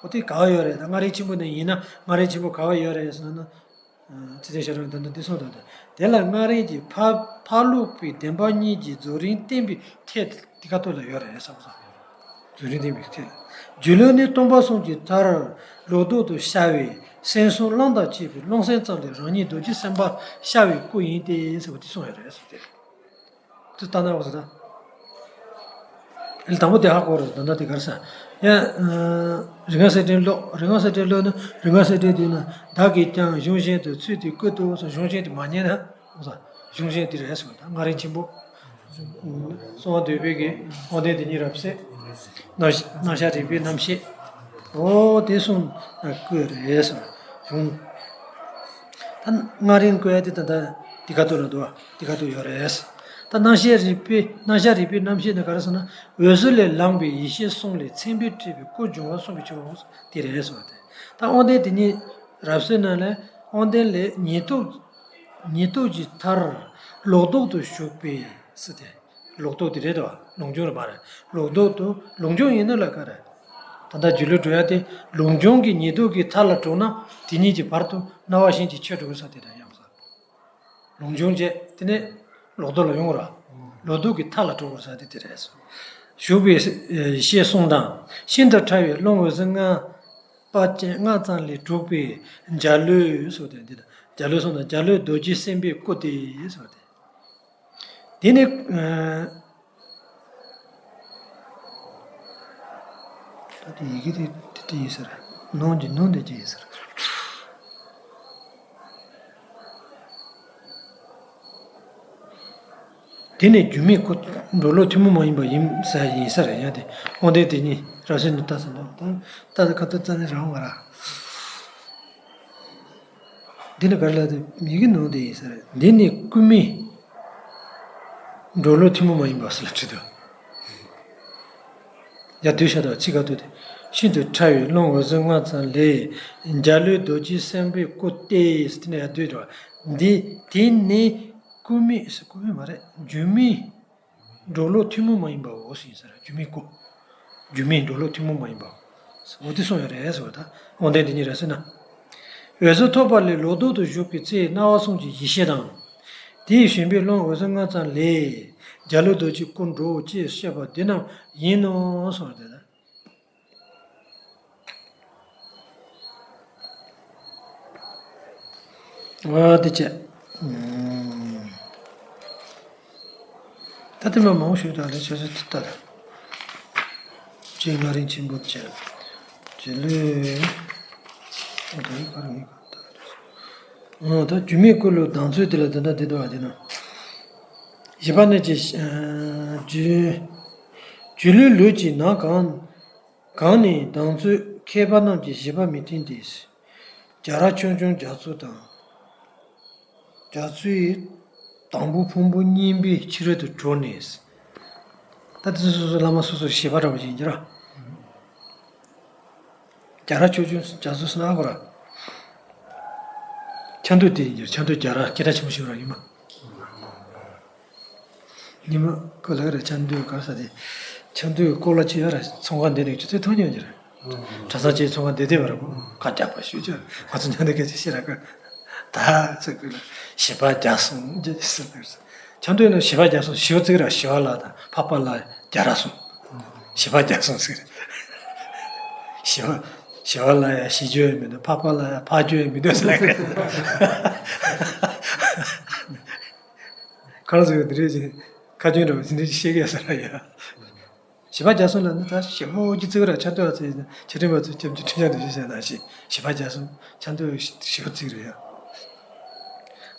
འོ་དེ་ག་བ་ཡོད་རེད། ད་སྔགས་རིང་ཆེན་པོ་ནས་ཡིན་ན་སྔགས་རིང་ཆེན་པོ་ག་བ་ཡོད་རེད་ཟེར་ན། ཚིག་དོན་ཤེས་རབ་ད་ལྟ་འདི་གསུངས་དང་། དེ་ལ་སྔགས་རིང་གི་ཕ་ཕ་རོལ་པོས་བདེན་པ་གཉིས་ཀྱི་རྫོགས་རིམ་བསྟན་པའི་ཐད་དེ་ག་ཐོག་ལ་ཡོད་རེད་བསམ་སོང་། རྫོགས་རིམ་བསྟན་པའི་ཐད་ལ། སྒྱུ་ལུས་ནི་སྟོང་པ་གསུམ་གྱི་མཐར་ལོག་རྟོག་ཏུ་ཤར་བས། སེམས་གསུམ་རློམ་དང་བཅས་པའི་རློམ་སེམས་ཙམ་ལས་རང་ཉིད་རྡོ་རྗེ་སེམས་དཔའ་ཤར་བའི་སྐུ་ཡིན་ཏེ་ཟེར་བ་དེ་གསུངས་ཡོད་རེད་གསུངས་ཏེ། དེ་ལྟ་ན་འོ་ཟེར་ན། ཨེ་དང་པོ་དེ་ཧ་གོ་རེད། ད་ལྟ་དེ་ག་རེ་ཟེར། ཡ། རིག་སྔགས་གསེར་ཕྲེང་ཀློག་རིག་སྔགས་གསེར་ཕྲེང་ཀློག་ན་རིག་སྔགས་གསེར་ཕྲེང་དེ་ན། བདག་གིས་ཀྱང་གཞུང་གཞན་དུ་ཚུལ་དེ་བཀོད་དོ་ཟེར། གཞུང་གཞན་དེ་མ་ཉན་ན་འོ་ཟེར། གཞུང་གཞན་དེ་རེད་ཟེར་བ་དང་། སྔགས་རིང་ཆེན་པོ། གསང་བ་འདོད་པའི་གི་དབང་ལྡན་དེ་ཉིད་རབ་གསལ། རྣམ་རྣམ་གཞག་རིགས་པའི་རྣམ་བཤད། འོ་དེ་གསུམ་བཀོད་རེད་ཟེར་བ། གཞུང་། ད་སྔགས་རིང་བཀོད་ཡ་དེ་ད་ལྟ་དེ་ག་ཐོག་ལ་འདུག་བ། དེ་ག་ཐོག་ཡོད་རེད། ད་རྣམ་གཞག་རིགས་པའི་རྣམ་གཞག་རིགས་པའི་རྣམ་བཤད་ནི་ག་རེ་ཟེར་ན། འོད་གསལ་ལས་ལངས་པའི་ཡེ་ཤེས་གསུམ་ལས་མཚན་དཔེ་བྲིས་པའི་སྐུ་འབྱུང་བ་གསུམ་གྱི་ཕྱོགས་དེ་རེད་ཟེར་བ་དེ། ད་དབང་ལྡན་དེ་ཉིད་རབ་གསལ་ནང་ལས་དབང་ལྡན་ལས་ཉེར་བསྡོགས། ཉེར་བསྡོགས་ཀྱི་མཐར་ལོག་རྟོག་ཏུ་ཞུགས་པའི་ཟེར་ཏེ། ལོག་རྟོག་དེ་རེད་དོ། ལུགས་འབྱུང་རེད་མ་རེད། ལོག་རྟོག་ཏུ་ལུགས་འབྱུང་ཡིན་ནོ་ལ་ག་རེ། ད་ལྟ་སྒྱུ་ལུས་འགྲོ་ཡ་དེ་ལུགས་འབྱུང་གི་ཉེར་བསྡོགས་ཀྱི་མཐའ་ལ་གྲོལ་ན་དེ་གཉིས་ཀྱི་བར་དུ་སྣང་བ་གཞན་གྱིས་ཆོད་འགྲོ་དགོས་ས་དེ་དང་ཡང་ས། ལུགས་འབྱུང་བྱས་དེ་ནས་ལོག་རྟོག་ལ་ཡོང་ར། ལོག་རྟོག་གི་མཐའ་ལ་གྲོལ་དགོས་ས་དེ་དེ་རེད། ཞུགས་པའི་ཡེ་ཤེས་གསུམ་དང་ཤིན་ཏུ་ཕྲ་བའི་རླུང་འོད་ཟེར་ལྔ་པ་ཅན་ལྔ་ཙམ་ལས་གྲུབ་པའི་འཇའ་ལུས་སོགས་ཏེ། འདི་དང་འཇའ་ལུས་གསུམ་དང་འཇའ་ལུས་རྡོ་རྗེ་སེམས་དཔའི་སྐུ་སྟེ་སོགས་ཏེ། དེ་ནི། ད་དེ་ཡི་གེ་དེ་དེ་དེ་ཡིན་ཟེར། ནང་གི་ནང་དེ་ཅི་ཡིན་ཟེར། འདི་ནི་སྒྱུ་མའི་སྐུ། འགྲོ་ལུགས་ཐུན་མོང་མ་ཡིན་པ་ཡིན་ས་ཡིན་ས་རེད། ཡང་དེ་དབང་ལྡན་དེ་ཉིད་རབ་གསལ་ནས་ལྟ་ས་འདུག་ད་ལྟ་ཁ་ཐུག་རྩ་ནས་རང་བ་ར། འདི་ནི་ག་རེ་ལབ་དུས་ཡི་གེ་ནང་དེ་ཡིན་ས་རེད། འདི་ནི་སྐུ་མི་འགྲོ་ལུགས་ཐུན་མོང་མ་ཡིན་པ་ཟེར་ལ་བྲིས་འདུག་ཡ་དུས་ཤ་དང་ཚིག་ཁ་ཐུག་དེ་ཤིན་ཏུ་ཕྲ་བའི་རླུང་འོད་ཟེར་ལྔ་ཙམ་ལས། འཇའ་ལུས་རྡོ་རྗེ་སེམས་དཔའི་སྐུ་སྟེ། དེ་ནས་ཡ་དུས་འགྲོ་བ་འདི་དེ་ནི་སྐུ་མི་སྐུ་མི་མ་རེད། སྒྱུ་མའི་འགྲོ་ལུགས་ཐུན་མོང་མ་ཡིན་པའོ་ཟེར་ཡིན་ས་རེད། སྒྱུ་མའི་སྐུ། སྒྱུ་མའི་འགྲོ་ལུགས་ཐུན་མོང་མ་ཡིན་པའོ། འོ་དེ་གསུངས་ཡོད་རེད་ཟེར་བ་དང་། དབང་ལྡན་དེ་ཉིད་རེད་ཟེར་ན། འོད་ཟེར་ཐོབ་པ་ལས་ལོག་རྟོག་ཏུ་ཞུགས་པའི་ཚེ་སྣང་བ་གསུམ་གྱི་ཡེ་ཤེས་དང་། དེས་བཞེངས་པའི་རླུང་འོད་ཟེར་ལྔ་ཙམ་ལས། འཇའ་ལུས་རྡོ་རྗེའི་སྐུ་འགྲོའོ་ཅེས་བཤད་པ་འདི་རྣམས་ཡིན་ནོ་གསུངས་ཏེ། ཨ་དེ་བྱས། ད་ལྟ་མ་མང་ཞུ་དང་ལས་ཆོས་ཚོད་ལྟར། རྗེ་མངའ་རིས་ཆེན་པོ་བྱས། རྗེ་ལུས། ཨ་ད་ཡིག་ག་རེ་ཡིན་ག་ད། ཨ་ད་སྒྱུ་མའི་སྐུ་ལུས་ལྡང་ཚུལ་དེ་ལ་དེ་འདྲ་དེ་འདྲ་བ་དེ་ན། བཞི་པ་ནས་ཀྱི། སྒྱུ། སྒྱུ་ལུས་ལུས་ཀྱི་ནང་གང་། གང་ནས་ལྡང་ཚུལ་མཁས་པ་རྣམས་ཀྱིས་བཞི་པ་མི་མཐུན་ཏེ། བྱ་ར་ཆོས་འབྱུང་རྒྱ་མཚོ་དང་། རྒྱ་མཚོའི་དང་པོ་ཕུང་པོ་གཉིས་པའི་ཕྱི་རོལ་དུ་གྲོལ་ནས། ད་དེ་ཚོ་སོ་སོ་བླ་མ་སོ་སོར་བཞེད་པ་འདྲ་པོ་ཅིག་ཡིན་གྱི་ར། རྒྱ་ར་ཆོས་འབྱུང་རྒྱ་མཚོ་ཟེར་ན་ཨ་ཁོ་ར། ཆབ་མདོ་དེ་ཡིན་གྱི་ར། ཆབ་མདོ་རྒྱ་ར་སྐད་གྲགས་ཆེན་པོ་ཞིག་ར་ཡིན་མ། ཉི་མ་ཁོ་ལ་ར་ཆབ་མདོའི་ག་ས་དེ། ཆབ་མདོའི་སྐོར་ལ་ཅི་ཡོད་ར་ཚོང་ཁང་འདི་ནས་ཅི་ཚོད་མཐོང་མྱོང་གི་ར། གྲྭ་ཚང་ཅིག་ཚོང་ཁང་འདི་དེ་བར་ཁ་རྒྱག་པ་ཞུ་ཅི་ང་ཚོ་ཉང་འདི་སྐད་ཆ་བཤད་ར་ཀ་ད་ཚོད་ཀུན་ལ་བཞི་པ་རྒྱ་གསུམ་ཅི་ཟེར་ནས། ཆབ་མདོའི་ནང་བཞི་པ་རྒྱ་གསུམ་ཞུ་ཚིག་ར་ཞི་བ་ལྷ་དང་འཕགས་པ་ལྷ་རྒྱ་ར་གསུམ། བཞི་པ་རྒྱ་གསུམ་ཟེར། ཞི་བ་ཞི་བ་ལྷ་ཡ་ཞི་རྒྱུ་ཡང་མི་འདུག་འཕགས་པ་ལྷ་ཡ་འཕགས་རྒྱུ་ཡང་མི་འདུག་ཟེར་ལ་ཀ་གང་ཟེར་འདི་རེད་ཅེས་ཁ་རྒྱུན་འདྲ་བ་འདི་འདྲ་ཞིག་བཤད་ཀྱི་ཡོད་ས་ར་ཡ། བཞི་པ་རྒྱ་གསུམ་ལ་ནི་ད་ཞེ་པོ་ཅིག་བརྩི་གི་ར། ཆབ་མདོ་བ་ཚོས་ཆོས་ཁྲིམས་པ་ཚོས་སྐྱབས་འཇུག་ཁྲིམས་ཆག་འདི་བཞིན་བཤད་ན་ཞེ་བཞི་པ་རྒྱ་གསུམ་ཆབ་མདོ་ཞེ་པོ་བརྩི་གི་རེད་ཡ།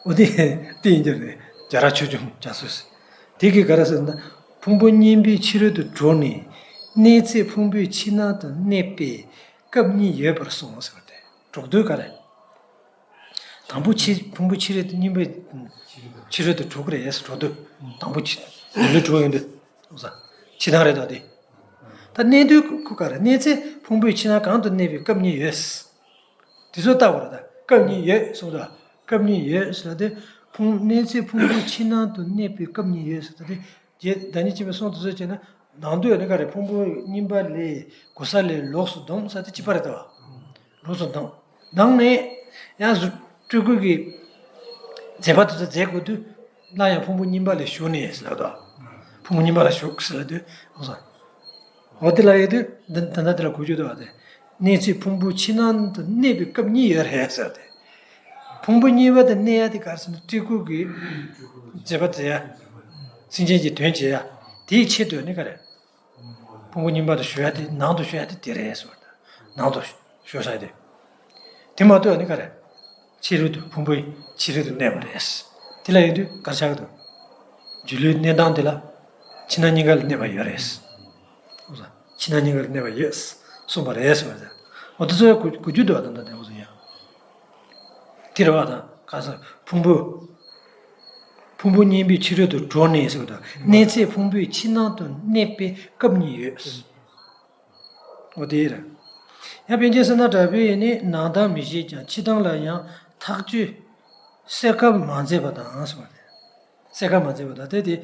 འོ་དེ་དེ་ཡིན་རྒྱུ་རེད། རྒྱ་ར་ཆོས་འབྱུང་རྒྱ་མཚོ་ཟེར། དེ་གིས་ག་རེ་ཟེར་ན། ཕུང་པོ་གཉིས་པའི་ཕྱི་རོལ་དུ་གྲོལ་ནས་གནས་ཚད་ཕུང་པོའི་ཕྱི་ནང་དུ་གནས་པའི་སྐབས་གཉིས་ཡོད་པར་གསུངས་ཟེར་བ་དེ་གྲོགས་འདོད་ག་རེ། དང་པོ་ཕྱི་ཕུང་པོའི་ཕྱི་རོལ་དུ་གཉིས་པའི་ཕྱི་རོལ་དུ་གྲོལ་གི་རེད་ཟེར་གྲོགས་འདོད། དང་པོ་ཕྱི་ལུས་གྲོལ་ཡོང་དུས། ཕྱི་ནང་རེད་དོ་དེ། ད་གནས་དུས་ཁོ་ག་རེ་གནས་ཚད་ཕུང་པོའི་ཕྱི་ནང་གང་དུ་གནས་པའི་སྐབས་གཉིས་ཡོད། དེ་ཚོ་ལྟ་བར་ད་སྐབས་གཉིས་ཡོད་གསུངས་ད། སྐབས་གཉིས་ཡོད་ཟེར་ན་དེ་ཕུང་གནས་ཚད་ཕུང་པོའི་ཕྱི་ནང་དུ་གནས་པའི་སྐབས་གཉིས་ཡོད་ཟེར་ད་དེ། རྗེ་བདག་ཉིད་སྤྱན་མའི་གསུང་དེ་ཚོ་བྱས་ན་ནང་དུ་ཡོད་ནི་ག་རེ་ཕུང་པོ་གཉིས་པ་ལས་གོ་ས་ལས་ལོགས་སུ་ལྡང་ས་དེ་གཅིག་པ་རེད་ད་བ། ལོགས་སུ་ལྡང་། ལྡང་ནས་ཡང་གཟུགས་སྤྲུལ་སྐུ་གི་མཛད་པ་དེ་ཚོ་མཛད་དགོས་དུས་སླར་ཡང་ཕུང་པོ་གཉིས་པ་ལས་ཞུགས་ནས་ཟེར་ལ་དོ། ཕུང་པོ་གཉིས་པ་ལ་ཞུགས་ཟེར་ལ་དུས་འོ་ས། འོ་དེ་ལ་ཡོད་དུས་འདི་ད་ལྟ་དེ་ལ་གོ་རྒྱུ་འདུག་བ་དེ། གནས་ཚད་ཕུང་པོའི་ཕྱི་ནང་དུ་གནས་པའི་སྐབས་གཉིས་ཡོད་རེད་ཟེར་ཏེ། ཕུང་པོ་གཉིས་པ་དུ་གནས་ཡ་དེ་ག་རེ་ཟེར་ན་སྤྲུལ་སྐུ་གི་མཛད་པ་མཛད་ཡ། སེམས་ཅན་གྱི་དོན་བྱེད་ཡ། དེའི་ཆེད་དུ་ནི་ག་རེ། ཕུང་པོ་གཉིས་པ་དུ་ཞུ་ཡ་དེ་ནང་དུ་ཞུ་ཡ་དེ་དེ་རེད་ཟེར་བ་དང་། ནང་དུ་ཞུ་ས་དེ། དེ་མ་གཏོགས་ནི་ག་རེ། ཕྱི་རོལ་དུ་ཕུང་པོའི་ཕྱི་རོལ་དུ་གནས་པ་རེད། དེ་ལ་ཡོད་དུས་ག་རེ་ཆགས་ཀྱི་འདུག་སྒྱུ་ལུས་གནས་སྟངས་དེ་ལ་ཕྱི་ནང་གཉིས་ཀ་ལ་གནས་པ་ཡོད་རེད། ཕྱི་ནང་གཉིས་ཀ་ལ་གནས་པ་ཡོད་གསུངས་པ་རེད་ཟེར་བ་དང་། འོ་དེ་ཚོ་ཡང་གོ་གོ་རྒྱུ་འདུག་བ་དང་ད་དེ་འོ་ཚོ་ཡང་། དེ་རེད་བ་དང་ག་ས་ཕུང་པོ། ཕུང་པོ་གཉིས་པའི་ཕྱི་རོལ་དུ་གྲོལ་ནས་ཟེར་བ་དང་གནས་ཚད་ཕུང་པོའི་ཕྱི་ནང་དུ་གནས་པའི་སྐབས་གཉིས་ཡོད། འོ་དེ་རེད། ཡང་པཎ་ཆེན་བསོད་ནམས་གྲགས་པས་ནི་ནང་ལྡང་མི་བྱེད་ཀྱང་ཕྱི་ལྡང་ལ་ཡང་ཐག་གཅོད་གསལ་ཁ་མ་མཛད་པ་དང་ཟེར་བ་རེད། གསལ་ཁ་མ་མཛད་པ་དང་དེ་དེ།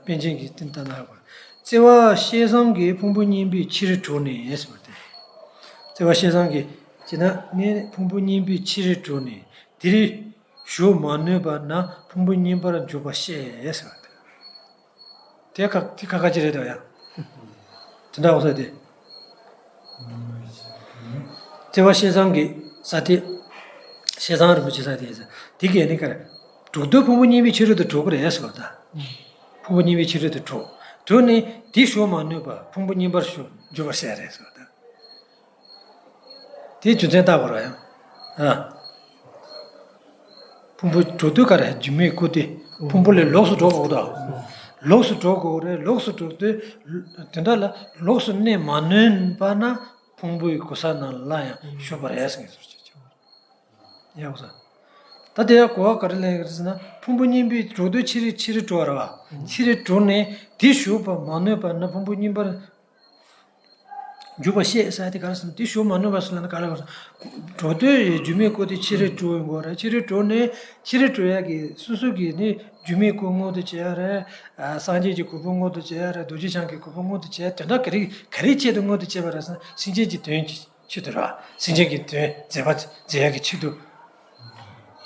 པཎ་ཆེན་གྱིས་བསྟན་བཏང་ན་ཧ་གོ། བརྩེ་བ་བསྐྱེད་བཟུང་གིས་ཕུང་པོ་གཉིས་པའི་ཕྱིར་གྲོལ་ནས་ཟེར་བ་དེ། བརྩེ་བ་བསྐྱེད་བཟུང་གིས་བྱས་ན་ངས་ཕུང་པོ་གཉིས་པའི་ཕྱིར་གྲོལ་ནས་དེར་གཞོལ་མ་ནུས་པ་ན་ཕུང་པོ་གཉིས་པར་འཇུག་པ་བཤད་ཟེར་བ་དེ། དེ་ཁ་དེ་ཁ་ཁ་ཅི་རེད་དོ་ཡ། དེ་འདྲ་འོ་ས་དེ། བརྩེ་བ་བསྐྱེད་བཟུང་གི་ས་དེ། བསྐྱེད་བཟུང་རིན་པོ་ཆེ་ས་དེ་ཡིན་ས། དེ་གས་ནི་ག་རེ། གྲོགས་འདོད་ཕུང་པོ་གཉིས་པའི་ཕྱི་རོལ་དུ་གྲོལ་གི་རེད་ཟེར་བ་དང་། ཕུང་པོ་གཉིས་པའི་ཕྱི་རོལ་དུ་གྲོལ། གྲོལ་ནས་དེ་གཞོལ་མ་ནུས་པ་ཕུང་པོ་གཉིས་པར་གཞོལ་འཇུག་པར་བཤད་རེད་ཟེར་བ་དང་། དེའི་རྒྱུ་མཚན་བརྟག་དགོས་ར་ཡང་། ཨ། ཕུང་པོ་གྲོགས་འདོད་ག་རེ་སྒྱུ་མའི་སྐུ་སྟེ། ཕུང་པོ་ལས་ལོགས་སུ་འགྲོ་དགོས་དོ། ལོགས་སུ་འགྲོ་དགོས་རེད། ལོགས་སུ་འགྲོ་དུས་དེ་འདྲ་ལ་ལོགས་སུ་གནས་མ་ནུས་པ་ན་ཕུང་པོའི་གོ་ས་རྣམས་ལ་ཡང་ཞུགས་པར་འོས་ཟེར་ངེས་སོ། ཡག་པོ་ས། ད་དེ་ཡང་གོ་བ་ག་རེ་ལེན་གི་རེད་ཟེར་ན། ཕུང་པོ་གཉིས་པོའི་འགྲོ་དུས་ཕྱི་རོལ་ཕྱི་རོལ་འགྲོ་བ་རེད་བ། ཕྱི་རོལ་འགྲོ་ནས་དེ་ཞུགས་པ་མ་ནུས་པ་ན་ཕུང་པོ་གཉིས་པར་འཇུག་པར་བཤད་ཟེར་དེ་ག་རེ་ཟེར་ན། དེ་ཞུགས་མ་ནུས་པ་ཟེར་ན་ག་རེ་ཟེར། འགྲོ་དུས་རྒྱུ་མའི་སྐུ་དེ་ཕྱི་རོལ་འགྲོ་ཡོང་གི་རེད། ཕྱི་རོལ་འགྲོ་ནས་ཕྱི་རོལ་འགྲོ་ཡག་གི་སོ་སོ་གི་ནི་རྒྱུ་མའི་སྐུ་མངོན་དུ་བྱེད་ཡག་རེད། ཨ། སངས་རྒྱས་ཀྱི་གོ་འཕང་མངོན་དུ་བྱེད་ཡག་རེད། རྡོ་རྗེ་འཆང་གི་གོ་འཕང་མངོན་དུ་བྱེད་ཡག་དོན་དག་ག་རེ་ག་རེའི་ཆེད་དུ་མངོན་དུ་བྱེད་པ་རེད་ཟེར་ན། སེམས་ཅན་གྱི་དོན་གྱི་ཆེད་དུ་རེད་བ། སེམས་ཅན་གྱི་དོན་མཛད་པ་མཛད་ཡག་གི་ཆེད་དུ་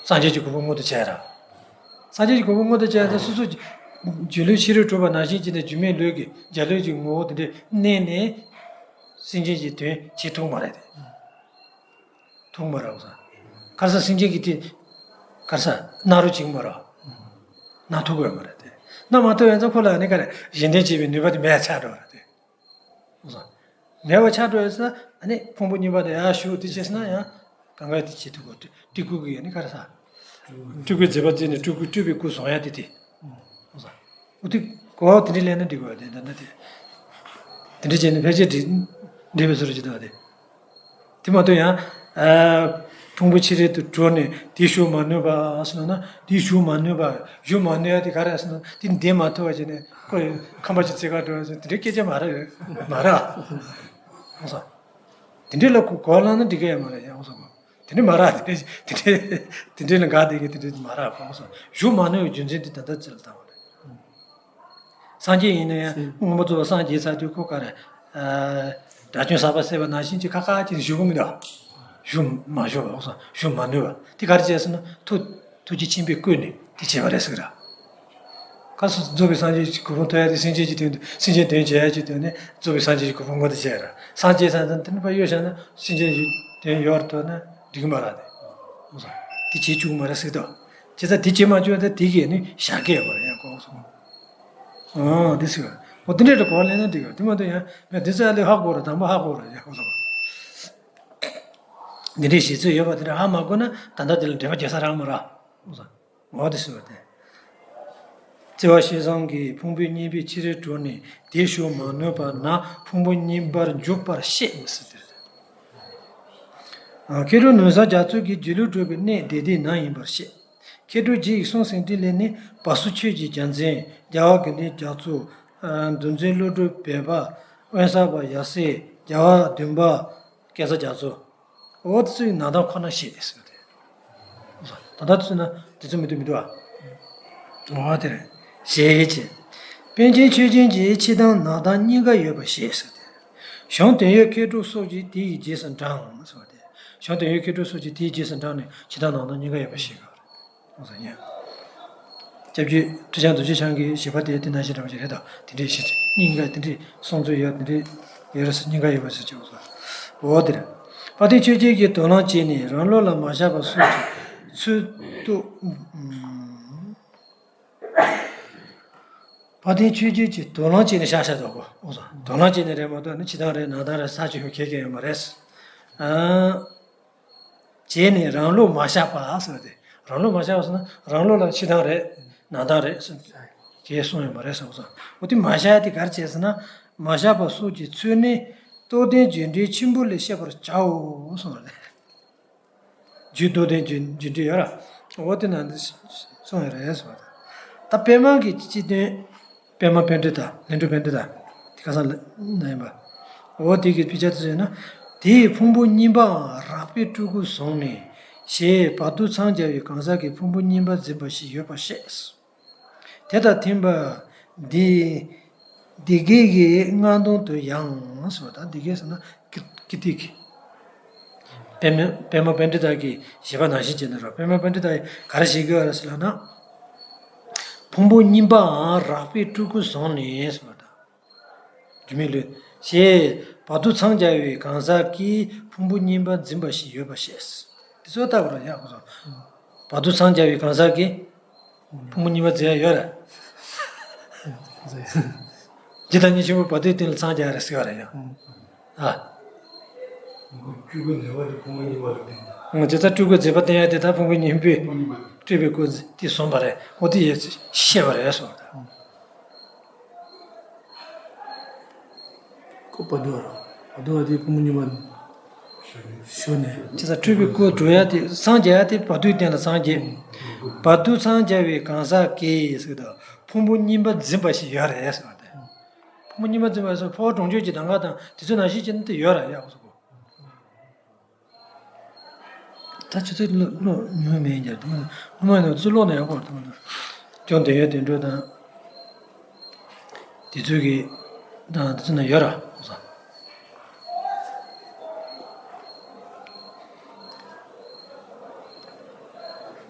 སངས་རྒྱས་ཀྱི་གོ་འཕང་མངོན་དུ་བྱས་ར། སངས་རྒྱས་ཀྱི་གོ་འཕང་མངོན་དུ་བྱས་ཏེ་སོ་སོ་སྒྱུ་ལུས་ཕྱི་རོལ་གྲུབ་པ་ནང་བཞིན་གྱི་ནས་སྒྱུ་མའི་ལུས་ཀྱི་འཇའ་ལུས་ཀྱི་ངོ་བོ་དེ་འདྲས་གནས་ནས་སེམས་ཅན་གྱི་དོན་བྱེད་ཐུབ་མ་རེད་དེ། ཐུབ་མ་རེད་བ། ག་རེ་ཟེར་སེམས་ཅན་གྱི་དེ་ག་རེ་ཟེར་སྣང་རུང་བྱེད་མ་རེད་བ། སྣང་ཐུབ་ཀྱི་ཡོད་མ་རེད་དེ། སྣང་མ་ཐུབ་ཡོད་ཙང་ཁོ་ལ་ནི་ག་རེ་གཞན་དོན་བྱེད་པའི་ནུས་པ་དེ་མེད་ཆགས་འགྲོ་བ་རེད་དེ། མེད་པ་ཆགས་འགྲོ་ཡ་ཟེར་ན། ཨ་ནི་ཕུང་པོ་གཉིས་པ་དེ་ཡར་ཞུགས་དེ་བྱས་ཟེར་ན་ཡང་གང་ག་དེ་བྱེད་ཐུབ་གོ། སྤྲུལ་སྐུ་གི་ཡ་ནི་ག་རེ་ཟེར། སྤྲུལ་སྐུའི་མཛད་པ་བརྩིས་ནས་སྤྲུལ་སྐུ་སྤྲུལ་པའི་སྐུ་བཟུང་ཡ་དེ་དེ། འོ་དེ་གོ་བ་དེ་འདྲ་ལེན་ན་འགྲིག་གོ། དེ་འདྲ་ན་དེ་དེ་འདྲ་བྱས་ནས་ཕལ་ཆེར་འགྲིག་འགྲིག་པའི་བཟོ་འདྲ་ཅིག་འདུག་བ་དེ། དེ་མ་གཏོགས་ཡང་། ཨ། ཕུང་པོ་ཕྱི་རོལ་དུ་གྲོལ་ནས་དེ་ཞུགས་མ་ནུས་པ་ཟེར་ན། དེ་ཞུགས་མ་ནུས་པ། ཞུགས་མ་ནུས་ཡ་དེ་ག་རེ་ཟེར་ན། དེ་འདེད་མ་ཐུབ་པ་བྱས་ནས་ཁོ་ཁམས་པ་ཅིག་རྩེ་ག་འགྲོ་ཡ་ཟེར་དེ་འདྲའི་སྐད་ཆ་མ་རེད། མ་རེད། འོ་ས། དེ་འདྲའི་ལ་གོ་གོ་བ་བླངས་ན་འགྲིག་གི་ཡ་མ་རེད་ཡ། འོ་ས། དེ་འདྲའི་མ་རེད། དེ་འདྲའི་དེ་འདྲའི་དེ་འདྲའི་ལ་འགག་བསྡད་ཀྱི་དེ་འདྲའི་མ་རེད། འོ་ས། ཞུགས་མ་ནུས་པའི་རྒྱུ་མཚན་དེ་ད་ལྟ་ཚིག་ལ་བཏང་བ་རེད། སངས་རྒྱས་ཡིན་ན་ཡང་མངོན་པར་རྫོགས་པར་སངས་རྒྱས་ཚར་དུས་ཁོ་ག་རེ། ཨ། དགྲ་བཅོམ་ཟག་པ་ཟེར་བ་ནང་བཞིན་གྱི་ཁ་ཁ་ཅིག་ཞུགས་ཀྱི་མི་འདུག་ཞུགས་མ་ཞུགས་པ། འོ་ས། ཞུགས་མ་ནུས་པ་དེ་ག་རེ་བྱས་ཟེར་ན། ཐུགས་ཐུགས་རྗེ་ཆེན་པོས་བསྐུལ་ནས་དེ་བྱས་པ་རེད་ཟེར་གི་ར། ག་སོ་རྫོགས་པའི་སངས་རྒྱས་ཀྱི་གོ་འཕང་ཐོབ་ཡ་དེ་སེམས་ཅན་གྱི་དོན་དུ། སེམས་ཅན་དོན་བྱེད་ཡ་གྱི་དོན་ནི་རྫོགས་པའི་སངས་རྒྱས་ཀྱི་གོ་འཕང་མངོན་དུ་བྱས་ར། སངས་རྒྱས་ས་དང་དེ་ནི་ཕར་གཡོལ་བཞག་ན་སེམས་ཅན་གྱི་དོན་ཡོད་ར་ཐོབ་ན་འགྲིག་གི་མ་རེད་དེ། འོ་ས། དེ་བྱེད་བཅུག་མ་རེད་ཟེར་གི་འདུག་བྱས་ཙང་དེ་བྱེད་མ་བཅུག་ཡ་ད་དེ་གས་ནི་བཞག་གི་ཡོད་མ་རེད་ཡ། གོ་སོང་། ཨང་། དེ་ཟེར་བ། འོ་དེ་འདྲ་འདྲ་གོ་བ་ལེན་ན་འགྲིག་གི་ཡོད། དེ་མ་གཏོགས་ཡང་ང་དེ་ཚོ་ཡ་ལས་ཧ་གོ་ར། དང་པོ་ཧ་གོ་ར་ཡ། གོ་སོང་། འདི་འདྲའི་བཞེད་ཚུལ་ཡོད་པ་དེ་འདྲ་ཧ་མ་གོ་ན་ད་ལྟ་དེ་ལ་འགྲེལ་པ་རྒྱག་ས་རག་མ་རག་འོ་ས། འོ་དེ་ཟེར་བ་དེ། བརྩེ་བ་ཞེ་བཟང་གིས་ཕུང་པོ་གཉིས་པོའི་ཕྱི་རོལ་གྲོལ་ནས་དེ་ཞུགས་མ་ནུས་པ་ན་ཕུང་པོ་གཉིས་པར་འཇུག་པར་བཤད་མི་སྲིད་དེ། མཁས་གྲུབ་ནུབ་བྱང་རྒྱ་མཚོ་གིས་སྒྱུ་ལུས་གྲུབ་པའི་གནས་དེ་དེ་ནང་ཡིན་པར་བཤད། མཁས་གྲུབ་རྗེ་ཡི་གསུང་ཟིན་བྲིས་ལས་ནི་བ་སུ་ཆོས་ཀྱི་རྒྱལ་མཚན། རྒྱལ་བ་དགེ་འདུན་རྒྱ་མཚོ། མདོ་འཛིན་ཀླུ་སྒྲུབ་སྦལ་པ། དབེན་གསར་པ་ཡབ་སྲས། རྒྱལ་བ་བདུན་པ། གེ་སར་རྒྱ་མཚོ། འོ་དེ་ཚོའི་ནང་དོན་ཁོ་ན་ཤེས་ཟེར་ཏེ། ད་ལྟ་ཚུད་ན་དེ་ཚོ་མི་འདུག་མི་འདུག་ཨ། འོ་དེ་རེད། ཞེས་བྱས། པཎ་ཆེན་ཆོས་རྒྱན་གྱིས་ཕྱི་དང་ནང་དོན་གཉིས་ཀ་ཡོད་པར་བཤད་ཟེར་ཏེ། གཞུང་དོན་ཡོད་མཁས་གྲུབ་སོགས་ཀྱིས་དེ་ཡི་རྗེས་སུ་འབྲང་ཟེར་བ་སྟེ། གཞུང་དོན་ཡོད་མཁས་གྲུབ་སོགས་ཀྱིས་དེ་ཡི་རྗེས་སུ་འབྲང་ནས་ཕྱི་དང་ནང་དོན་གཉིས་ཀ་ཡོད་པར་བཤད་པ་རེད། ཨོ་ཟེར་ཡ། སྐྱབས་རྗེ་ཁྲི་བྱང་རྡོ་རྗེ་འཆང་གི་བཞེད་པ་དེ་དེ་ནང་བཞིན་འདྲ་བ་ཞིག་རེད་དོ། དེ་འདྲའི་བཞེད་ཚུལ་གཉིས་ཀ་དེ་འདྲའི་གསུང་ཚུལ་ཡོད། དེ་འདྲའི་ཡོད་རེད་ཟེར། གཉིས་ཀ་ཡོད་པ་ཟེར་གྱི་འོ་ཟེར། འོ་དེ་རེད། དཔལ་ལྡན་ཆོས་རྒྱལ་གྱིས་དོ་སྣང་བྱས་ནས་རང་ལུགས་ལ་མ་བཞག་པ་སོགས་ཀྱི་ཚུལ་དུ། དཔལ་ལྡན་ཆོས་རྒྱལ་གྱིས་དོ་སྣང་བྱས་ནས་བཞག་བཞག་འདུག་གོ། འོ་ཟེར། དོ་སྣང་བྱས་ནས་རེད་མ་གཏོགས་ནི་ཕྱི་དང་རེད་ནང་དང་རེད་ས་ཆ་ཡོད་མཁན་ཡོད་མ་རེད། ཨ། བྱས་ནས་རང་ལུགས་མ་བཞག་པ་ཟེར་བ་དེ། རང་ལུགས་མ་བཞག་པ་ཟེར་ན་རང་ལུགས་ལ་ཕྱི་དང་རེད་ནང་དང་རེད་ཟེར་དེ་གསུངས་ཡོད་མ་རེད་ཟེར་བ་ཟེར། འོ་དེ་མ་བཞག་ཡ་དེ་ག་རེ་བྱས་ཟེར་ན། མ་བཞག་པ་སོགས་ཀྱི་ཚུལ་ནི་རྟོགས་ལྡན་རྒྱུ་འབྲས་ཆེན་པོ་ལས་ཤེས་པར་བྱའོ་གསུངས་པ་རེད། རྒྱུ་རྟོགས་ལྡན་རྒྱུ་རྒྱུ་འབྲས་ཡོད་ར། འོ་དེ་ནང་དུ་གསུངས་ཡོད་རེད་ཟེར་བ་དང་། ད་པད་མ་གི་སྤྱི་དོན། པད་མ་པཎྜི་ཏ། ལྷུན་གྲུབ་པཎྜི་ཏ། དེ་ཁ་སང་ལ་ན་ཡིན་པ། འོ་དེ་གི་དཔེ་ཆ་དེ་ཟེར་ན། དེ་ཡི་ཕུང་པོ་གཉིས་པའང་རགས་པས་སྤྲུལ་སྐུ་བཟུང་ནས། ཞེས་བར་དོ་འཚང་རྒྱ་བའི་གང་ཟག་གིས་ཕུང་པོ་གཉིས་པ་འཛིན་པ་ཞིག་ཡོད་པར་བཤད། དེ་དང་མཐུན་པ། འདི། འདི་སྐད་ཀྱི་སྔགས་དོན་དུ་ཡང་ཟེར་བ་དང་། འདི་སྐད་ཟེར་ན་ཀི་ཀི་ཏི་གི། པདྨ་པདྨ་པཎྜི་ཏ་གི་བཞེད་པ་ནང་བཞིན་བྱས་ནས་རོ། པདྨ་པཎྜི་ཏ་ཡིས་ག་རེ་བཞེད་ཀྱི་ཡོད་རེད་ཟེར་ལབ་ན། ཕུང་པོ་གཉིས་པའང་རགས་པས་སྤྲུལ་སྐུ་བཟུང་ནས་ཟེར་བ་དང་། སྒྱུ་མའི་ལུས། ཞེས་བར་དོ་འཚང་རྒྱ་བའི་གང་ཟག་གིས་ཕུང་པོ་གཉིས་པ་འཛིན་པ་ཞིག་ཡོད་པར་བཤད། དེ་ཚོ་ལྟ་བུ་ར་ཡག་པོ་སོང་། བར་དོ་འཚང་རྒྱ་བའི་གང་ཟག་གིས་ཕུང་པོ་གཉིས་པ་འཛིན་ཡ་ཡོད་ར། ཇི་ལྟར་གཉིས་ཆེན་པོ་བར་དོའི་སྟེང་ལ་འཚང་རྒྱ་རེད་ཟེར་བ་ར་ཡང་། ཨ། སྤྲུལ་སྐུ་མཛད་པ་དེ་ཕུང་པོ་གཉིས་པ་ལ་བརྟེན། ཇི་ལྟར་སྤྲུལ་སྐུ་མཛད་པ་བསྟན་ཡ་དེ་ད་ཕུང་པོ་གཉིས་པའི། ཕུང་པོ་གཉིས་པ། སྤྲུལ་པའི་སྐུ་དེ་བཟུང་བ་རེད། འོ་དེ་ཡས་ཤེས་པ་རེད་གསུངས་པ་རེད། ཁོ་བར་དོ་ར། བར་དོ་བ་དེ་ཕུང་པོ་གཉིས་པ་ཞུ་ནས། ཇི་ལྟར་སྤྲུལ་པའི་སྐུ་སྒྲུབ་ཡ་དེ་སངས་རྒྱས་ཡ་དེ་བར་དོའི་སྟེང་ལ་སངས་རྒྱས། བར་དོ་སངས་རྒྱས་པའི་གང་ཟག་གིས་ཟེར་དུས་ཕུང་པོ་གཉིས་པ་འཛིན་པ་ཞིག་ཡོད་རེད་གསུངས་པ་རེད། ཕུང་པོ་གཉིས་པ་འཛིན་པ་ཟེར་འཕོ་བ་གྲོང་ཁྱེར་གྱི་གདམས་ངག་དང་དེ་ཚོའི་ནང་བཞིན་བྱས་ན་དེ་ཡོད་རེད་ཡ་གསུངས་གོ། ད་ཆུ་ཚོད་ཀློག་ཀློག་ཉུང་མེད་ཡིན་ཀྱང་དེ་མ་སྔོན་མ་ཡིན་ན་ཚུར་ཀློག་ན་ཡག་པོ་རེད། དེ་མ་ད་སྐྱོང་དོན་ཡོད་དོན་འགྲོ་དང་དེ་ཚོད་ཀྱི་དང་དེ་ཚོ་ན་ཡོད་ར་ཨོ་ས།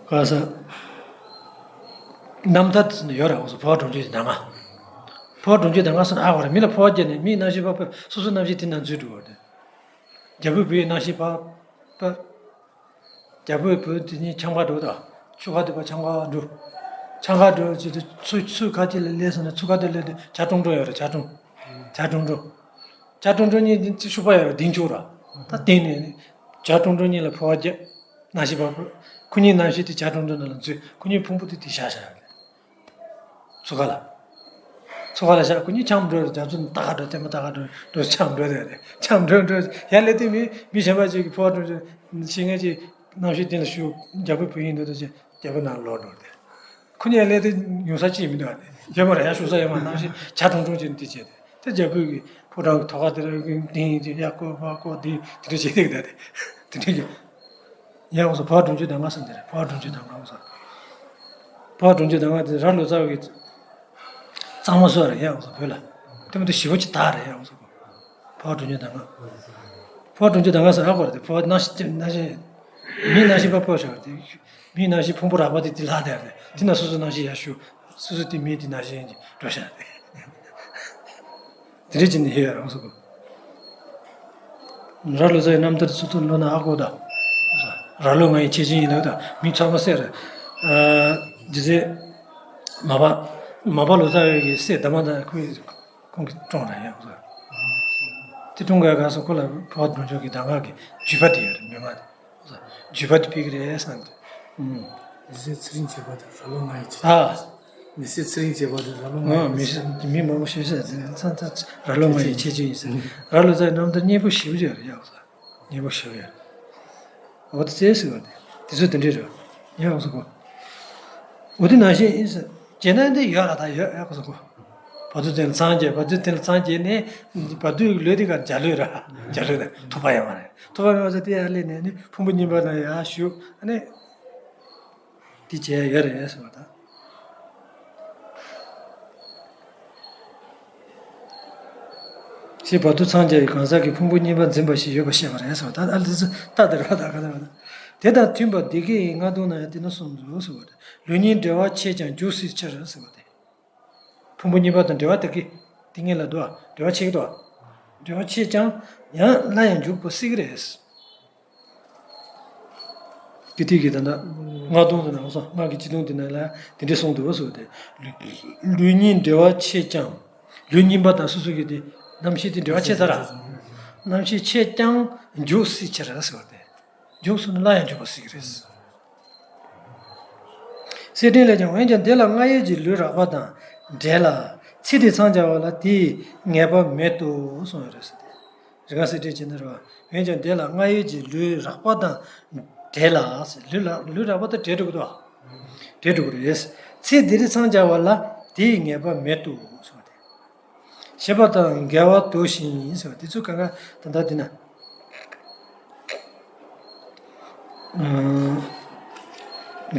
ག་ས། རྣམ་ཐར་དེ་ཚོ་ན་ཡོད་ར་ཨོ་ས། འཕོ་བ་གྲོང་ཁྱེར་གྱི་གདམས་ངག་འཕོ་བ་གྲོང་ཁྱེར་གདམས་ངག་སོགས་ན་ཨ་བ་ར། མི་ལ་འཕོ་བ་བསྐྱེད་ནས་མིའི་རྣམ་ཤེས་པ་སོ་སོའི་རྣམ་ཤེས་དེ་ན་འཛུལ་འགྲོ་བ་རེད། རྒྱལ་པོའི་བུ་ཡི་རྣམ་ཤེས་པ་པ། རྒྱལ་པོའི་བུ་དེ་གཉིས་འཁྱམ་ག་འགྲོ་དང་། ཆུ་ཁ་དེ་པ་འཁྱམ་ག་འགྲོ། འཁྱམ་ག་འགྲོ་ཅི་དུ་ཚུ་ཚུ་ཁ་ཅི་ལ་སླེབས་སོང་ན་ཚུ་ཁ་དེ་སླེབས་དུས་བྱ་ཀྲུང་ཀྲུང་ཡོད་རེད། བྱ་ཀྲུང་། བྱ་ཀྲུང་ཀྲུང་། བྱ་ཀྲུང་ཀྲུང་གཉིས་དེ་ཤུག་པ་ཡོད་རེད། ལྡིང་ཆུ་ར། ད་ལྡིང་ནས་བྱ་ཀྲུང་ཀྲུང་གཉིས་ལ་འཕོ་བ་བརྒྱབ། རྣམ་ཤེས་པ་པོ། ཁོ་གཉིས་རྣམ་ཤེས་དེ་བྱ་ཀྲུང་ཀྲུང་ནང་ལ་འཛུལ། ཁོ་གཉིས་ཕུང་པོ་དེ་དེ་བཞག་བཞག་རེད། ཚུ་ག་ལ། ཚུ་ག་ལ་བཞག་ཁོ་གཉིས་འཁྱམ་འགྲོ་རེད། རྒྱ་མཚོ་ནི་ལྟ་ག་འགྲོ་ལྟད་མོ་ལྟ་ག་འགྲོ་འགྲོ་འཁྱམ་འགྲོ་རེད། འཁྱམ་འགྲོ་འགྲོ་ཡར་སླེབས་དུས་མི་མི་གཞན་པ་ཅིག་གིས་འཕོ་བ་གྲོང་ཁྱེར་ཤེས་མཁན་ཅིག་རྣམ་ཤེས་དེ་ལ་ཞུ། རྒྱལ་པོའི་བུ་ཡིན་འདུག་ད་ཅི་རྒྱལ་པོའི་ནང་ལོག་འགྲོ་རེད། ཁོ་གཉིས་ཡར་སླེབས་དུས་ཡོང་ས་ཅིག་མི་འདུག་ཨ་ནི་ཡོད་མ་རེད། ཡར་ཞུ་ས་ཡོད་མ། རྣམ་ཤེས་བྱ་ཀྲུང་ཀྲུང་ཅིག་འདི་བྱས་ཏེ་དེ་རྒྱལ་པོའི་གི་ཕོ་བྲང་གི་ཐོག་ཁ་དེ་ལ་གིན་དིང་ཡིན་ཅིག་ཡར་བསྐོར་བར་བསྐོར་འདི་དེ་འདྲ་བྱས་ཏེ་གི་ད་དེ་དེ་འདྲ་གི། ཡ་འོ་ས། འཕོ་བ་གྲོང་ཁྱེར་གདམས་ངག་ཟེར་འདི་རེད། འཕོ་བ་གྲོང་ཁྱེར་གདམས་ངག་འོ་ས། འཕོ་བ་གྲོང་ཁྱེར་གདམས་ངག་དེ་རྭ་ལོ་ཙཱ་བ་གི་གཙང་མ་སོགས་རེད་ཡ་འོ་ས། བོད་ལ་དེ་མ་གཏོགས་ཞེ་པོ་ཅིག་དག་རེད་ཡ་འོ་ས། འཕོ་བ་གྲོང་ཁྱེར་གདམས་ངག་འཕོ་བ་གྲོང་ཁྱེར་གདམས་ངག་ཟེར་ཨ་གོ་རེད་དེ། འཕོ་བ་རྣམ་ཤེས་རྣམ་ཤེས་མིའི་རྣམ་ཤེས་པ་འཕོ་བཞག་རེད་དེ། མིའི་རྣམ་ཤེས་ཕུང་པོ་རགས་པ་དེ་དེ་ལྷག་བསྡད་རེད། དེ་ན་སོ་སོའི་རྣམ་ཤེས་ཡར་ཞུ། སོ་སོ་དེ་མིའི་དེ་རྣམ་ཤེས་ཡིན་གྱི་འགྲོ་བཞག་རེད། དེ་འདྲ་བྱས་ནས་ཧེ་ཡ་རང་སོ་གོ། རྭ་ལོ་ཙཱ་བའི་རྣམ་ཐར་ཚུར་ལྟ་ལོ་ན་ཨ་གོ་ད། རྭ་ལོ་ང་ཡི་ཆེ་ཆུང་ཡིན་ལབ་ད་མི་ཚང་མ་སྲས་རེད། ཨ་རྗེ་སྲས་མ་པ་མ་པ་ལོ་ཙཱ་བའི་གི་སྲས་ད་མ་ད་ཁོའི་ཁོང་གི་གྲོང་ར་ཡང་ཟེར། དེ་གྲོང་ག་ག་སོ་ཁོ་ལ་འཕོ་བ་གྲོང་ཁྱེར་གི་གདམས་ངག་གི་བརྒྱུད་པ་དེ་ཡོད་རེད། མི་མ་བརྒྱུད་པ་དེ་ཕིག་རེད་བསམ་གི། ཨུམ། མི་ཟད་ཚེ་རིང་བྱེད་པ་དང་རྭ་ལོ་ང་ཡི་ཆེ། ཨ། མི་ཟད་ཚེ་རིང་བྱེད་པ་དང་རྭ་ལོ་ང་ཡི། ཨ་མི་ཟད་མི་མང་པོ་ཞེ་ས་ཚ་ཚ་རྭ་ལོ་ང་ཡི་ཆེ་ཆུང་ཡིན་ཟེར། རྭ་ལོ་ཙཱ་རྣམ་ཐར་སྙན་པོ་ཞེ་པོ་ཅིག་ཡོད་རེད་ཡ་ཟེར། སྙན་པོ་ཞེ་པོ་ཡོད། འོ་དེ་ཚེ་ཟེར་བ་དེ་དེ་ཚོ་དེ་འདྲས་རེད་ཡ་ཟེར་གོ། འོ་དེ་ནང་བཞིན་ཡིན་ཟེར། བྱས་ན་འདི་ཡོད་ར་ད་ཡོད་ཡ་ཟེར་གོ། བར་དོ་དེ་ལ་སངས་རྒྱས། བར་དོ་དེ་ལ་སངས་རྒྱས་ནས་བར་དོའི་ལུས་དེ་ག་འཇའ་ལུས་ར། འཇའ་ལུས་ན་ཐོབ་པ་ཡོད་མ་རེད། ཐོབ་པ་མེད་པ་ཟེར་དེ་ཡར་སླེབས་ནས་ནི་ཕུང་པོ་གཉིས་པ་ལ་ཡར་ཞུགས་ཨ་ནི། དེ་བྱས་ཡོད་རེད་ཟེར་བ་དང་། ཞེས་བར་དོ་འཚང་རྒྱ་ཡི་གང་ཟག་གིས་ཕུང་པོ་གཉིས་པ་འཛིན་པ་ཞིག་ཡོད་པར་བཤད་པ་རེད་ཟེར་བ་དང་། ཨ་ལི་ཚོ་ལྟ་དེ་ར་ད་ག་ད་ར་ད། དེ་དང་མཐུན་པར་འདི་སྐད་ཡིག་ལྔ་བརྡུངས་ན་ཡང་དེ་ནི་གསུངས་འདུག་ཟེར་བ་རེད། ལུས་གཉིས་འབྲེལ་བ་ཆད་ཀྱང་འཇུག་སྲིད་ཕྱིར་ཟེར་བ་དེ། ཕུང་པོ་གཉིས་པ་དང་འབྲེལ་བ་དེ་གི་དེ་ངེད་ལ་འདུག་ཨ། འབྲེལ་བ་ཆད་ཀྱི་འདུག་ཨ། འབྲེལ་བ་ཆད་ཀྱང་ཡང་སླར་ཡང་འཇུག་པ་སྲིད་ཀྱི་རེད། དེ་དུས་ཀྱི་ད་ལྟ་ལྔ་བརྡུངས་ཟེར་ན་འོ་སོང་། སྔགས་ཀྱི་སྤྱི་སྡོམ་དེ་ནང་ལ་དེ་འདྲས་གསུངས་འདུག་ཟེར་བ་དེ། ལུས་གཉིས་འབྲེལ་བ་ཆད་ཀྱང་། ལུས་གཉིས་པ་དང་སོ་སོ་གི་དེ་རྣམ་ཤེས་དེ་འབྲེལ་བ་ཆད་ཚར་ར། རྣམ་ཤེས་ཆད་ཀྱང་འཇུག་སྲིད་ཕྱིར་ཟེར་བ་དེ། འཇུག་སོང་ན་སླར་ཡང་འཇུག་པ་སྲིད་ཀྱི་རེད། གསེར་ཕྲེང་ལས་ཀྱང་འོན་ཀྱང་དེ་ལ་རྔ་ཡབ་ཀྱི་ལུས་རགས་པ་དང་བྲལ་ལ། ཚེ་འདི་འཚང་རྒྱ་བ་ལ་དེའི་ངེས་པ་མེད་དོ་གསུངས་ཡོད་རེད་ཟེར་ཏེ། རིག་སྔགས་གསེར་ཕྲེང་བྱས་ན་རེད་བ། འོན་ཀྱང་དེ་ལ་རྔ་ཡབ་ཀྱི་ལུས་རགས་པ་དང་བྲལ་ལ་ཟེར། ལུས་ལ་ལུས་རགས་པ་དང་བྲལ་འགྲོ་གི་འདུག་བ། བྲལ་འགྲོ་གི་རེད། ཚེ་འདིར་འཚང་རྒྱ་བ་ལ་དེའི་ངེས་པ་མེད་དོ་གསུངས་ཏེ། ཞེས་པ་དང་འགལ་བ་དོ་བཞིན་ཟེར་བ་དེ་ཚོ་གང་ག་ད་ལྟ་འདི་ན།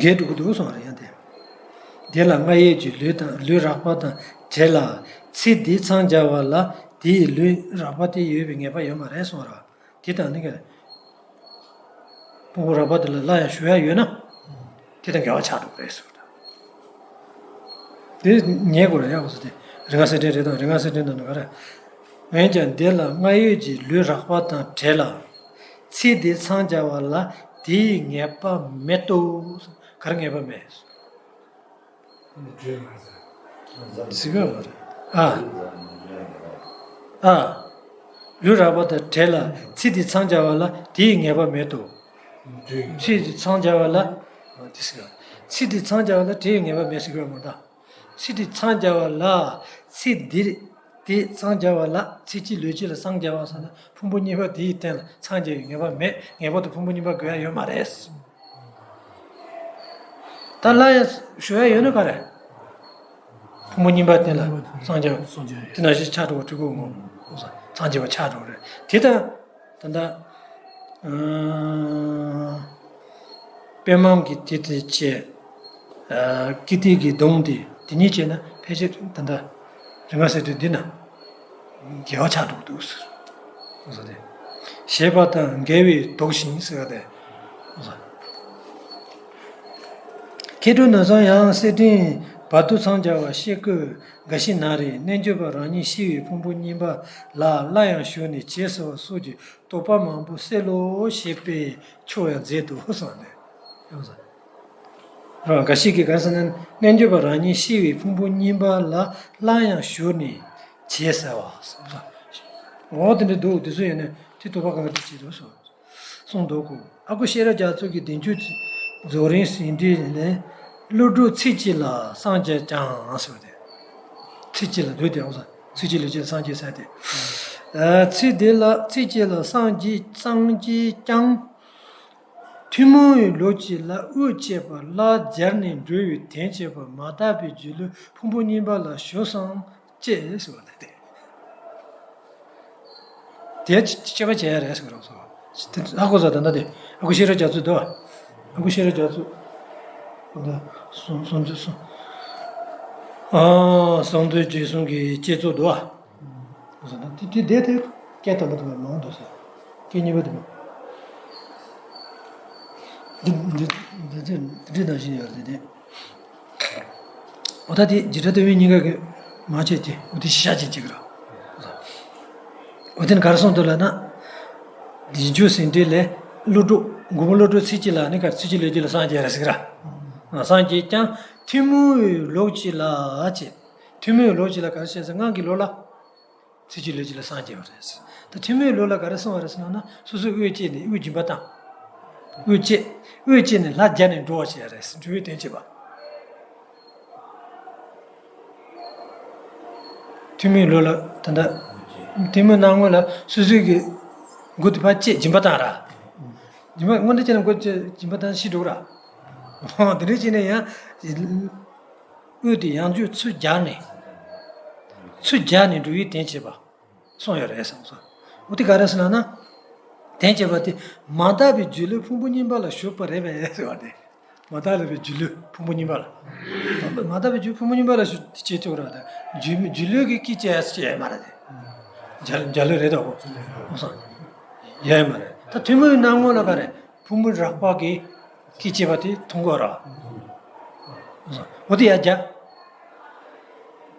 འགལ་འགྲོ་གི་འདུག་གསུངས་པ་རེད་ཡང་དེ། དེ་ལ་རྔ་ཡབ་ཀྱི་ལུས་དང་ལུས་རགས་པ་དང་བྲལ་ལ། ཚེ་འདི་འཚང་རྒྱ་བ་ལ་དེའི་ལུས་རགས་པ་དེ་ཡོད་པའི་ངེས་པ་ཡོད་མ་རེད་གསུངས་པ་རེད། དེ་དང་ནི་ག་རེ། ཕུང་པོ་རགས་པ་དེ་ལ་སླར་ཡང་ཞུགས་ཡ་ཡོད་ན། དེ་དང་འགལ་བ་ཆགས་འགྲོ་གི་རེད་ཟེར་བ་དང་། དེ་ཉན་དགོས་རེད་ཡ་གོ་ས་དེ། རིག་སྔགས་གསེར་ཕྲེང་རེད་དང་། རིག་སྔགས་གསེར་ཕྲེང་དང་ནི་ག་རེ། འོན་ཀྱང་དེ་ལ་རྔ་ཡབ་ཀྱི་ལུས་རགས་པ་དང་བྲལ་ལ། ཚེ་འདི་འཚང་རྒྱ་བ་ལ་དེའི་ངེས་པ་མེད་དོ། ག་རེ་ངེས་པ་མེད། ཟི་ག་མ་རེད། ཨ། ཨ། ལུས་རགས་པ་དང་བྲལ་ལ་ཚེ་འདི་འཚང་རྒྱ་བ་ལ་དེའི་ངེས་པ་མེད་དོ། ཚེ་འདི་འཚང་རྒྱ་བ་ལ། དེ་ཟི་ག་ཚིག་དེ་འཚང་རྒྱ་བ་ལ་དེའི་ངེས་པ་མེད་ཟེར་གྱི་ཡོད་མ་གཏོགས། ཚིག་དེ་འཚང་རྒྱ་བ་ལ་ཚིག་འདིར་དེ་འཚང་རྒྱ་བ་ལ་ཚིག་གཅིག་ལུས་གཅིག་ལ་སངས་རྒྱ་བ་ཟེར་ན་ཕུང་པོ་གཉིས་པ་དེའི་སྟེང་ལ་འཚང་རྒྱ་བའི་ངེས་པ་མེད། ངེས་པར་དུ་ཕུང་པོ་གཉིས་པ་དགོས་ཡ་ཡོད་མ་རེད། ད་སླར་ཡང་ཞུ་ཡ་ཡོད་ན་ག་རེ། ཕུང་པོ་གཉིས་པ་སྟེང་ལ་སངས་རྒྱ་བ། སངས་རྒྱ་བ། དེ་ནང་བཞིན་ཆགས་འགྲོ་བ་སྤྲུལ་སྐུ་ངོ་། འཚང་རྒྱ་བ་ཆགས་འགྲོ་བ་རེད། དེ་ལྟར་ད་ལྟ། ཨ། པད་མ་གི་དེ་དེ་བཅས། ཨ། ཀིརྟི་གི་གདུང་དེ་དེ་གཉིས་བཅས་ན་ཕལ་ཆེར་ད་ལྟ་རིམ་ལྔ་གསལ་སྒྲོན་འདི་ན་འགལ་བ་ཆགས་འགྲོ་གི་འདུག་ཟེར། ཟེར་ཏེ། ཞེས་པ་དང་འགལ་བས་དོགས་ཤིང་ཟེར་བ་དེ། མཁས་གྲུབ་ནམ་བྱུང་ཡང་གསེར་ཕྲེང་བར་དུ་འཚང་རྒྱ་བ་ཤེལ་སྐུ་འགའ་ཞིག་ན་རེ། རྣལ་འབྱོར་པ་རང་ཉིད་ཤི་བའི་ཕུང་པོ་གཉིས་པ་ལ་སླར་ཡང་ཞུགས་ནས་བྱེད་ཟེར་བ་སོགས་ཀྱི་དོགས་པ་མང་པོ་སེལ་ལོ་ཞེས་པས་ཆོག་ཡང་མཛད་དོ་གསུངས་ཏེ། རང་འགའ་ཞིག་གིས་ག་རེ་ཟེར་ན། རྣལ་འབྱོར་པ་རང་ཉིད་ཤི་བའི་ཕུང་པོ་གཉིས་པ་ལ་སླར་ཡང་ཞུགས་ནས་བྱེད་ཟེར་བ། འོ་དེ་འདྲ་འདུག་དེ་ཚོ་ཡིན་ན་དེ་དོགས་པ་གང་གི་བྱེད་དོ་གསུངས་འདུག་གོ། ཨ་ཁུ་ཤེས་རབ་རྒྱ་མཚོ་གི་བདེ་མཆོག་རྫོགས་རིམ་ཟིན་བྲིས་ནས། ཀླུ་སྒྲུབ་ཚིག་གཅིག་ལ་སངས་རྒྱས་ཀྱང་ཟེར་བ་དེ། ཚིག་གཅིག་ལ་འདུག་སྟེ། འོ་ཚིག་གཅིག་ལ་གཅིག་ལ་སངས་རྒྱས་ཟེར་ཏེ། ཚིག་དེ་ལ་ཚིག་གཅིག་ལ་སངས་རྒྱས་སངས་རྒྱས་ཀྱང་། ཐུན་མོང་བའི་ལུགས་གཅིག་ལ་དབུགས་བཅད་པ་ལ་སྦྱར་ནས་འགྲོ་བའི་དོན་བྱེད་པ་མ་དག་པའི་སྒྱུ་ལུས་ཕུང་པོ་གཉིས་པ་ལ་ཞུགས་སམ་ཅེས་ཟེར་བ་ལ་བརྟེན། དེ་དཔྱད་པ་བྱེད་ཡ་རེད་ཟེར་རོགས་སོ། དེ་ཨ་ཁུ་ཟེར་ད་ལྟ་དེ་ཨ་ཁུ་ཤེས་རབ་རྒྱ་མཚོ་འདུག་ཨ་ཁུ་ཤེས་རབ་རྒྱ་མཚོ། ད་གསུང་གསུང་ཚུལ་གསུང་། ཨ། གསང་འདུས་རྗེས་གསུང་གི་བསྐྱེད་རྫོགས་འདུག་ཨ། དེ་དེ་དེ་དེ་སྐད་དང་པོ་དེ་མ་འོང་འདུག་ཟེར། སྐད་གཉིས་པ་དེ་མ། འདི་འདི་འདི་འདི་འདི་འདྲ་ནང་བཞིན་ཡོད་རེད་དེ། འོ་ད་དེ་འཇིགས་བྲལ་སྟོན་པའི་སྙིང་ག་གི་མ་བྱས་ཏེ་འོ་དེ་ཤ་ཅིག་ཅིག་ར། འོ་དེ་ནི་ག་རེ་གསུངས་འདུག་ལབ་ན། བདེ་མཆོག་ཟིན་བྲིས་ལས། ཀླུ་སྒྲུབ་མགོན་པོ་ཀླུ་སྒྲུབ་ཚིག་གཅིག་ལ་ནི་ག་རེ་ཚིག་གཅིག་ལུས་གཅིག་ལ་སངས་རྒྱས་རེད་ཟེར་གི་ར། སངས་རྒྱས་ཀྱང་ཐུན་མོང་བའི་ལུགས་གཅིག་ལ་ཅེས། ཐུན་མོང་བའི་ལུགས་གཅིག་ལ་ག་རེ་བཤད་ཟེར་སྔགས་ཀྱི་ལུགས་ལ། ཚིག་གཅིག་ལུས་གཅིག་ལ་སངས་རྒྱས་པ་རེད། ད་ཐུན་མོང་ལུགས་ལ་ག་རེ་གསུངས་པ་རེད་ཟེར་ན། སོ་སོས་དབུགས་བཅད་ནས་དབུགས་འབྱིན་པ་དང་། དབུགས་བཅད། དབུགས་བཅད་ནས་ལྷ་རྒྱ་ནས་འགྲོ་བ་བྱེད་ཡ་རེད། འགྲོ་བའི་དོན་བྱེད་པ། ཐུན་མོང་ལུགས་ལ་ད་ལྟ་ཐུན་མོང་སྣང་ངོ་ལ་སོ་སོའི་གི་མགོ་དེ་ཕར་བཅད་འབྱིན་པ་དང་ར། འབྱིན་པ་སྔོན་འགྲོ་བྱས་ནས་མགོ་བཅད་འབྱིན་པ་དང་ཤི་འགྲོ་ར། འོ་དེ་འདྲ་བྱས་ནས་ཡང་། དབུགས་དེ་ཡང་བསྐྱར་ཚུར་རྒྱག་ནས། ཚུར་རྒྱག་ནས་འགྲོ་བའི་དོན་བྱེད་པ། གསུངས་ཡོད་རེད་བསམ་སོང་། འོ་དེ་ག་རེ་ཟེར་ན་ན། དོན་བྱེད་པ་དེ་མ་དག་པའི་སྒྱུ་ལུས་ཕུང་པོ་གཉིས་པ་ལ་ཞུགས་པ་རེད་པས་ཟེར་བ་དེ། མ་དག་པའི་སྒྱུ་ལུས་ཕུང་པོ་གཉིས་པ་ལ། མ་དག་པའི་སྒྱུ་ཕུང་པོ་གཉིས་པ་ལ་ཞུགས་བྱེད་ཆོག་ར་དེ། སྒྱུ་སྒྱུ་ལུས་ཀྱི་སྐད་ཅིག་ཡང་ཡོད་མ་རེད་དེ། འཇའ་འཇའ་ལུས་རེད་དོ། གསུངས་སོང་། ཡོད་མ་རེད། ད་ཐུན་མོང་སྣང་ངོ་ལ་ག་རེ། ཕུང་པོ་རགས་པ་གི་སྐད་ཅིག་པ་དེ་མཐོང་གི་ར། འོ་དེ་ཡང་རྒྱ།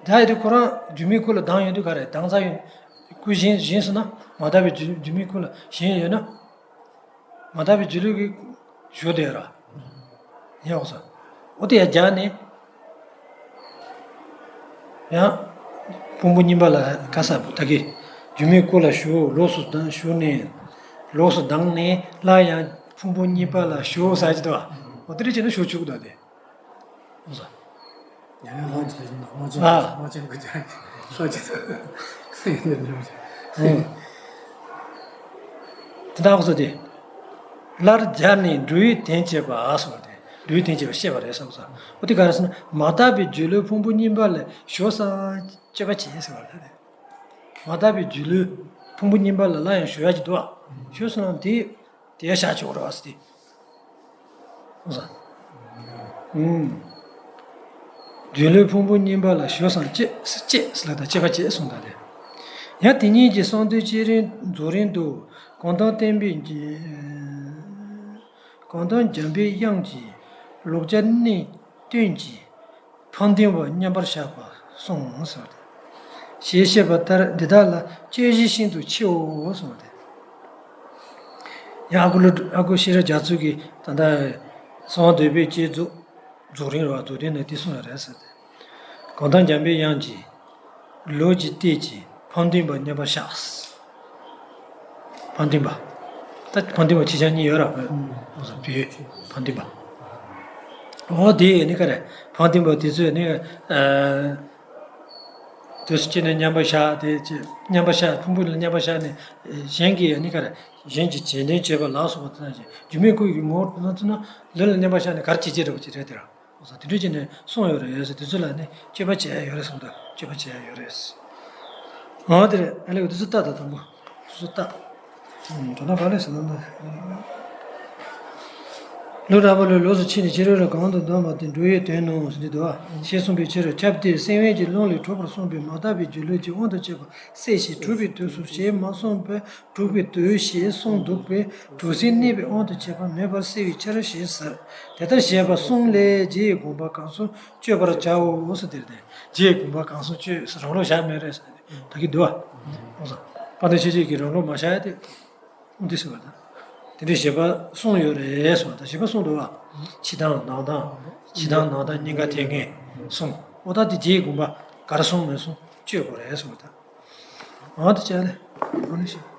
ད་ཡི་དེ་ཁོ་རང་སྒྱུ་མའི་སྐུ་ལ་ལྡང་ཡོང་དུས་ག་རེ་ལྡང་ས་ཡོད། སྐུ་བཞེངས་བཞེངས་སོང་ན་མ་དག་པའི་སྒྱུ་སྒྱུ་མའི་སྐུ་ལ་བཞེངས་ཡོད་ན། མ་དག་པའི་སྒྱུ་ལུས་ཀྱི་ཞོ་དེ་ར། ཡག་སོ། འོ་དེ་ཡང་རྒྱ་ནས། ཡང་། ཕུང་པོ་གཉིས་པ་ལ་ག་ས་བུ་ད་གི་སྒྱུ་མའི་སྐུ་ལ་ཞུགས་ལོགས་སུ་ལྡང་ཞུགས་ནས། ལོགས་སུ་ལྡང་ནས་སླར་ཡང་ཕུང་པོ་གཉིས་པ་ལ་ཞུགས་ས་ཅི་དོ། འོ་དེ་འདྲ་བྱས་ན་ཞུགས་ཆོག་གི་འདུག་དེ། ཡང་ཡང་ལྷག་ཅིག་ལ་ཞིག་ལྷག་ཅིག་ཨ། ལྷག་ཅིག་གི་ལྷག་ཅིག་ཡིན་ནམ་ཡང་ཅིག་དེ་དག་སོ་དེ། སླར་སྦྱར་ནས་འགྲོ་བའི་དོན་བྱེད་པ་སོགས་ཏེ། འགྲོ་བའི་དོན་བྱེད་པ་བཤད་པ་རེད་བསམ་སོང་། འོ་དེ་ག་རེ་ཟེར་ན་མ་དག་པའི་སྒྱུ་ལུས་ཕུང་པོ་གཉིས་པ་ལ་ཞུགས་སམ་དཔྱད་པ་བྱེད་ཟེར་བ་རེད། མ་དག་པའི་སྒྱུ་ལུས་ཕུང་པོ་གཉིས་པ་ལ་སླར་ཡང་ཞུགས་ཡ་ཅིག་འདུག་ཨ། ཞུགས་སོང་ན་དེ། དེ་བཞག་ཆོག་རེད་བ་ཟེར་ཏེ། ཨུམ། སྒྱུ་ལུས་ཕུང་པོ་གཉིས་པ་ལ་ཞུགས་སམ་ཅེས་ཅེས་ལ་དང་དཔྱད་པ་བྱེད་གསུངས་དང་ལྡན། ཡང་དེ་ཉིད་ཀྱི་གསང་འདུས་བསྐྱེད་རིམ་རྫོགས་རིམ་དུ་གང་དང་བསྟན་པའི་གང་དང་འཇམ་པའི་དབྱངས་ཀྱིས་ལོག་སྦྱར་གནད་སྟོན་གྱིས། ཕན་བདེ་བ་མཉམ་པར་བཞག་པ་གསུངས་སོ། ཞེས་བཤད་པ་ལྟར་འདི་དག་ལ་དཔྱད་གཞི་ཤིན་ཏུ་ཆེའོ་གསུངས་ཏེ། ཡང་ཨ་ཁུ་ལུ་ཨ་ཁུ་ཤེས་རབ་རྒྱ་མཚོ་གིས་ད་ལྟ་གསང་བ་འདུས་པའི་བསྐྱེད་རྫོགས་རྫོགས་རིམ་ར་རྫོགས་རིམ་ནས་དེ་གསུངས་ཡོད་རེད་ཟེར་ཏེ། གང་དང་འཇམ་པའི་དབྱངས་ཀྱིས་ལོག་གི་གཏད་ཀྱིས་ཕན་བདེ་བ་མཉམ་པར་བཞག་ཕན་བདེ་བ། ད་ཕན་བདེ་བ་ཆེ་ཆུང་གཉིས་ཡོད་ར། བོད་ཕན་བདེ་བ། འོ་དེ་ནི་ག་རེ། འཕང་མཐིང་པ་དེ་ཚོས་ནི། ཨ། དུས་སུ་སྐྱེས་ནས་མཉམ་པར་བཞག་དེ་ཅི། མཉམ་པར་བཞག་ཕུང་པོ་ལ་མཉམ་པར་བཞག་ནས། གཞན་གྱིས་ནི་ག་རེ། གཞན་གྱིས་བྱས་ལྡན་བྱས་པ་ལ་སོགས་པ་དེ་དང་གཞན། སྒྱུ་མའི་སྐུ་ཡི་ངོ་བོར་ལྟ་ན་ལུས་ལ་མཉམ་པར་བཞག་ནས་ག་རེ་བྱེད་ཀྱི་རེད་པ་ཅི་རེད་དེ་ར། འོ་ཙང་དེ་འདྲ་བྱས་ནས་གསུངས་ཡོད་རེད་ཟེར། དེ་ཚོ་ལ་ནི་དཔྱད་པ་བྱས་ཡོད་རེད་གསུངས་དང་། དཔྱད་པ་བྱས་ཡོད་རེད། འོ་དེ་རེད། ཨ་ལས་དེ་ཚོ་ལྟ་དང་དང་པོ། དེ་ཚོ་ལྟ། ཨུམ། དོན་དག་ག་ལས་ཟེར་ན། ལུས་རགས་པ་ལས་ལོགས་སུ་ཕྱིན་ནས་ཕྱི་རོལ་ལ་གང་དུ་འདོད་པ་དེ་འགྲོ་བའི་དོན་ནོ་ཟེར་འདི་འདུག་པ། ཞེས་གསུངས་པའི་ཕྱིར། ཁྱབ་སྟེ་སེམས་དབེན་གྱི་ལུང་ལས་གྲུབ་པར་གསུངས་པའི་མ་དག་པའི་སྒྱུ་ལུས་ཀྱི་དབང་དུ་བྱས་པ་བསྲེ་ཞིང་གྲུབ་པའི་དུས་སུ་ཞེས་མ་གསུངས་པས། གྲུབ་པའི་དུས་ཞེས་གསུངས་འདུག་པས། གྲུབ་ཟིན་གནས་པའི་དབང་དུ་བྱས་པ་མེད་པར་བསྲེ་བའི་ཕྱིར་ཞེས་ཟེར། དེ་ལྟར་བཤད་པ་གསུམ་ལས་རྗེའི་དགོངས་པ་གང་གསུང་དཔྱོད་པར་བྱའོ་ཟེར་དེ་རེད། རྗེའི་དགོངས་པ་གང་གསུང་དཔྱོད་ཟེར་རང་ལུགས་བཞག་མེད་རེད་ཟེར་ནས་ད་གི་འདུག་པ། འོ་ཙང་། དཔལ་ལྡན་ཆོས་རྗེ་གིས་རང་ལུགས་མ་བཞག་ཡ་དེ། འོ་འདི་ཟེར་བ་དང་། དེ་འདྲའི་བཞེད་པ་གསུངས་ཡོད་རེད་ཟེར་བ་དང་། བཞེད་པ་གསུངས་འདུག་པ། ཕྱི་དང་ནང་དང་། ཕྱི་དང་ནང་དང་གཉིས་ཀ་དེ་ངས་གསུངས། འོ་ད་དེ་རྗེའི་དགོངས་པ་ག་རེ་གསུངས་མེད་གསུངས་དཔྱོད་དགོས་རེད་ཟེར་བ་དང་། འོ་དེ་བྱས་ལེ། འོ་ནི་ཞིག